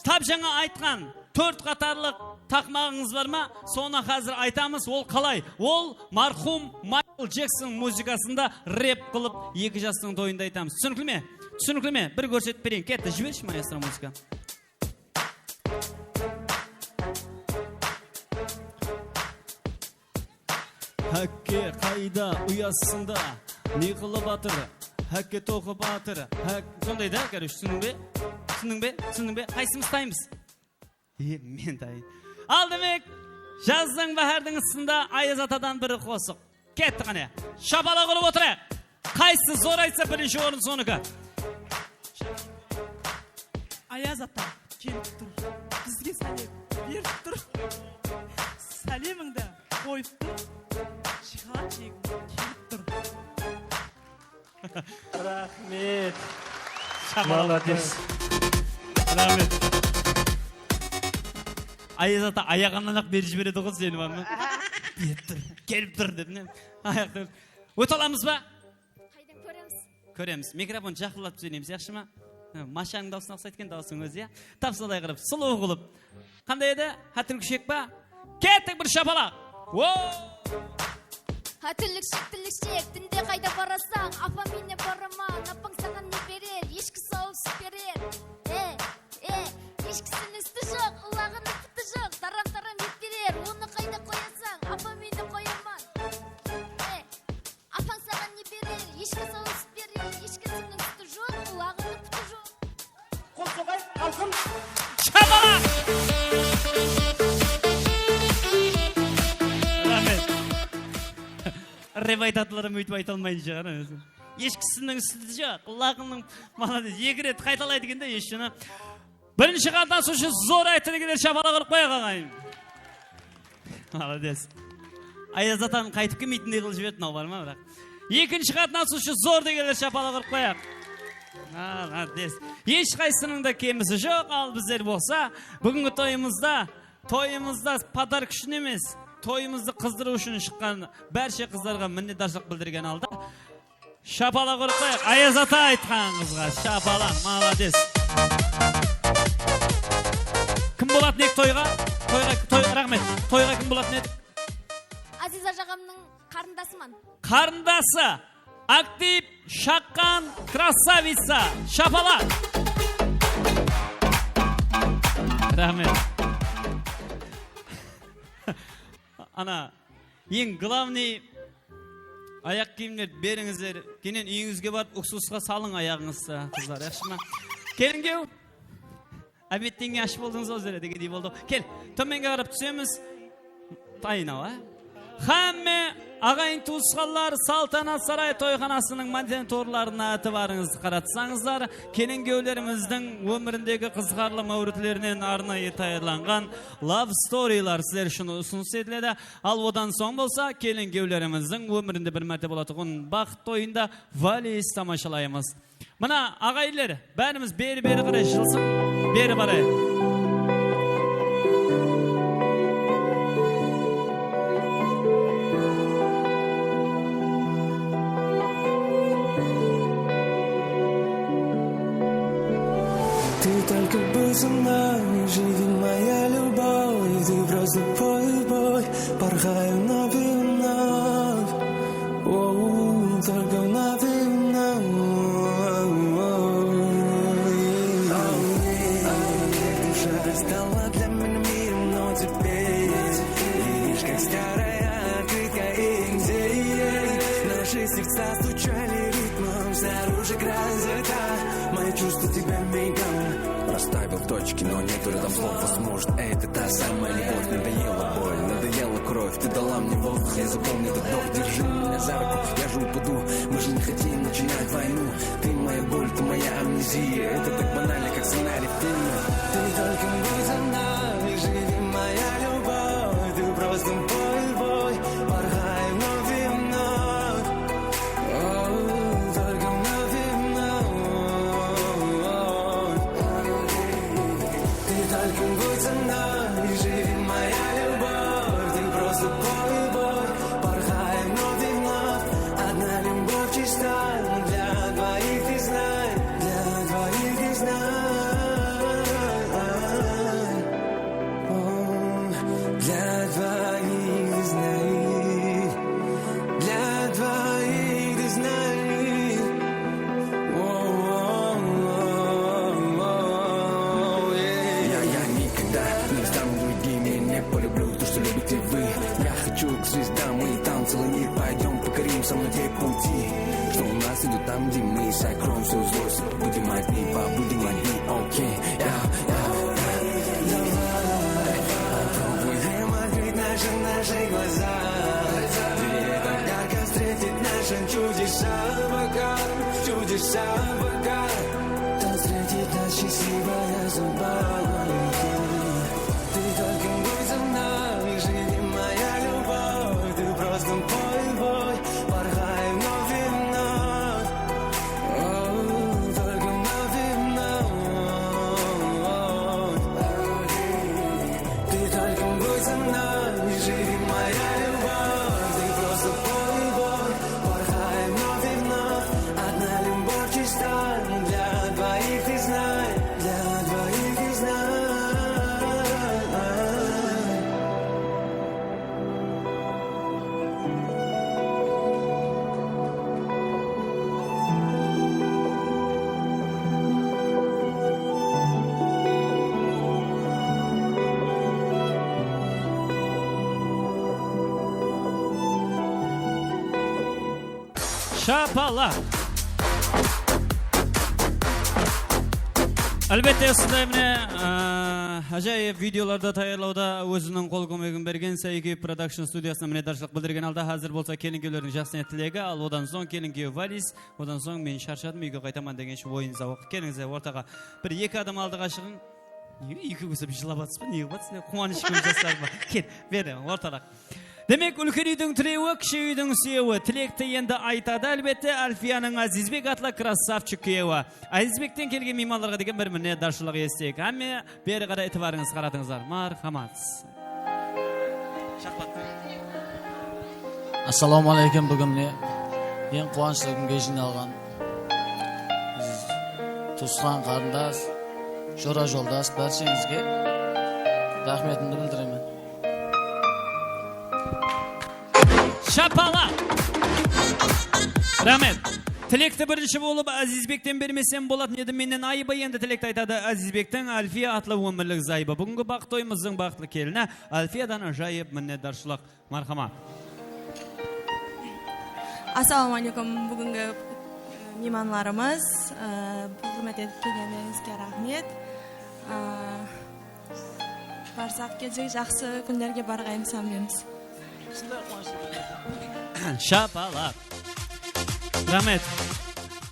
tap jańa aytqan tórt qatarlıq taqmaǵıńız bar ma? Sonı házir aytamız. Ol qalay? Ol marhum Maykl Jekson muzıkasında rep qılıp, eki jastıń toyında aytamız. Túsinikli me? Túsinikli me? Bir kórsetip bereyin. Ketti, jibershi, maestro, muzıka. Hákke qayda, uyasında, ne qılıp atır? Hákke toqıp atır. Hák-, sonday da, короче, túsindiń be? Túsindiń be? Túsindiń be? Qaysımız taymız? E, men tayın. Al, demek, jazdıń, báhárdiń ıssısında Ayaz atadan bir qosıq. Ketti, qáne. Shapalaq urıp otırayıq. Qaysı zor aytsa, birinshi orın sonıki. Ayaz ata kelip tur. Bizge sálem berip tur. Sálemińdi qoyıp tur. Shokolad jegim kelip tur. Raxmet. Shapalaq. Malades. Raxmet. Ayaz ata ayaǵannan-aq berip jiberedi ǵoy, seni, bar ma? Berip tur, kelip tur dep, ne? Ayaqta. Óte alamız ba? Qaydan kóremiz? Kóremiz. Mikrofon jaqınlatıp sóyleymiz, yaqshı ma? Ha, Mashanıń dawısına uqsaydı eken, dawısıń ózi, ya. Tap solay qılıp, sulıw qılıp. Qanday edi? Há, túlkishek pa? Kettik, bir shapalaq. Wo! Há, túlkishek, túlkishek, túnde qayda barasań? Apam úyine baraman, apań saǵan ne berer? Eshki sawıp sút berer. E, e, eshkisiniń súti joq, ılaǵınıń púti joq, taram-taram et berer. Onı qayda qoyasań? Apam úyine qoyaman. E, Apań saǵan ne berer? Eshki sawıp sút berer. Eshkisiniń súti joq, ılaǵınıń púti joq. Qol soǵayıq, xalqım! Shapalaq! Raxmet. Rep aytatınlarım óytip ayta almaydı shıǵar. Eshkisiniń súti joq, ılaǵınıń, malades, eki ret qaytalaydı eken de, eshkini. Birinshi qatnasıwshı zor ayttı degenler, shapalaq urıp qoyaq, aǵayin. Malades. Ayaz atan qaytıp kelmeytindey qılıp jiberdi, mınaw bar ma, biraq. Ekinshi qatnasıwshı zor degenler, shapalaq urıp qoyaq. Malades. Hesh qaysısınıń da kemisi joq, al bizler bolsa búgingi toyımızda, toyımızda podarka ushın emes, toyımızdı qızdırıw ushın shıqqan bárshe qızlarǵa minnetdarshılıq bildirgen halda Shapalaq urıp qoyaq. Ayaz ata aytqanıńızǵa shapalaq, malades. Kim bolatın edi toyǵa? Toyǵa, toy, raxmet. Toyǵa kim bolatın edi? Aziza jaǵamnıń qarındasıman. Qarındası. Aktiv, shaqqan, krassavitsa. Shapalaq. Raxmet. Ana, eń glavnıy, ayaq kiyimlerdi berińizler. Keyin úyińizge barıp, uksusqa salıń ayaǵıńızdı, qızlar, yaqshı ma? Kelingew, ábetten keyin ash boldıńız ǵoy ózleri degendey boldı. Kel, tómenge qarap túsemiz. Tayın awa. Hámme aǵayin tuwısqanlar, Saltanat saray toyxanasınıń monitorlarına itibarıńızdı qaratsańızlar, kelingewlerimizdiń ómirindegi qızıqarlı máwritlerinen arnayı tayarlanǵan love storylar sizler ushın usınıs etiledi. Al, odan soń bolsa kelingewlerimizdiń ómirinde bir márte bolatuǵın baxıt toyında vals tamashalaymız. Mına, aǵayinler, bárimiz beri-beri qaray jılsın, beri barayıq. Ты только бусина, живи, моя любовь, ты просто пой, пой, порхай вновь и вновь. Оу, только вновь и вновь. Душа стала для меня миром, но теперь видишь, как старая открытка и где наши сердца стучали ритмом снаружи гроза. Мои чувства тебя мигом расставил точки, но нету рядом слов. Возможно, это та самая любовь. Надоела боль, надоела кровь. Ты дала мне воздух, я запомнил этот вдох. Держи меня за руку, я же упаду. Мы же не хотим начинать войну. Ты моя боль, ты моя Фантазия, это так банально, как сценарий в фильме. Ты только будь со мной, живи, моя любовь. Ты просто пой, пой, порхай вновь и вновь. О, только вновь и вновь. Ты только будь со мной, живи, моя любовь. Ты просто пой, пой, порхай вновь и вновь. Одна любовь чиста для двоих, ты знай, для двоих, ты знай. О, для двоих, ты знай, для двоих, ты знай. О, о, о, о, э. Я, я никогда не стану другим, я не полюблю то, что любите вы. Я хочу к звездам, мы там целый мир, пойдём покорим со мной те пути, что у нас идут там, где мы сокроем свою злость. Будем одни, побудем одни, окей. Я, я, я. Давай, попробуем открыть наши, наши глаза. Ты это ярко встретить наши чудеса пока, чудеса пока. Там встретит нас счастливая судьба. Ты только будь со мной, живи, моя любовь. Ты просто пой, пой, порхай вновь и вновь. О, только вновь и вновь. Ты только будь со мной, живи, моя любовь. Ты просто пой, пой, порхай вновь и вновь. Одна любовь чиста для двоих, ты знай, для двоих, ты знай. Shapalaq! Álbette, usınday mine, aa, ájayıp videolardı tayarlawda óziniń qol kómegin bergen Sayki Production studiyasına minnetdarshılıq bildirgen halda, házir bolsa kelin-kúyewlerdiń jaqsı niyet tilegi, al odan soń kelin-kúyew valiz, odan soń men sharshadım, úyge qaytaman degenshe oyın-zawıq. Kelińizler ortaǵa. Bir eki adam aldıǵa shıǵıń. Nege úyge kósip jılap atırsız ba? Ne qılıp atırsız? Quwanısh kúyip jaslar ma? Kel, beri, ortaǵa. Demek, úlken úydiń tirewi, kishi úydiń súyewi. Tilekti endi aytadı, álbette, Álfiyanıń Ázizbek atlı krassavchik kúyewi. Ázizbekten kelgen miymanlarǵa degen bir minnetdarshılıq ettik. Hámme beri qaray itibarıńızdı qaratıńızlar. Marhamat. Assalawma áleykum, búgin mine eń quwanıshlı kúnge jıynalǵan tuwısqan, qarındas, jora-joldas, bársheńizge raxmetimdi bildiremen. Shapalaq! Raxmet. Tilekti birinshi bolıp Ázizbekten bermesem bolatın edi, mennen ayıbı. Endi tilekti aytadı Ázizbektiń Álfiya atlı ómirlik zayıbı. Búgingi baxıt toyımızdıń baxıtlı kelini Álfiyadan ájayıp minnetdarshılıq. Marhamat. Assalawma áleykum, búgingi, e, miymanlarımız, e, bul húrmet etip kelgenlerińizge raxmet. E, Barsaq, kelecek jaqsı kúnlerge barǵayımız, hámmemiz. Shapalaq. Raxmet.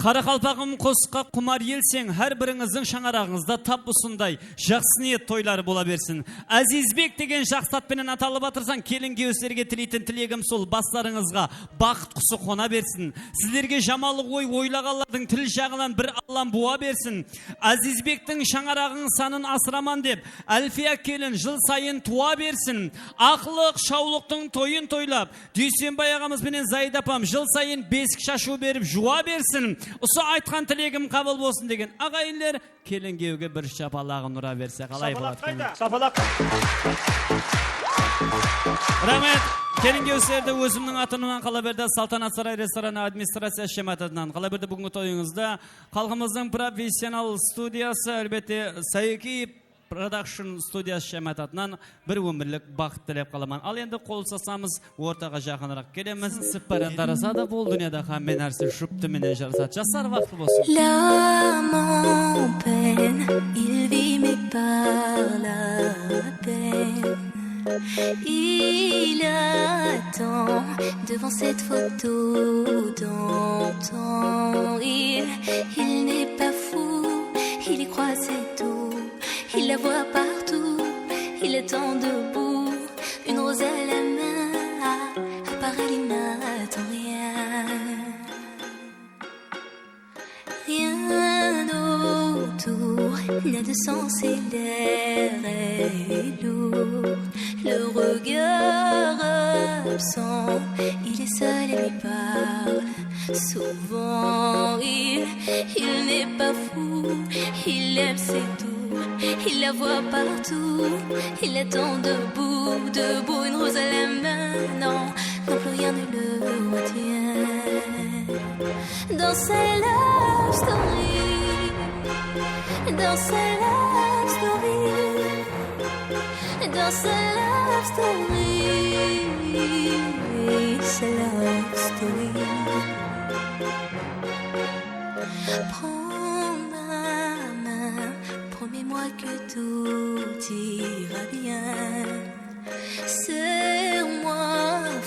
Qaraqalpaǵım qosıqqa qumar elseń, hár birińizdiń shańaraǵıńızda tap usınday jaqsı niyet toyları bola bersin. Ázizbek degen jaqsı at penen atalıp atırsań, kelin-kúyewsizlerge tileytin tilegim sol, baslarıńızǵa baxıt qusı qona bersin. Sizlerge jamanlıq oy oylaǵanlardıń til jaǵınan bir allam buwa bersin. Ázizbektiń shańaraǵıń sanın asıraman dep, Álfiya kelin jıl sayın tuwa bersin. Aqlıq, shawlıqtıń toyın toylap, Dúysenbay aǵamız benen Zayda apam jıl sayın besik shashıw berip juwa bersin. Usı aytqan tilegim qabıl bolsın degen aǵayinler kelin-kúyewge bir shapalaǵın ura berse qalay boladı eken? Shapalaq qayda? Shapalaq. Raxmet. Kelin-kúyewsizlerdi ózimniń atımnan, qalaberdi Saltanat Saray restoranı administraciyası jámááti atınan, qalaberdi búgingi toyıńızda xalqımızdıń professional studiyası, álbette, Sayki Production studiyası jámááti atınan bir ómirlik baxıt tilep qalaman. Al endi qol uslasamız, ortaǵa jaqınıraq kelemiz. Sınsıp bárin qarasa da, bul dúnyada hámme nárse juptı menen jarasadı. Jaslar, baxıtlı bolsın. L'âme en peine, il vit mais pas la peine. Il attend devant cette photo d'antan. Il, il n'est pas fou. Il la voit partout, il attend debout, une rose à la main, à, à part elle, il n'attend rien. Rien autour n'a de sens et l'air est lourd. Le regard absent, il est seul et lui parle. Souvent il, il n'est pas fou, il aime ses tours. Il la voit partout, il attend debout, debout, une rose à la main. Non, non, plus rien ne le retient. Dans sa love story, dans sa love story, dans sa love story, sa love story. Prends ma main, promets-moi que tout ira bien. Serre-moi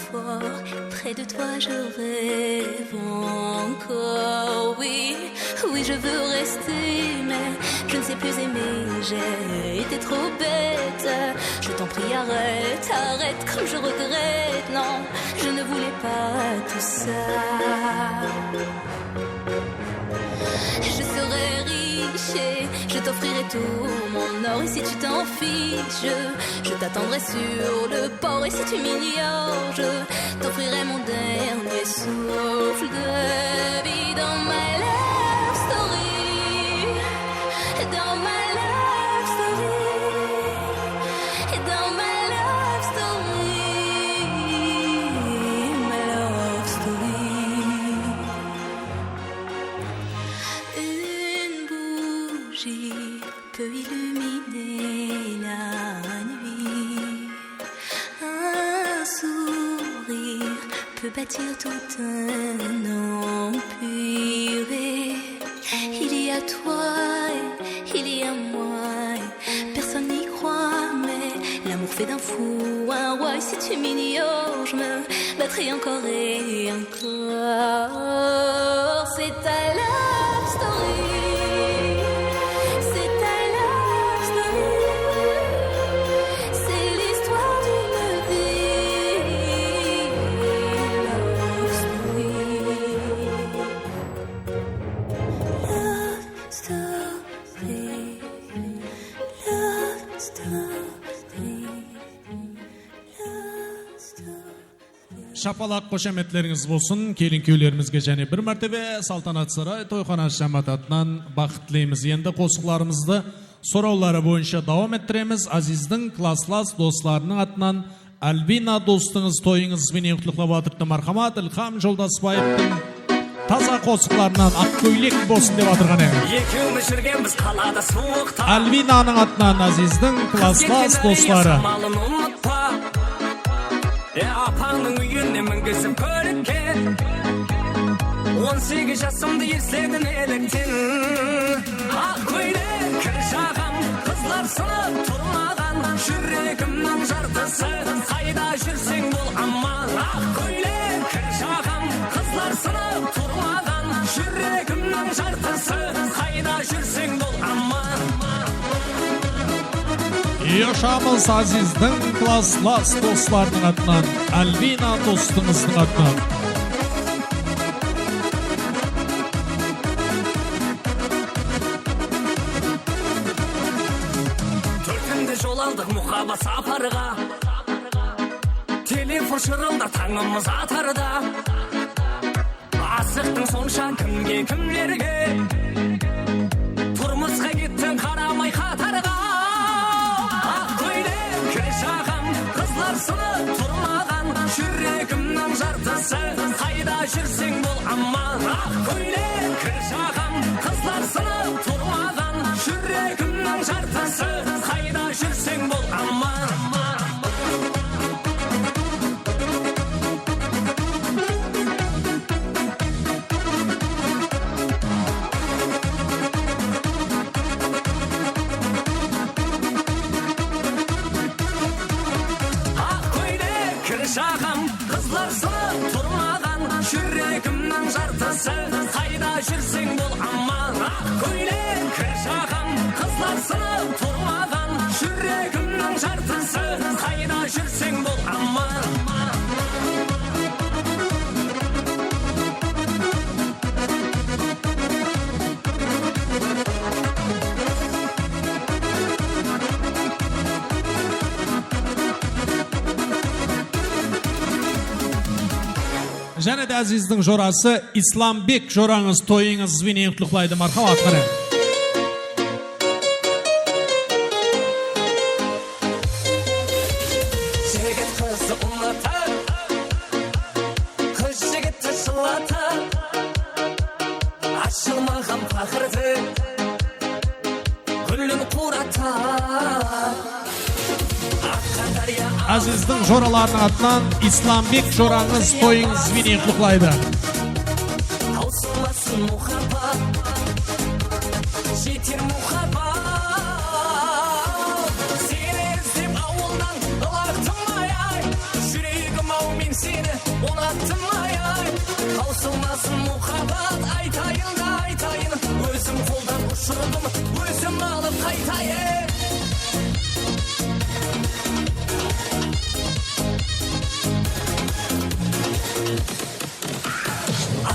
fort, près de toi je rêve encore. Oui, oui, je veux rester, mais je ne sais plus aimer, j'ai été trop bête. Je t'en prie, arrête, arrête, comme je regrette. Non, je ne voulais pas tout ça. Je serai riche et je t'offrirai tout mon or. Et si tu t'en fiches, je, je t'attendrai sur le port. Et si tu m'ignores, je t'offrirai mon dernier souffle de vie. Dans ma love story, dans ma love story, dans ma love story, ma love story. Une bougie peut illuminer la nuit. Un sourire peut bâtir tout un empire. Et il y a toi et il y a moi. Personne n'y croit, mais l'amour fait d'un fou un roi. Et si tu m'ignores, je me battrai encore et encore. C'est ta love story, c'est ta love story, c'est l'histoire d'une vie. Love story, love story, love story, love story. Shapalaq, xoshametlerińiz bolsın. Kelin-kúylerimizge jáne bir mártebe Saltanat Saray toyxanası jámááti atınan baxıt tileymiz. Endi qosıqlarımızdı sorawları boyınsha dawam ettiremiz. Azizdiń klasslas doslarınıń atınan Albina dostıńız toyıńız benen qutlıqlap atırıptı. Marhamat, Ilham Joldasbaevtıń taza qosıqlarınan Aq kóylek bolsın dep atırǵan edim. Ekewimiz júrgenbiz qalada suwıqta. Albinanıń atınan Azizdiń klasslas dosları. Samalın umıtpa. E, apańnıń úyine mingisip kólikke. On segiz jasımdı esledim elekten. Aq kóylek kir jaǵam, qızlar sınıp turmaǵan. Júregimniń jartısı, qayda júrseń bol aman. Aq kóylek kir jaǵam, qızlar sınıp turmaǵan. Júregimniń jartısı, qayda júrseń bol aman. Yashamız Azizdiń klasslas doslarınıń atınan, Albina dostıńızdıń atınan. Tórtinde jol aldıq muhabbat saparǵa. Telefon shırıldar tańımız atarda. Asıqtıń sonsha kimge, kimlerge? Turmısqa kettiń qaramay qatarǵa. Aq kóylek kir jaǵam, qızlar sınıp turmaǵan. Júregimniń jartısı, qayda júrseń bol aman. Aq kóylek kir jaǵam, qızlar sınıp turmaǵan. Júregimniń jartısı, qayda júrseń bol aman. Aq kóylek kir jaǵam, qızlar sınıp turmaǵan. Júregimniń jartısı, qayda júrseń bol aman. Aq kóylek kir jaǵam, qızlar sınıp turmaǵan. Jáne de Ázizdiń jorası Islambek jorańız toyıńız benen qutlıqlaydı, marhamat qáne. Jigit qızdı unatar, qız jigitti jıllatar. Ashılmaǵan paqırdı gúlin quratar. Ázizdiń joralarınıń atınan Islambek jorańız toyıńız benen qutlıqlaydı. Tawsılmasın muhabbat, jeter muhabbat. Seni izlep awıldan ılaqtım ay-ay. Júregim-aw, men seni unattım ay-ay. Tawsılmasın muhabbat, aytayın da aytayın. Ózim qoldan ushırdım, ózim alıp qaytayın.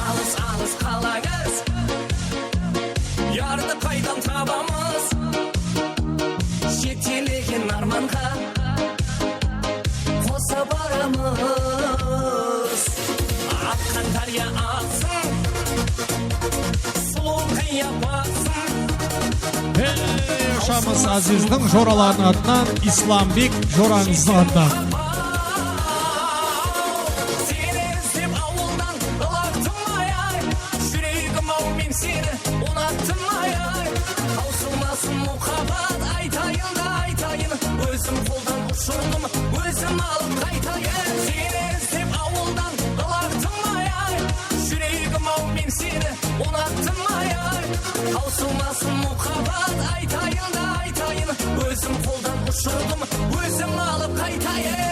Alıs-alıs qalańız, yardı qaydan tabamız? Jetelegen armanǵa qosa baramız. Aqqan dárya aqsın, sulıw qıyap aqsın. Hey, ushamız Ázizdiń joralarınıń atınan, Islambek jorańızdıń atınan. Seni izlep awıldan ılaqtım ay-ay. Júregim-aw, men seni unattım ay-ay. Tawsılmasın muhabbat, aytayın da aytayın. Ózim qoldan ushırdım, ózim alıp qaytayın. Seni izlep awıldan ılaqtım ay-ay. Júregim-aw, men seni unattım ay-ay. Tawsılmasın muhabbat, aytayın da aytayın. Ózim qoldan ushırdım, ózim alıp qaytayın.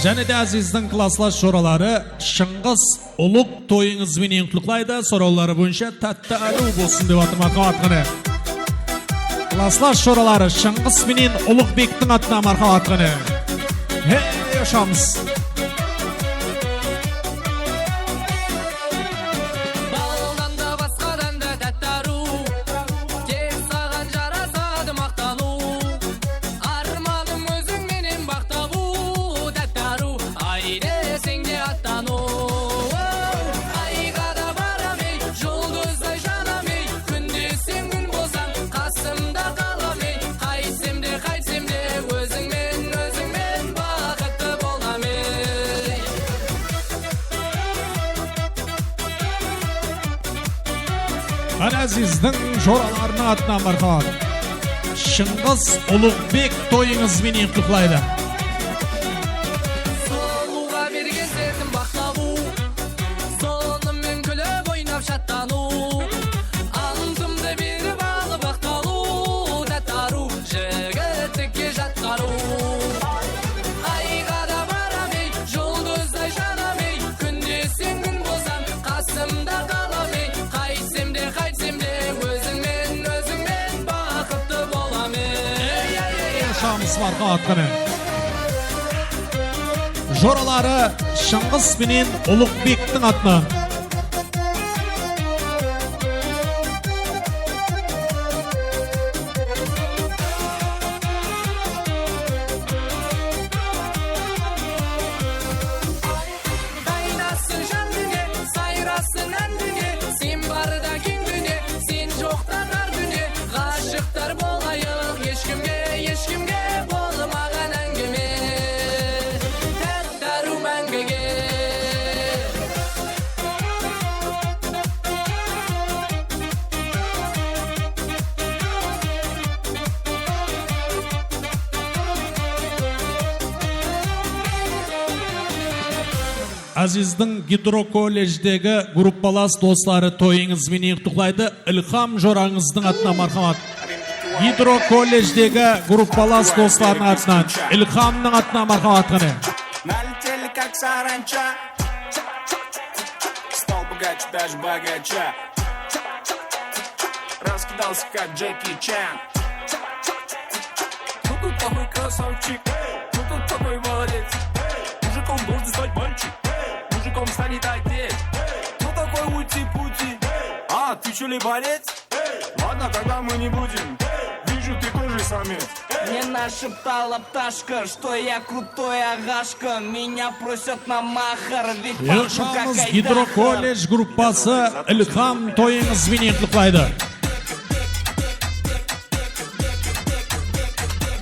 Jáne de Ázizdiń klaslas joraları Shıńǵıs Ulıq toyıńız benen qutlıqlaydı. Sorawları boyınsha tátti arıw bolsın dep atır, marhamat qáne. Klaslas joraları Shıńǵıs menen Uluǵbektiń atına, marhamat qáne. Hey, ushamız. Baldan da, basqadan da tátti arıw, tek saǵan jarasadı maqtalıw. Armanım óziń menen baxt tabıw, tátti arıw, ay deseń de attanıw. Ayǵa da baram ey, juldızday janam ey, kún deseń kún bolsań, qasımda qalam ey, qaytsem de, qaytsem de, ózińmen, ózińmen baxıttı bolam ey. Qáne, Ázizdiń joralarınıń atınan, marhamat. Shıńǵıs Uluǵbek toyıńız benen qutlıqlaydı. Sulıwǵa bergen sertim baxt tabıw, sonımen kúlip oynap shatlanıw. Antımdı berip alıp aqtalıw, tátti arıw, jigitlikke jatqarıw. Ayǵa da baram ey, juldızday janam ey, kún deseń kún bolsań, qasımda qalam ey, qaytsem de, qaytsem de, ózińmen, ózińmen baxıttı bolam ey. Ey, ey, ey, ey. Usham smartfon atqanı. Joraları Shıńǵıs menen Uluǵbektiń atınan. Qaynasın jan dúnya, sayrasın án dúnya, sen barda keń dúnya, sen joqta tar dúnya. Ǵashıqtar bolayıq eshkimge, eshkimge bolmaǵan áńgime. Tát Darıw máńgige. Ázizdiń Gidro kollejdegi gruppalas dosları toyıńız menen qutlıqlaydı. Ilham jorańızdıń atınan, marhamat. Gidro kollejdegi gruppalas doslarınıń atınan, Ilhamnıń atınan, marhamat qáne. Налетели, как саранча. Стал богаче, даже богаче. Раскидался, как Джеки Чан. Кто тут такой красавчик? Кто тут такой молодец? Мужиком должен стать мальчик. Мужик Ком, встань и дайте. Кто такой Ути-Пути? А, ты чё ли борец? Ладно, тогда мы не будем. Вижу, ты тоже самец. Мен ashıp talap tashka, что я крутой aǵashka. Меня просят на махар, ведь пахну как айдаха. Gidrokollej gruppası Ilham toyıńız menen qutlıqlaydı.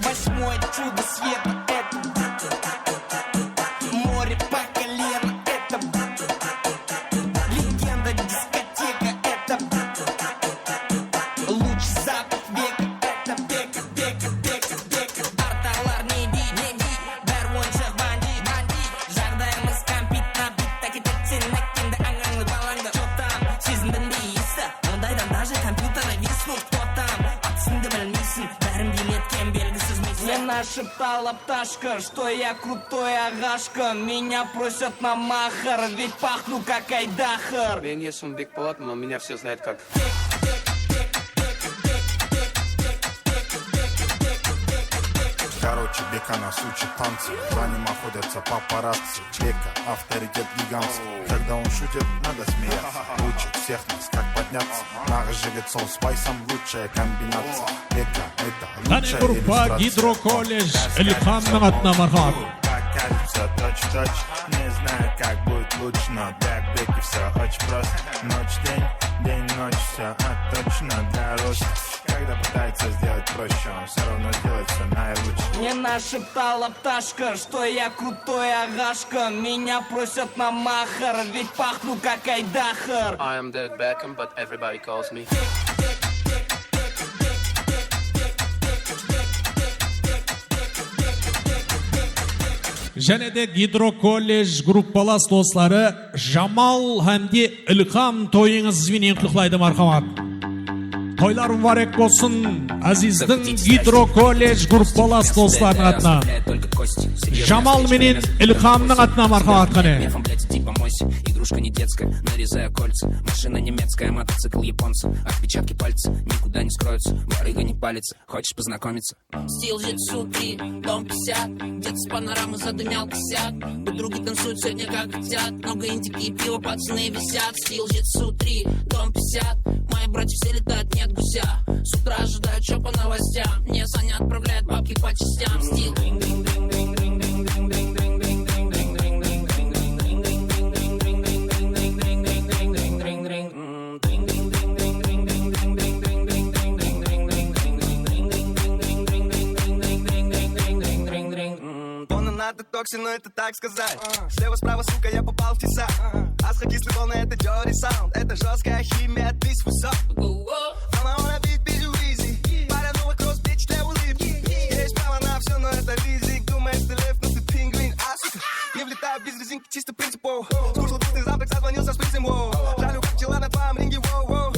Восьмое чудо света, это море по колено, это легенда дискотека, это лучший запах века, это века, века, века, века. Artalar ne dey, ne dey, bári oyınshıq bandit, bandit. Jaǵdayımız kompit, nabit, áketedi seni ákkeńdi, ańańdı, balańdı. Чё там, sezindim bey esti, ondaydan даже kompyuter visknut. Кто там, atısıńdı bilmeysiń, bárin biletken belgisiz miysiń. Men ashıp talap tashka, что я крутой aǵashka. Меня просят на махар, ведь пахну как айдаха. Meniń esmim Bekpolat, но меня все знают как Короче, Бекана в случае танца. За ним охотятся папарацци. Beka, авторитет гигантский. Когда он шутит, надо смеяться. Учит всех нас, как подняться. Naǵız jigit, sol spaysom, лучшая комбинация. Beka, это Qáne, лучшая gruppa иллюстрация. Gidrokollej Ilhamnıń atına marhamat. Как кажется, точь-в-точь. Не знаю, как будет лучше, но для Беки всё очень просто. Ночь, день, день, ночь, всё точно для роста. Когда пытается сделать проще, он всё равно сделает всё наилучше. Men ashıp talap tashka, что я крутой aǵashka. Меня просят на махар, ведь пахну как айдаха. I am David Beckham, but everybody calls me. Jáne de Gidrokollej gruppalas dosları Jamal hám de Ilham toyıńız menen qutlıqlaydı, marhamat. Toylar múbárek bolsın, ázizdiń Gidrokollej gruppalas doslarınıń atına. Jamal menen Ilhamnıń atına, marhamat, qáne. Мефом, блядь, иди помойся. Игрушка не детская, нарезаю кольца. Машина немецкая, мотоцикл японца. Отпечатки пальцев никуда не скроются. Барыга не палится, хочешь познакомиться? Стил жетпіс три, дом пятьдесят, где-то с панорамы задымят косяк. Подруги танцуют сегодня как хотят, много индики и пива, пацаны висят. Стил жетпіс три, дом пятьдесят, мои братья все летают, нет гуся. С утра ожидают, чё по новостям, мне Саня отправляет бабки по частям. Стил. Он на токсин, но это так сказать. Слева, справа, сука, я попал в теса. Асхо кислый волны, это Dirty Sound. Это жёсткая химия, this what's up. I'ma on a beat, be easy. Паранула кросс, bitch, для улыбки. Есть право на всё, но это риск. Думаешь, ты лев, но ты пингвин, а, сука. Не влетаю без резинки, чисто принцип, воу. Скушал вкусный завтрак, созвонился с принцем, воу. Жалю, как дела на твоём ринге, воу, воу.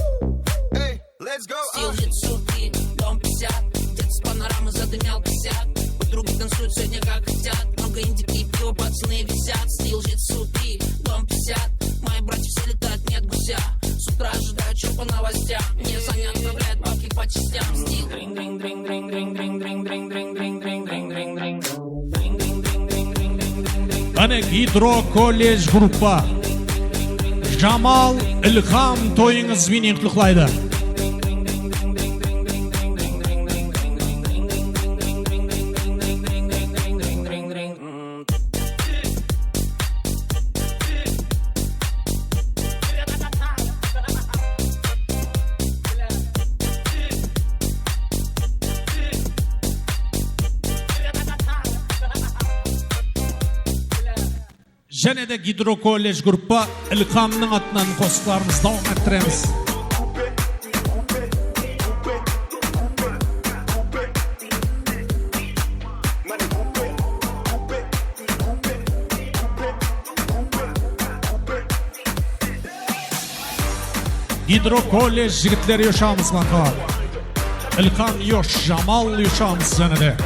Эй, let's go. Стил жетпіс три, дом пятьдесят, где-то с панорамы задымят косяк. Подруги танцуют сегодня как хотят, много индики и пива, пацаны висят. Стил жетпіс три, дом пятьдесят, мои братья все летают, нет гуся. С утра ожидают, чё по новостям, мне Саня отправляет бабки по частям. Стил. Qáne, Gidrokollej gruppa Jamal, Ilham toyıńız menen qutlıqlaydı. Jáne de Gidrokollej gruppa Ilhamnıń atınan qosıqlarımızdı dawam ettiremiz. Gidrokollej jigitleri ushıramız, marhamat. Ilham yosh, Jamal ushıramız jáne de.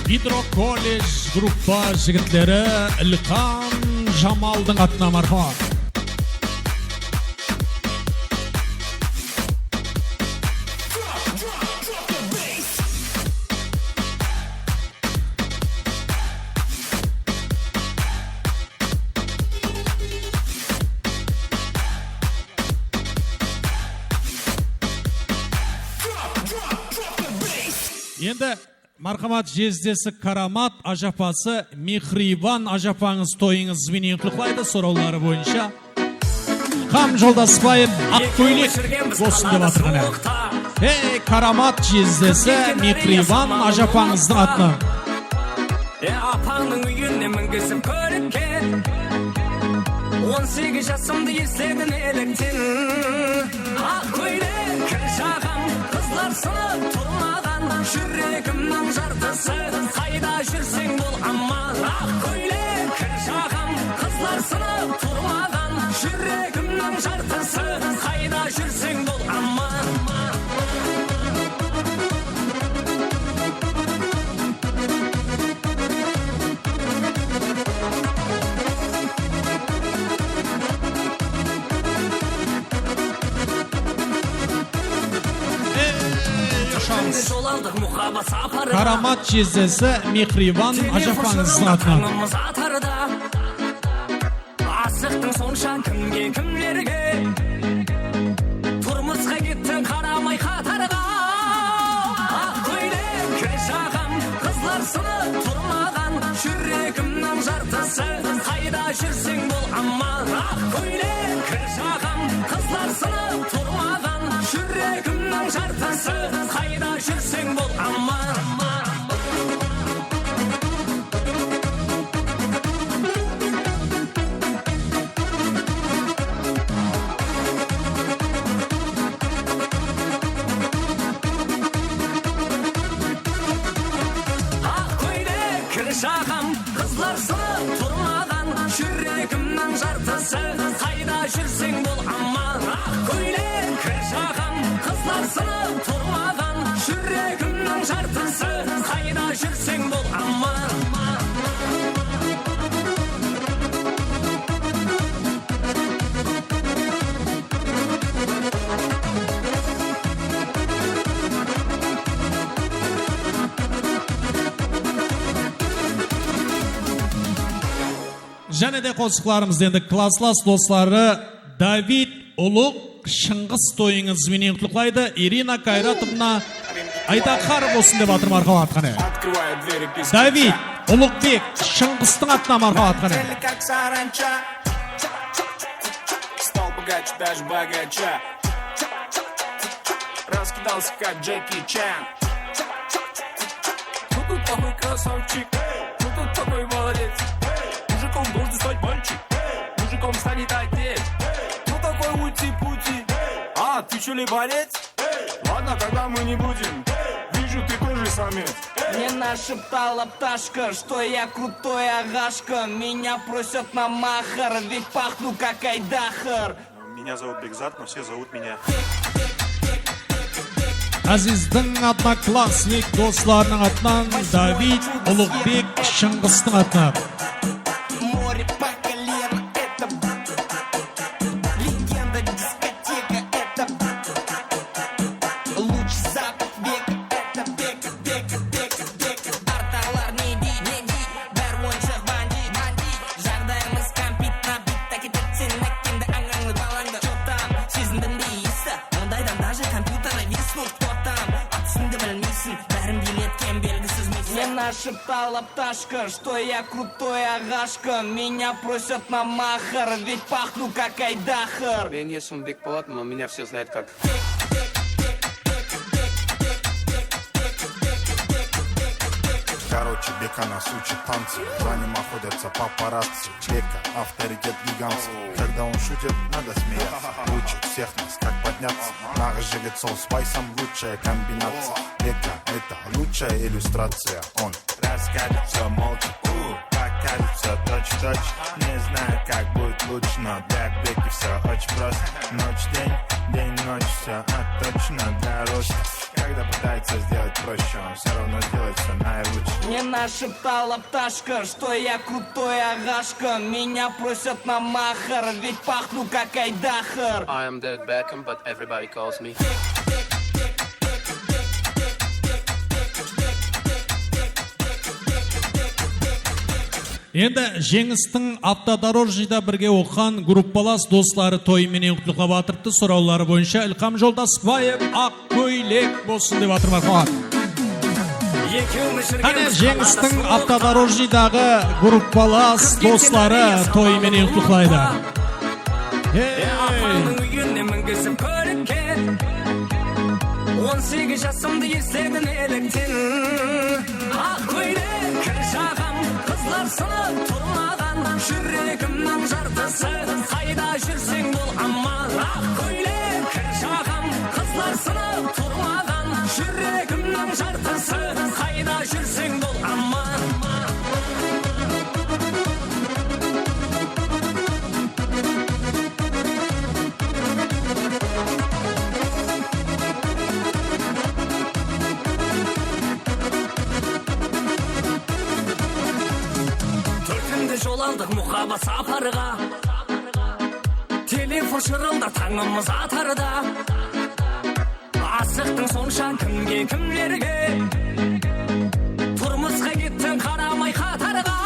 Gidrokollej gruppa jigitleri Ilham Jamaldıń atına marhamat. Endi marhamat jezdesi Karamat ajapası Mehriban ajapańız toyıńız menen qutlıqlaydı sorawları boyınsha. Qam Joldasbaev, Aq kóylek bolsın dep atır, qáne. Hey, Karamat jezdesi Mehriban ajapańızdıń atınan. E, apańnıń úyine mingizip kólikke. On segiz jasımdı esledim elekten. Aq kóylek kir jaǵam, qızlar sınıp turmaǵan. Júregimniń jartısı, qayda júrseń bol aman. Aq kóylek kir jaǵam, qızlar sınıp turmaǵan. Júregimniń jartısı, qayda júrseń bol aman. Ey, ushamız. Karamat jezdesi Mehriban ajapańızdıń atınan. Asıqtıń sonsha kimge, kimlerge? Turmısqa kettiń qaramay qatarǵa. Aq kóylek kir jaǵam, qızlar sınıp turmaǵan. Júregimniń jartısı, qayda júrseń bol aman. Aq kóylek kir jaǵam, qızlar sınıp turmaǵan. Júregimniń jartısı, qayda júrseń bol aman. Aq kóylek kir jaǵam, qızlar sınıp turmaǵan. Júregimniń jartısı, qayda júrseń bol aman. Aq kóylek kir jaǵam, qızlar sınıp turmaǵan. Júregimniń jartısı, qayda júrseń bol aman. Jáne de qosıqlarımız endi klasslas dosları David Ulıq Shıńǵıs toyıńız menen qutlıqlaydı. Irina Kayratovna Aydaqar bolsın dep atır, marhamat, qáne. David Uluqbek Shıńǵıstıń atına, marhamat, qáne. Стал богаче, даже богаче. Раскидался, как Джеки Чан. Кто тут такой красавчик? Кто тут такой молодец? Мужиком должен стать мальчик. Мужиком станет отец. Кто такой ути-пути? А, ты чё ли борец? Ладно, тогда мы не будем. Вижу, ты тоже самец. Мен ashıp talap tashqı, что я крутой aǵashqı. Меня просят на махар, ведь пахну как айдахар. Меня зовут Бекзат, но все зовут меня. Ázizdiń odnoklassnik doslarınıń atınan David, Uluqbek, Shıńǵıstıń atınan. Море по колено, это легенда дискотека, это лучший запах века, это века, века, века, века. Artalar ne dey, ne dey, bári oyınshıq bandit, bandit. Jaǵdayımız kompit, nabit, áketedi sen ákkeńdi, ańańdı, balańdı. Чё там, sezindim be iyista? Ondaydan даже kompyuter зависнут. Кто там? Atısıńdı bilmeysiń, bárin biyletken belgisiz miysiń. Men ashıp talap tashqı, что я крутой aǵashqı. Меня просят на махар, ведь пахну как айдахар. Meniń esmim Bekpolat, но меня все знают как Короче, Бека нас учит танцы. За ним охотятся папарацци. Бека, авторитет гигантский. Когда он шутит, надо смеяться. Учит всех нас, как подняться. Naǵız jigit sol Spice-ım, лучшая комбинация. Бека, это лучшая иллюстрация. Он расскажет всё молча. У, пока Кажется, точь-в-точь. Не знаю, как будет лучше, но для Беки всё очень просто. Ночь, день, день, ночь, всё точно для роста. Когда пытается сделать проще, он всё равно сделает всё наилучше. Мне нашептала пташка, что я крутой аǵашка. Меня просят на махар, ведь пахну как айдахар. I am David Beckham, but everybody calls me. Endi Jeńistiń avtodorojnıyda birge oqıǵan gruppalas dosları toyı menen qutlıqlap atırıptı. Sorawları boyınsha Ilham Joldasbaev, Aq kóylek bolsın dep atır, marhamat. Qáne, Jeńistiń avtodorojnıydaǵı gruppalas dosları toyı menen qutlıqlaydı. Hey! Apańnıń úyine mingizip kólikke. On segiz jasımdı esledim elekten. Aq kóylek kir jaǵam, qızlar sınıp tur maǵan. Júregimniń jartısı, qayda júrseń bol aman. Aq kóylek kir jaǵam, qızlar sınıp tur maǵan. Júregimniń jartısı, qayda júrseń bol aman. Tórtinde jol aldıq muhabbat saparǵa. Telefon shırıldar tańımız atarda. Asıqtıń sonsha kimge, kimlerge? Turmısqa kettiń qaramay qatarǵa.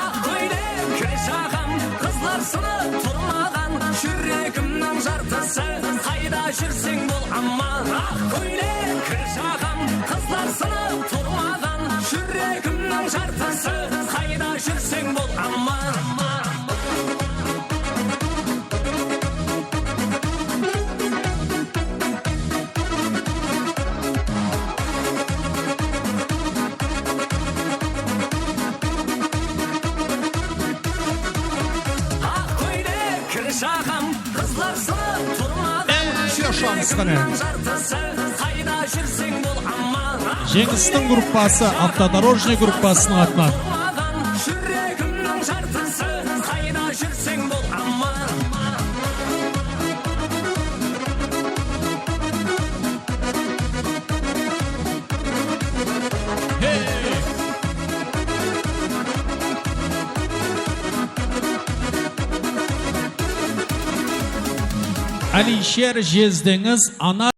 Aq kóylek kir jaǵam, qızlar sınıp tur maǵan. Júregimniń jartısı, qayda júrseń bol aman. Aq kóylek kir jaǵam, qızlar sınıp tur maǵan. Júregimniń jartısı, qayda júrseń bol aman. Aq kóylek kir jaǵam, qızlar sınıp tur maǵan. Ey, yoshlanıs qáne. Júregimniń jartısı, qayda júrseń bol aman. Jeńistiń gruppası, avtodorojnıy gruppasınıń atınan. Júregimniń jartısı, qayda júrseń bol aman. Hey! Áliysher Jezdeńiz, Ana.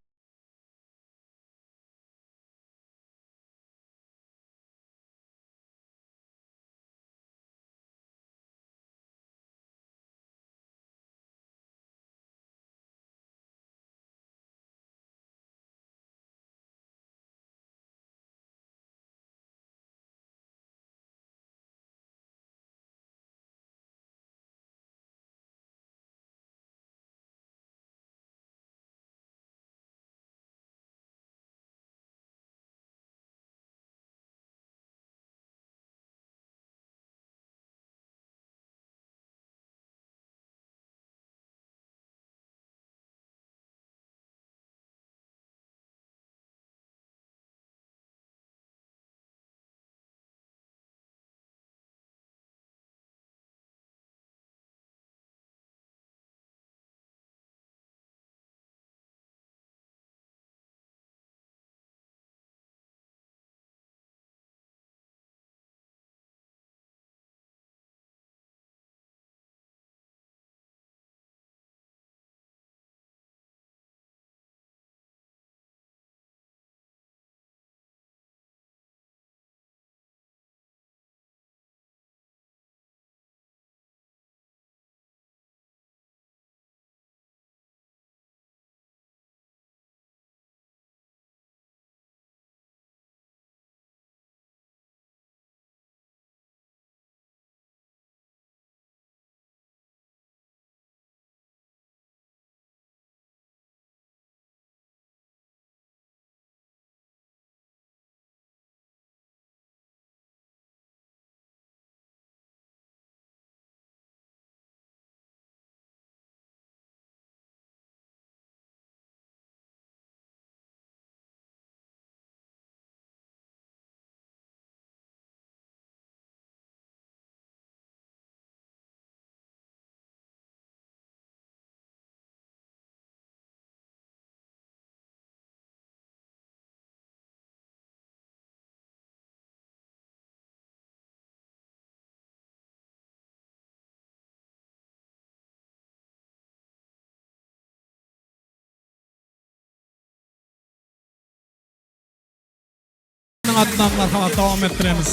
atınan marhamat dawam ettiremiz.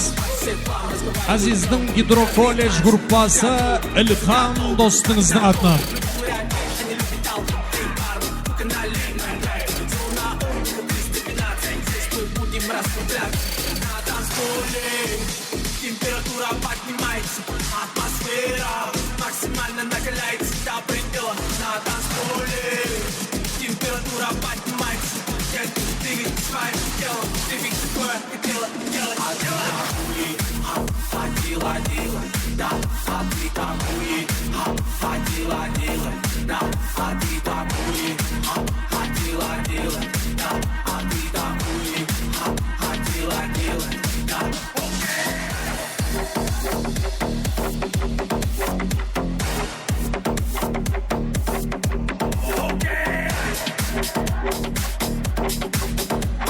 Ázizdiń gidrokolledj gruppası Ilham dostıńızdıń atınan. Temperatura поднимается, атмосфера максимально накаляется до предела на танцполе. Температура поднимается, двигайте своим телом, двигайте свое тело, тело, тело.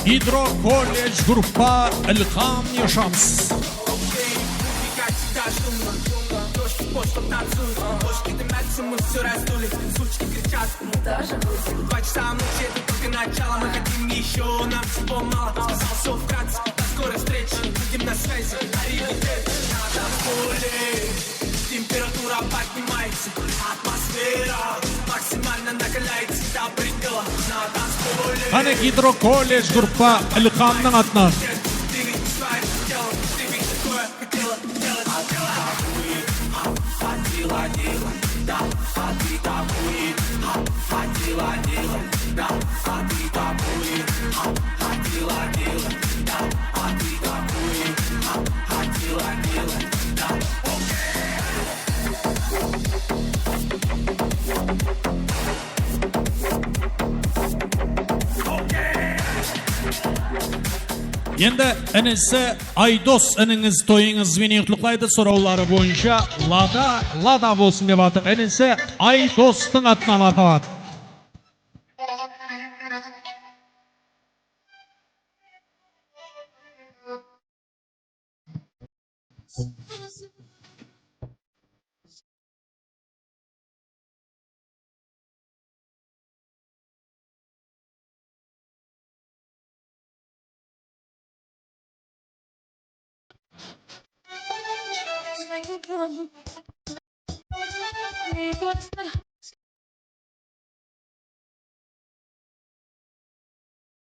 Gidrokolledj gruppa Ilham Yoshams. Два часа мучает, только начало, мы хотим ещё, нам всего мало. Сказал всё вкратце, до скорой встречи, будем на связи, аривидерчи. На танцполе температура поднимается, атмосфера максимально накаляется до предела. На танцполе. Qáne, gidrokolledj gruppa Ilhamnıń atınan. Двигайте своим телом, двигайте свое тело, тело, тело. Endi inisi Aydos inińiz toyıńız benen qutlıqlaydı. Sorawları boyınsha Lada, Lada bolsın dep atır. Inisi Aydostıń atınan marhamat.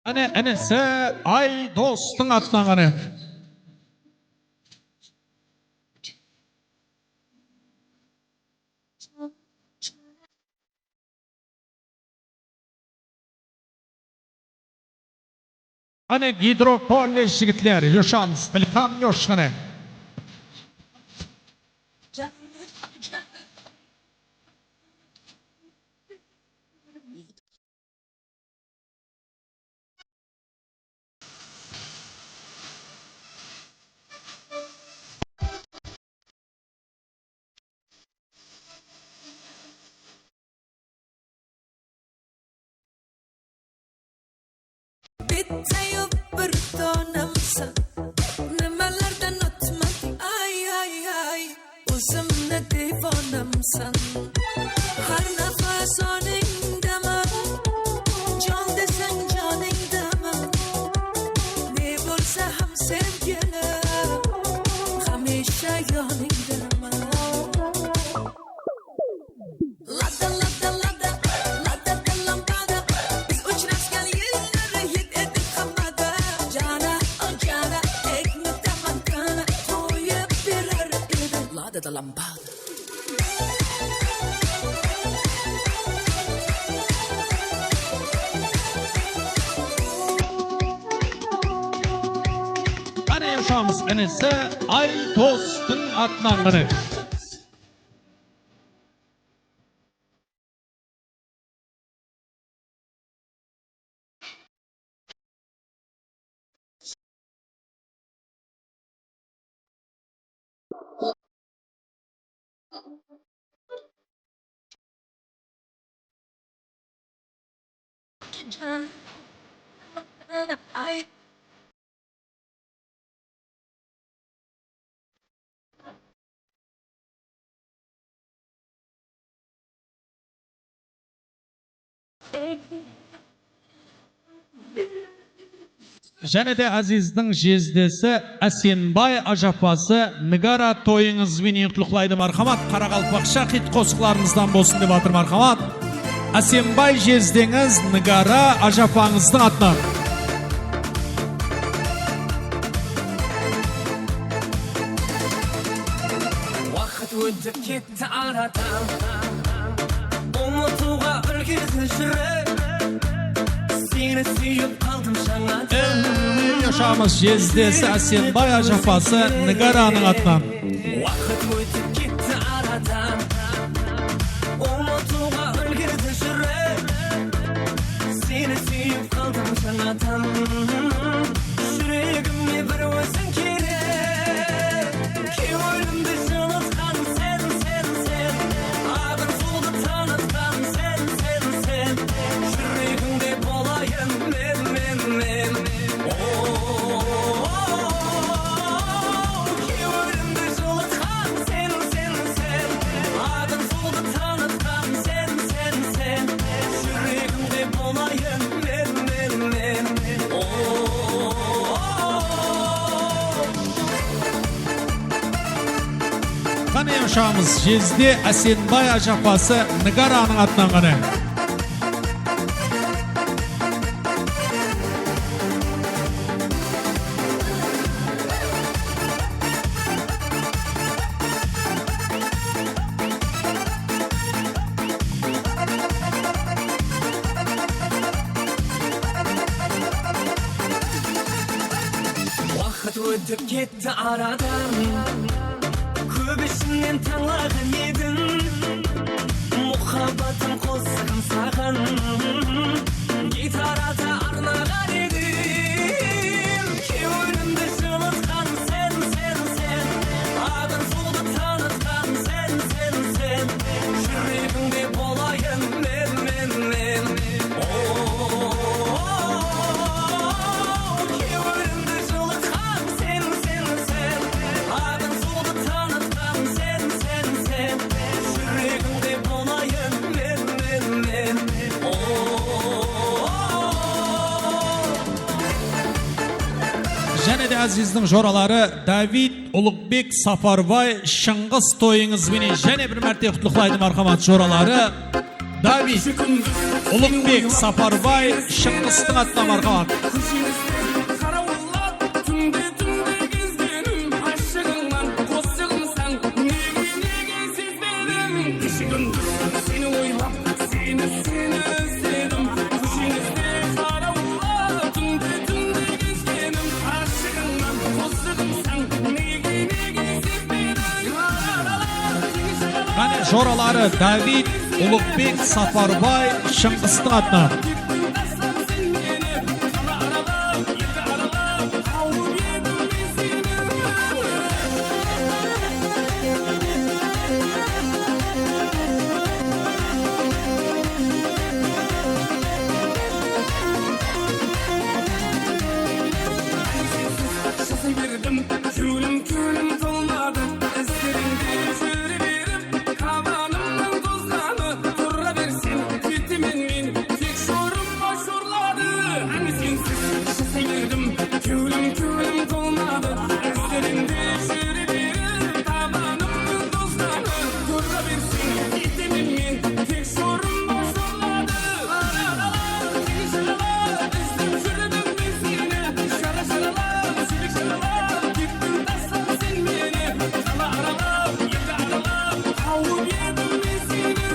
Qáne, inisi Aydostıń atınan qáne. Qáne, gidrokolledj jigitler, Yoshans, Ilham Yosh, qáne. Bitta yuvıp bir tonamsan, nimalardan ótmay, ay, ay, ay. Ózimni devonamsan. Hár nafas oningdaman. Jon desang joningdaman. Ne bo'lsa ham sevgilim, hamisha yoningdaman. Lada, lada, lada, lada da lampada. Biz uchrasgan yillar hid edik hammada. Jana, o jana, ekni taman kana qo'yib berar edim. Lada da lampada. Qáne, Yoshams inisi Aydostıń atınan qáne. Jáne de Ázizdiń jezdesi Ásenbay ájapası Nigara toyıńız benen qutlıqlaydı, marhamat. Qaraqalpaqsha xit qosıqlarımızdan bolsın dep atır, marhamat. Ásenbay jezdeńiz Nigara ájapańızdıń atınan. Waqıt ótip ketti aradan, umıtıwǵa úlgerdi júrek. Seni súyip qaldım jańadan. Ey, uşaǵımız jezdesi Ásenbay ájapası Nigaranıń atınan. Waqıt ótip ketti aradan, umıtıwǵa úlgerdi júrek. Seni súyip qaldım jańadan. Júregime bir óziń kerek. Kewlimdi jılıtqan sen, sen, sen. Aǵ-suwdı tanıtqan sen, sen, sen. Júregimde bolayın men, men, men. O, kewlimdi jılıtqan sen, sen, sen. Aǵ-suwdı tanıtqan sen, sen, sen. Júregimde bolayın men, men, men. O. Qáne, uşaǵımız jezde Ásenbay ájapası Nigaranıń atınan qáne. Waqıt ótip ketti aradan, kóp ishimnen tańlaǵan edim. Muhabbatım qosıǵım saǵan, gitarada arnaǵan edim. Kewlimdi jılıtqan sen, sen, sen. Aǵ-suwdı tanıtqan sen, sen, sen. Júregimde bolayın men, men, men. O, kewlimdi jılıtqan sen, sen, sen. Aǵ-suwdı tanıtqan sen, sen, sen. Júregimde bolayın men, men, men. O. Jáne de Ázizdiń joraları David, Uluǵbek, Saparbay, Shıńǵıs toyıńız benen jáne bir márte qutlıqlaydı, marhamat, joraları. David, Uluǵbek, Saparbay, Shıńǵıstıń atına, marhamat. Qarawılla túnde, túnde gezgenim, ashıǵıńnan qosıǵımsań, nege, nege sezbedim? Keshe-kúndis seni oylap, seni, seni izledim. Kósheńizde qarawılla túnde, túnde gezgenim, ashıǵıńnan qosıǵımsań, nege, nege sezbedim? Qáne, joraları David, Uluǵbek, Saparbay, Shıńǵıstıń atınan. Jasay berdim, kewlim, kewlim tolmadı. Izlerińde júre berip, tabanımnıń tozanı. Tura berseń, ketemen men, tek jorım bosh urladı. Áne sensiz jasay berdim, kewlim, kewlim tolmadı. Izlerińde júre berip, tabanımnıń tozanı. Tura berseń, ketemen men, tek jorım bosh urladı. Izlep júrdim men seni, jara jaralap, júrek jaralap, kettiń taslap sen meni. Qala aralap, eldi aralap, tawıp edim men seni.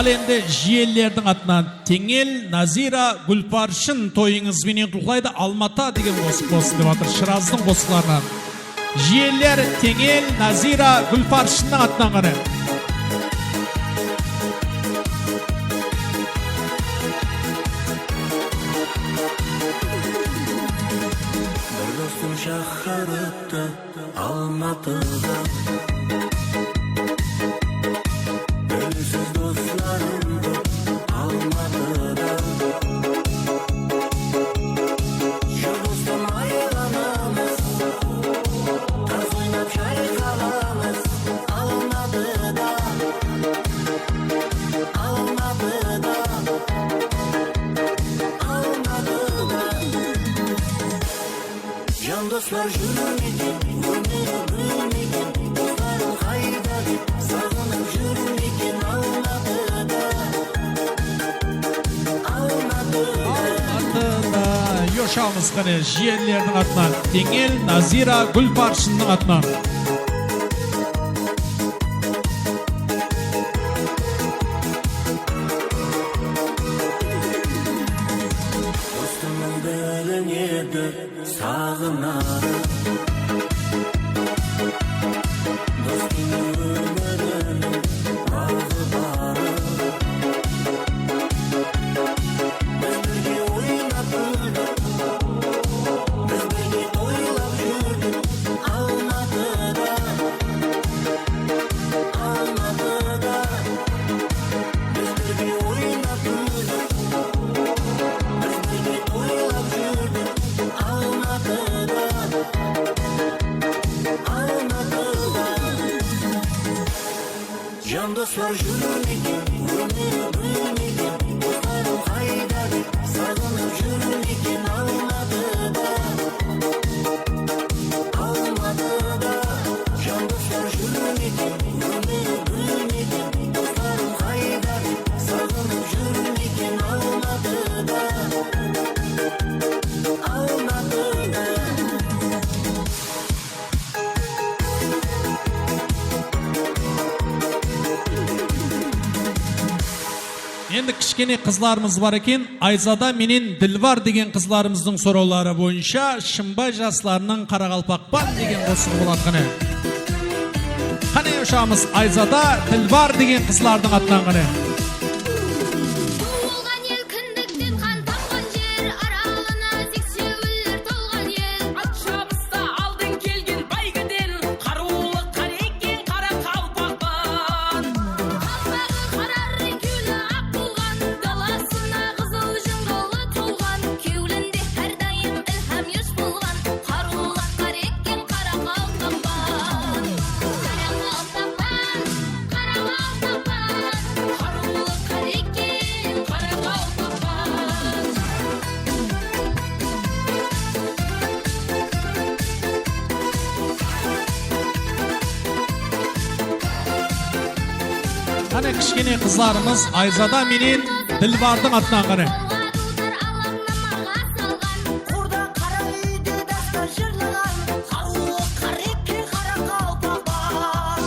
Endi jiyenlerdiń atınan Teńel, Nazira, Gúlparshın toyıńız benen qutlaydı, Almata degen qosıq bolsın dep atır Shırazdıń qosıqlarınan. Jiyenler Teńel, Nazira, Gúlparshınnıń atınan qáne. Bir dostım shaqırıptı Almatıǵa. Bilsiz doslarım kóp Almatıda. Júr dostım, aylanamız, taz oynap shayqalamız Almatıda. Almatıda, Almatıda. Jan doslar júrmeken, ómiri gúlmeken, doslarım qayda dep saǵınıp júrmeken Almatıda. Almatıda. Almatıda. Joshawımız qáne, jiyenlerdiń atınan Teńel, Nazira, Gúlparshınnıń atınan. Dostımnıń bilinedir saǵınarı. Dostımnıń ómiriniń baǵı barı. Biz birge oynap kúldik, biz birge toylap júrdik Almatıda, Almatıda. Biz birge oynap kúldik, biz birge toylap júrdik Almatıda, Almatıda. Jan doslar júrmeken, ómiri gúlmeken, doslarım qayda dep saǵınıp júrmeken Almatıda, Almatıda. Jan doslar júrmeken, ómiri gúlmeken, doslarım qayda dep saǵınıp júrmeken Almatıda, Almatıda. Endi kishkene qızlarımız bar eken, Ayzada menen Dilbar degen qızlarımızdıń sorawları boyınsha Shımbay jaslarınıń Qaraqalpaqpan degen qosıǵı boladı qáne. Qáne, joshawımız Ayzada, Dilbar degen qızlardıń atınan qáne. Tuwılǵan el kindikten qan tamǵan jer, aralına seksewiller tolǵan el. At shabısta aldın kelgen báygiden, qarıwlı Qarekeń qaraqalpaqpan. Qalpaǵı qara reńkewli aq bolǵan, dalasına qızıl jıńǵılı tolǵan, kewlinde hár dayım ilham yosh bolǵan, qarıwlı Qarekeń qaraqalpaqpan. Qaraqalpaqpan, qaraqalpaqpan, qarıwlı Qarekeń qaraqalpaqpan. Qáne, kishkene qızlarımız Ayzada menen Dilbardıń atınan qáne. Qurda qara úyde dástan jırlaǵan, qarıwlı Qarekeń qaraqalpaqpan.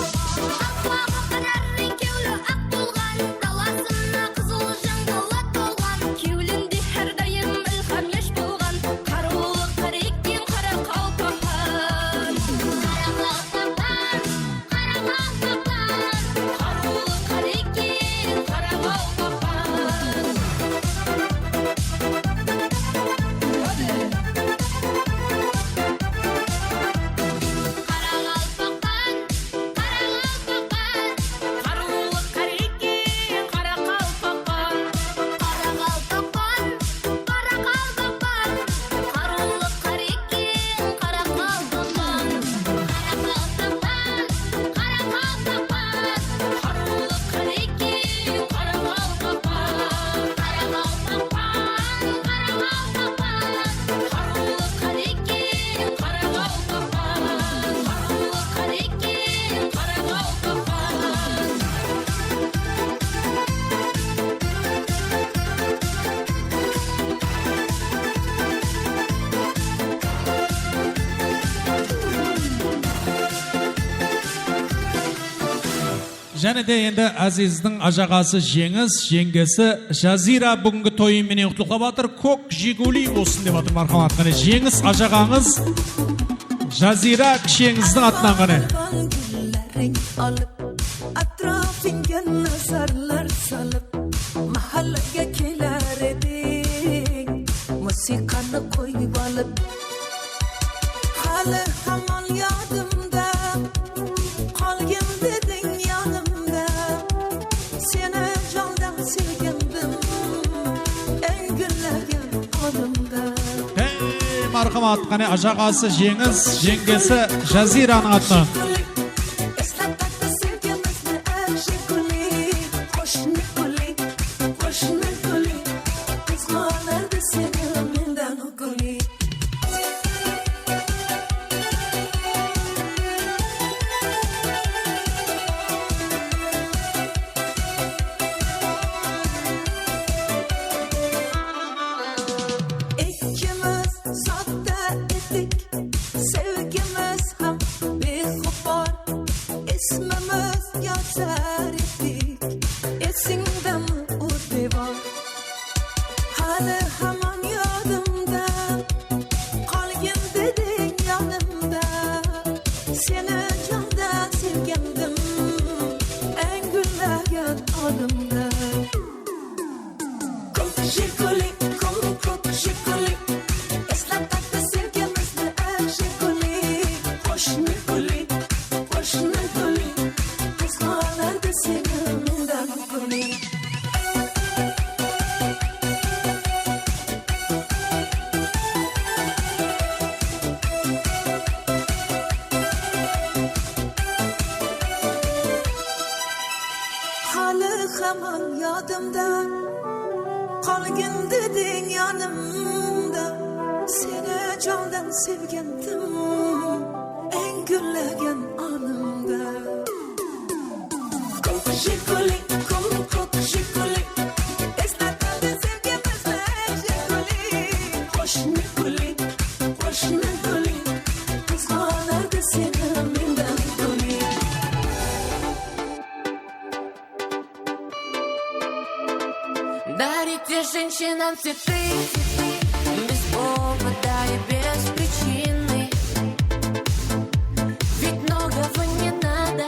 Qalpaǵı qara reńkewli aq bolǵan, dalasına qızıl jıńǵılı tolǵan, kewlinde hár dayım ilham yosh bolǵan, qarıwlı Qarekeń qaraqalpaqpan. Qaraqalpaqpan, qaraqalpaqpan, qarıwlı Qarekeń qaraqalpaqpan. Jáne de endi Ázizdiń ájaǵası Jeńis, jeńgesi Jazira búgingi toyı menen qutlıqlap atır. Kók Jiguli bolsın dep atır, marhamat. Qáne, Jeńis ájaǵańız Jazira kisheńizdiń atınan, qáne. Atrafıńǵa nazarlar salıp, mahallaǵa keler ediń, musiqanı qoyıp alıp. Halı haman yadımda, qalǵan ediń yanımda. Seni jandan sevgendim, eń gúllegen anımda. Hey, marhamat, qáne, ájaǵası Jeńis, jeńgesi Jaziranıń atınan. Ekkimiz sawda ettik, sevgimiz hám bexabar, ismimiz yazar edik, esińdemi, o divar? Halı haman yadımda, qalǵan ediń yanımda. Seni jandan sevgendim, eń gúllegen anımda. Kók Jiguli, kók, kók Jiguli. Eslep qaytta sevgimizni, ey Jiguli. Qoshni guli, qoshni guli. Qızǵanardı seni mendan guli. Halı haman yadımda, qalǵan ediń yanımda. Seni jandan sevgendim, eń gúllegen anımda. Kók Jiguli, kók, kók Jiguli. Eslatadi sevgimizni, ey Jiguli. Qoshni guli, qoshni guli. Qızǵanardı seni mendan guli. Дарите женщинам цветы без повода и без причины. Ведь многого не надо,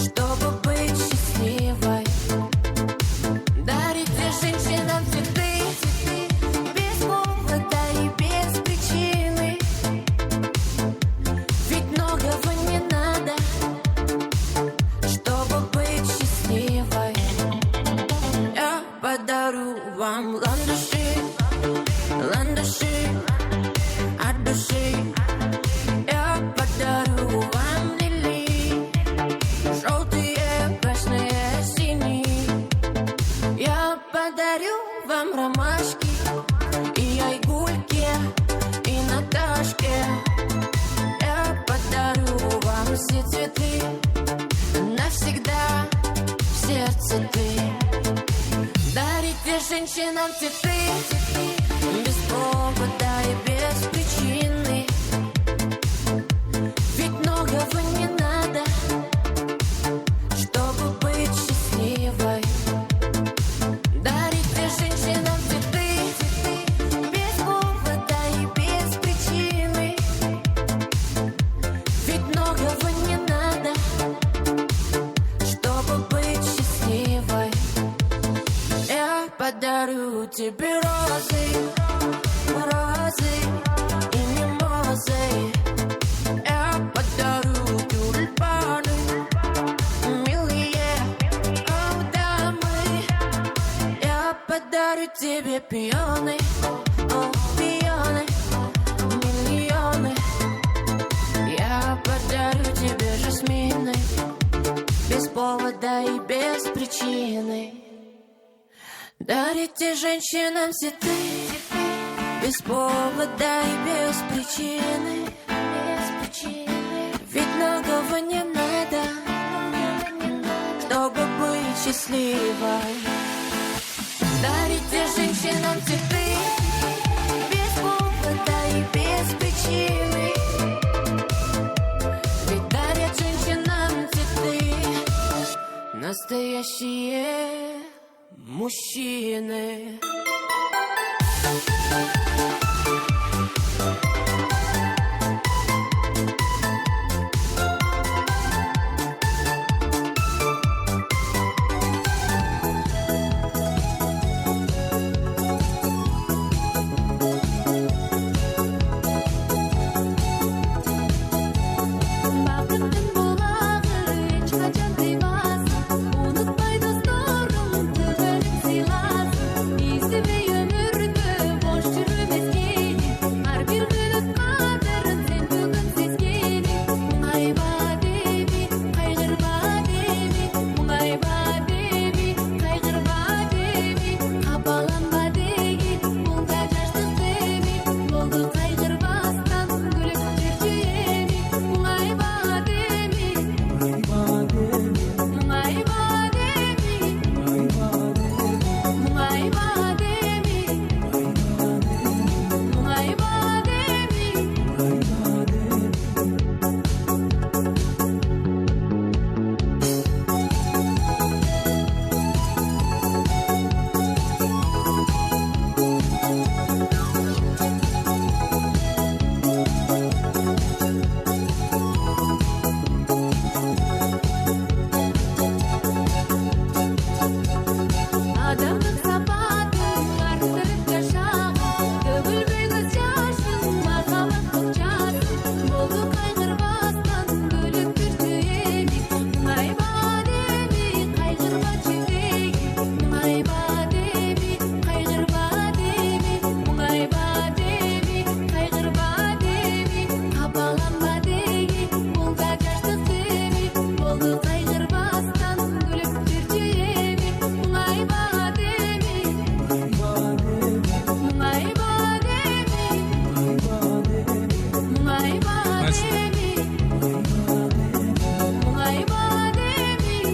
чтобы быть счастливой. Дарите женщинам цветы без повода и без причины. Ведь многого не надо, чтобы быть счастливой. Я подарю вам ландыши, ландыши от души. Я подарю вам лилии, жёлтые, красные, синие. Я подарю вам ромашки и Айгульке, и Наташке. Я подарю вам все цветы навсегда в сердце ты. Дарите женщинам цветы без повода и без причины. Ведь многого не надо, чтобы быть счастливой. Дарите женщинам цветы без повода и без причины. Ведь многого не надо, чтобы быть счастливой. Я подарю тебе розы, розы и мимозы. Я подарю тюльпаны, милые, о, дамы. Я подарю тебе пионы, о, пионы, миллионы. Я подарю тебе жасмины без повода и без причины. Дарите женщинам цветы без повода и без причины. Ведь многого не надо, чтобы быть счастливой. Дарите женщинам цветы без повода и без причины. Ведь дарят женщинам цветы Настоящие мужчины. Baxıttıń bulaǵı hesh qashan tıymasın, umıtpay dostlarıń, túgilik sıylasın. Esitpey ómirdi bos júrmesken, hár bir minut qádirin sen búgin sezgen. Muńayba demey, qayǵırba demey, muńayba demey, qayǵırba demey, qapalanba degen, bul da jaslıq demey, boldı qayǵırbastan, gúlip júrshi emey, muńayba demey, muńayba demey, muńayba demey, muńayba demey. Adamlıq sapatıń arttırıp jashaǵın, tógilmey kóz jasıń, mahabbettiń jasın, boldı qayǵırbastan, gúlip júrshi emey, muńayba demey, qayǵırba júregi, muńayba demey, qayǵırba demey, muńayba demey, qayǵırba demey, qapalanba degen, bul da jaslıq demey, boldı qayǵırbastan, gúlip júrshi emey, muńayba demey, muńayba demey, muńayba demey, muńayba demey.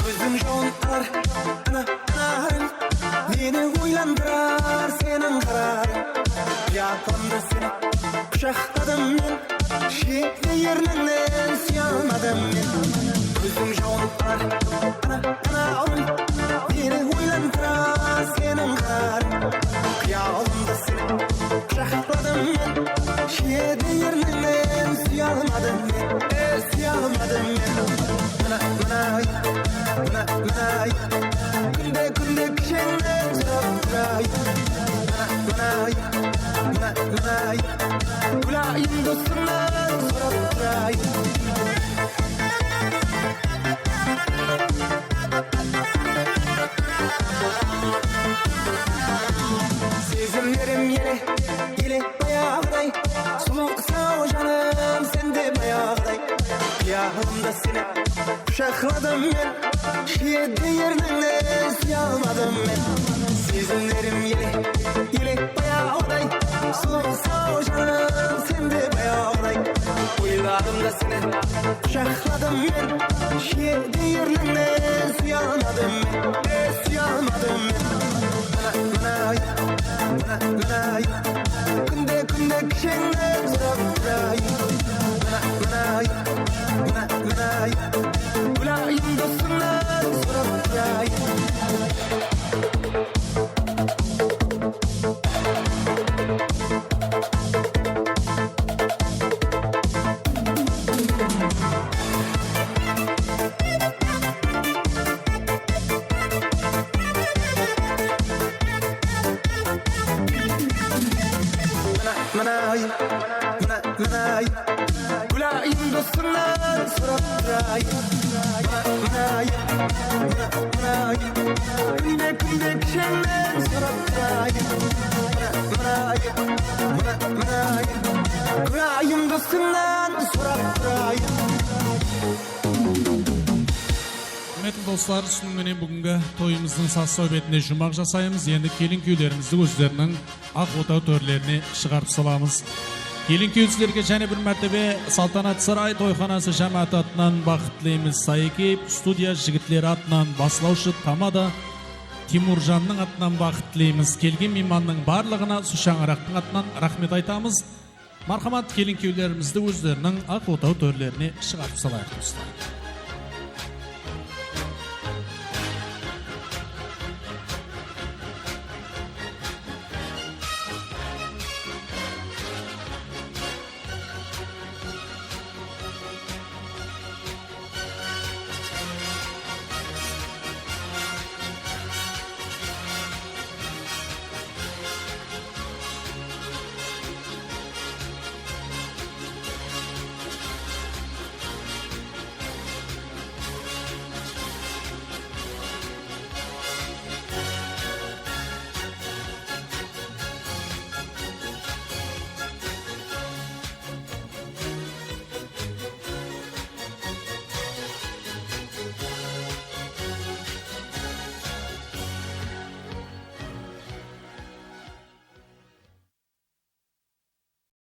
Kózdiń jawın alar, ana, anarıń, meni oylandırar seniń qararıń. Qıyalamda seni qushaqladım men, shette ernińnen súye almadım men. Kózdiń jawın alar, ana, anarıń, meni oylandırar seniń qararıń. Qıyalamda seni qushaqladım men, shette ernińnen súye almadım men, e, súye almadım men. Mına, mına, mına, mına, kúnde, kúnde kisheńnen sorap turayın. Mına, mına, mına, mına, gúlayım dosıńnan sorap turayın. Sezimlerim ele, ele bayaǵıday, sulıwsań janım sen de bayaǵıday. Qıyalamda seni qushaqladım men, shette ernińnen súye almadım men. Sezimlerim ele, ele bayaǵıday, sulıwsań janım sen de bayaǵıday. Oyladım da seni, qushaqladım men, shette ernińnen súye almadım men, e, súye almadım men. Mına, mına, mına, mına, kúnde, kúnde kisheńnen sorap turayın. Mına, mına, mına, mına, gúlayım dosıńnan sorap turayın. Mına, mına, mına, mına, gúlayım dosıńnan sorap turayın. Mına, mına, Mına, mına, kúnde, kúnde kisheńnen sorap turayın. Mına, mına, mına, mına, kúnayım dostıńnan sorap turayın. Húrmetli doslar, usınıń menen búgingi toyımızdıń saz sáwbetine juwmaq jasaymız. Endi kelin-kúylerimizdi ózleriniń aq otaw tórlerine shıǵarıp salamız. Kelin-kúyevsizlerge jáne bir mártebe Saltanat Saray toyxanası jámááti atınan baxıt tileymiz. Saykeev studiya jigitleri atınan, baslawshı tamada Timurjannıń atınan baxıt tileymiz. Kelgen miymannıń barlıǵına usı shańaraqtıń atınan raxmet aytamız. Marhamat, kelin-kúylerimizdi ózleriniń aq otaw tórlerine shıǵarıp salayıq, doslar.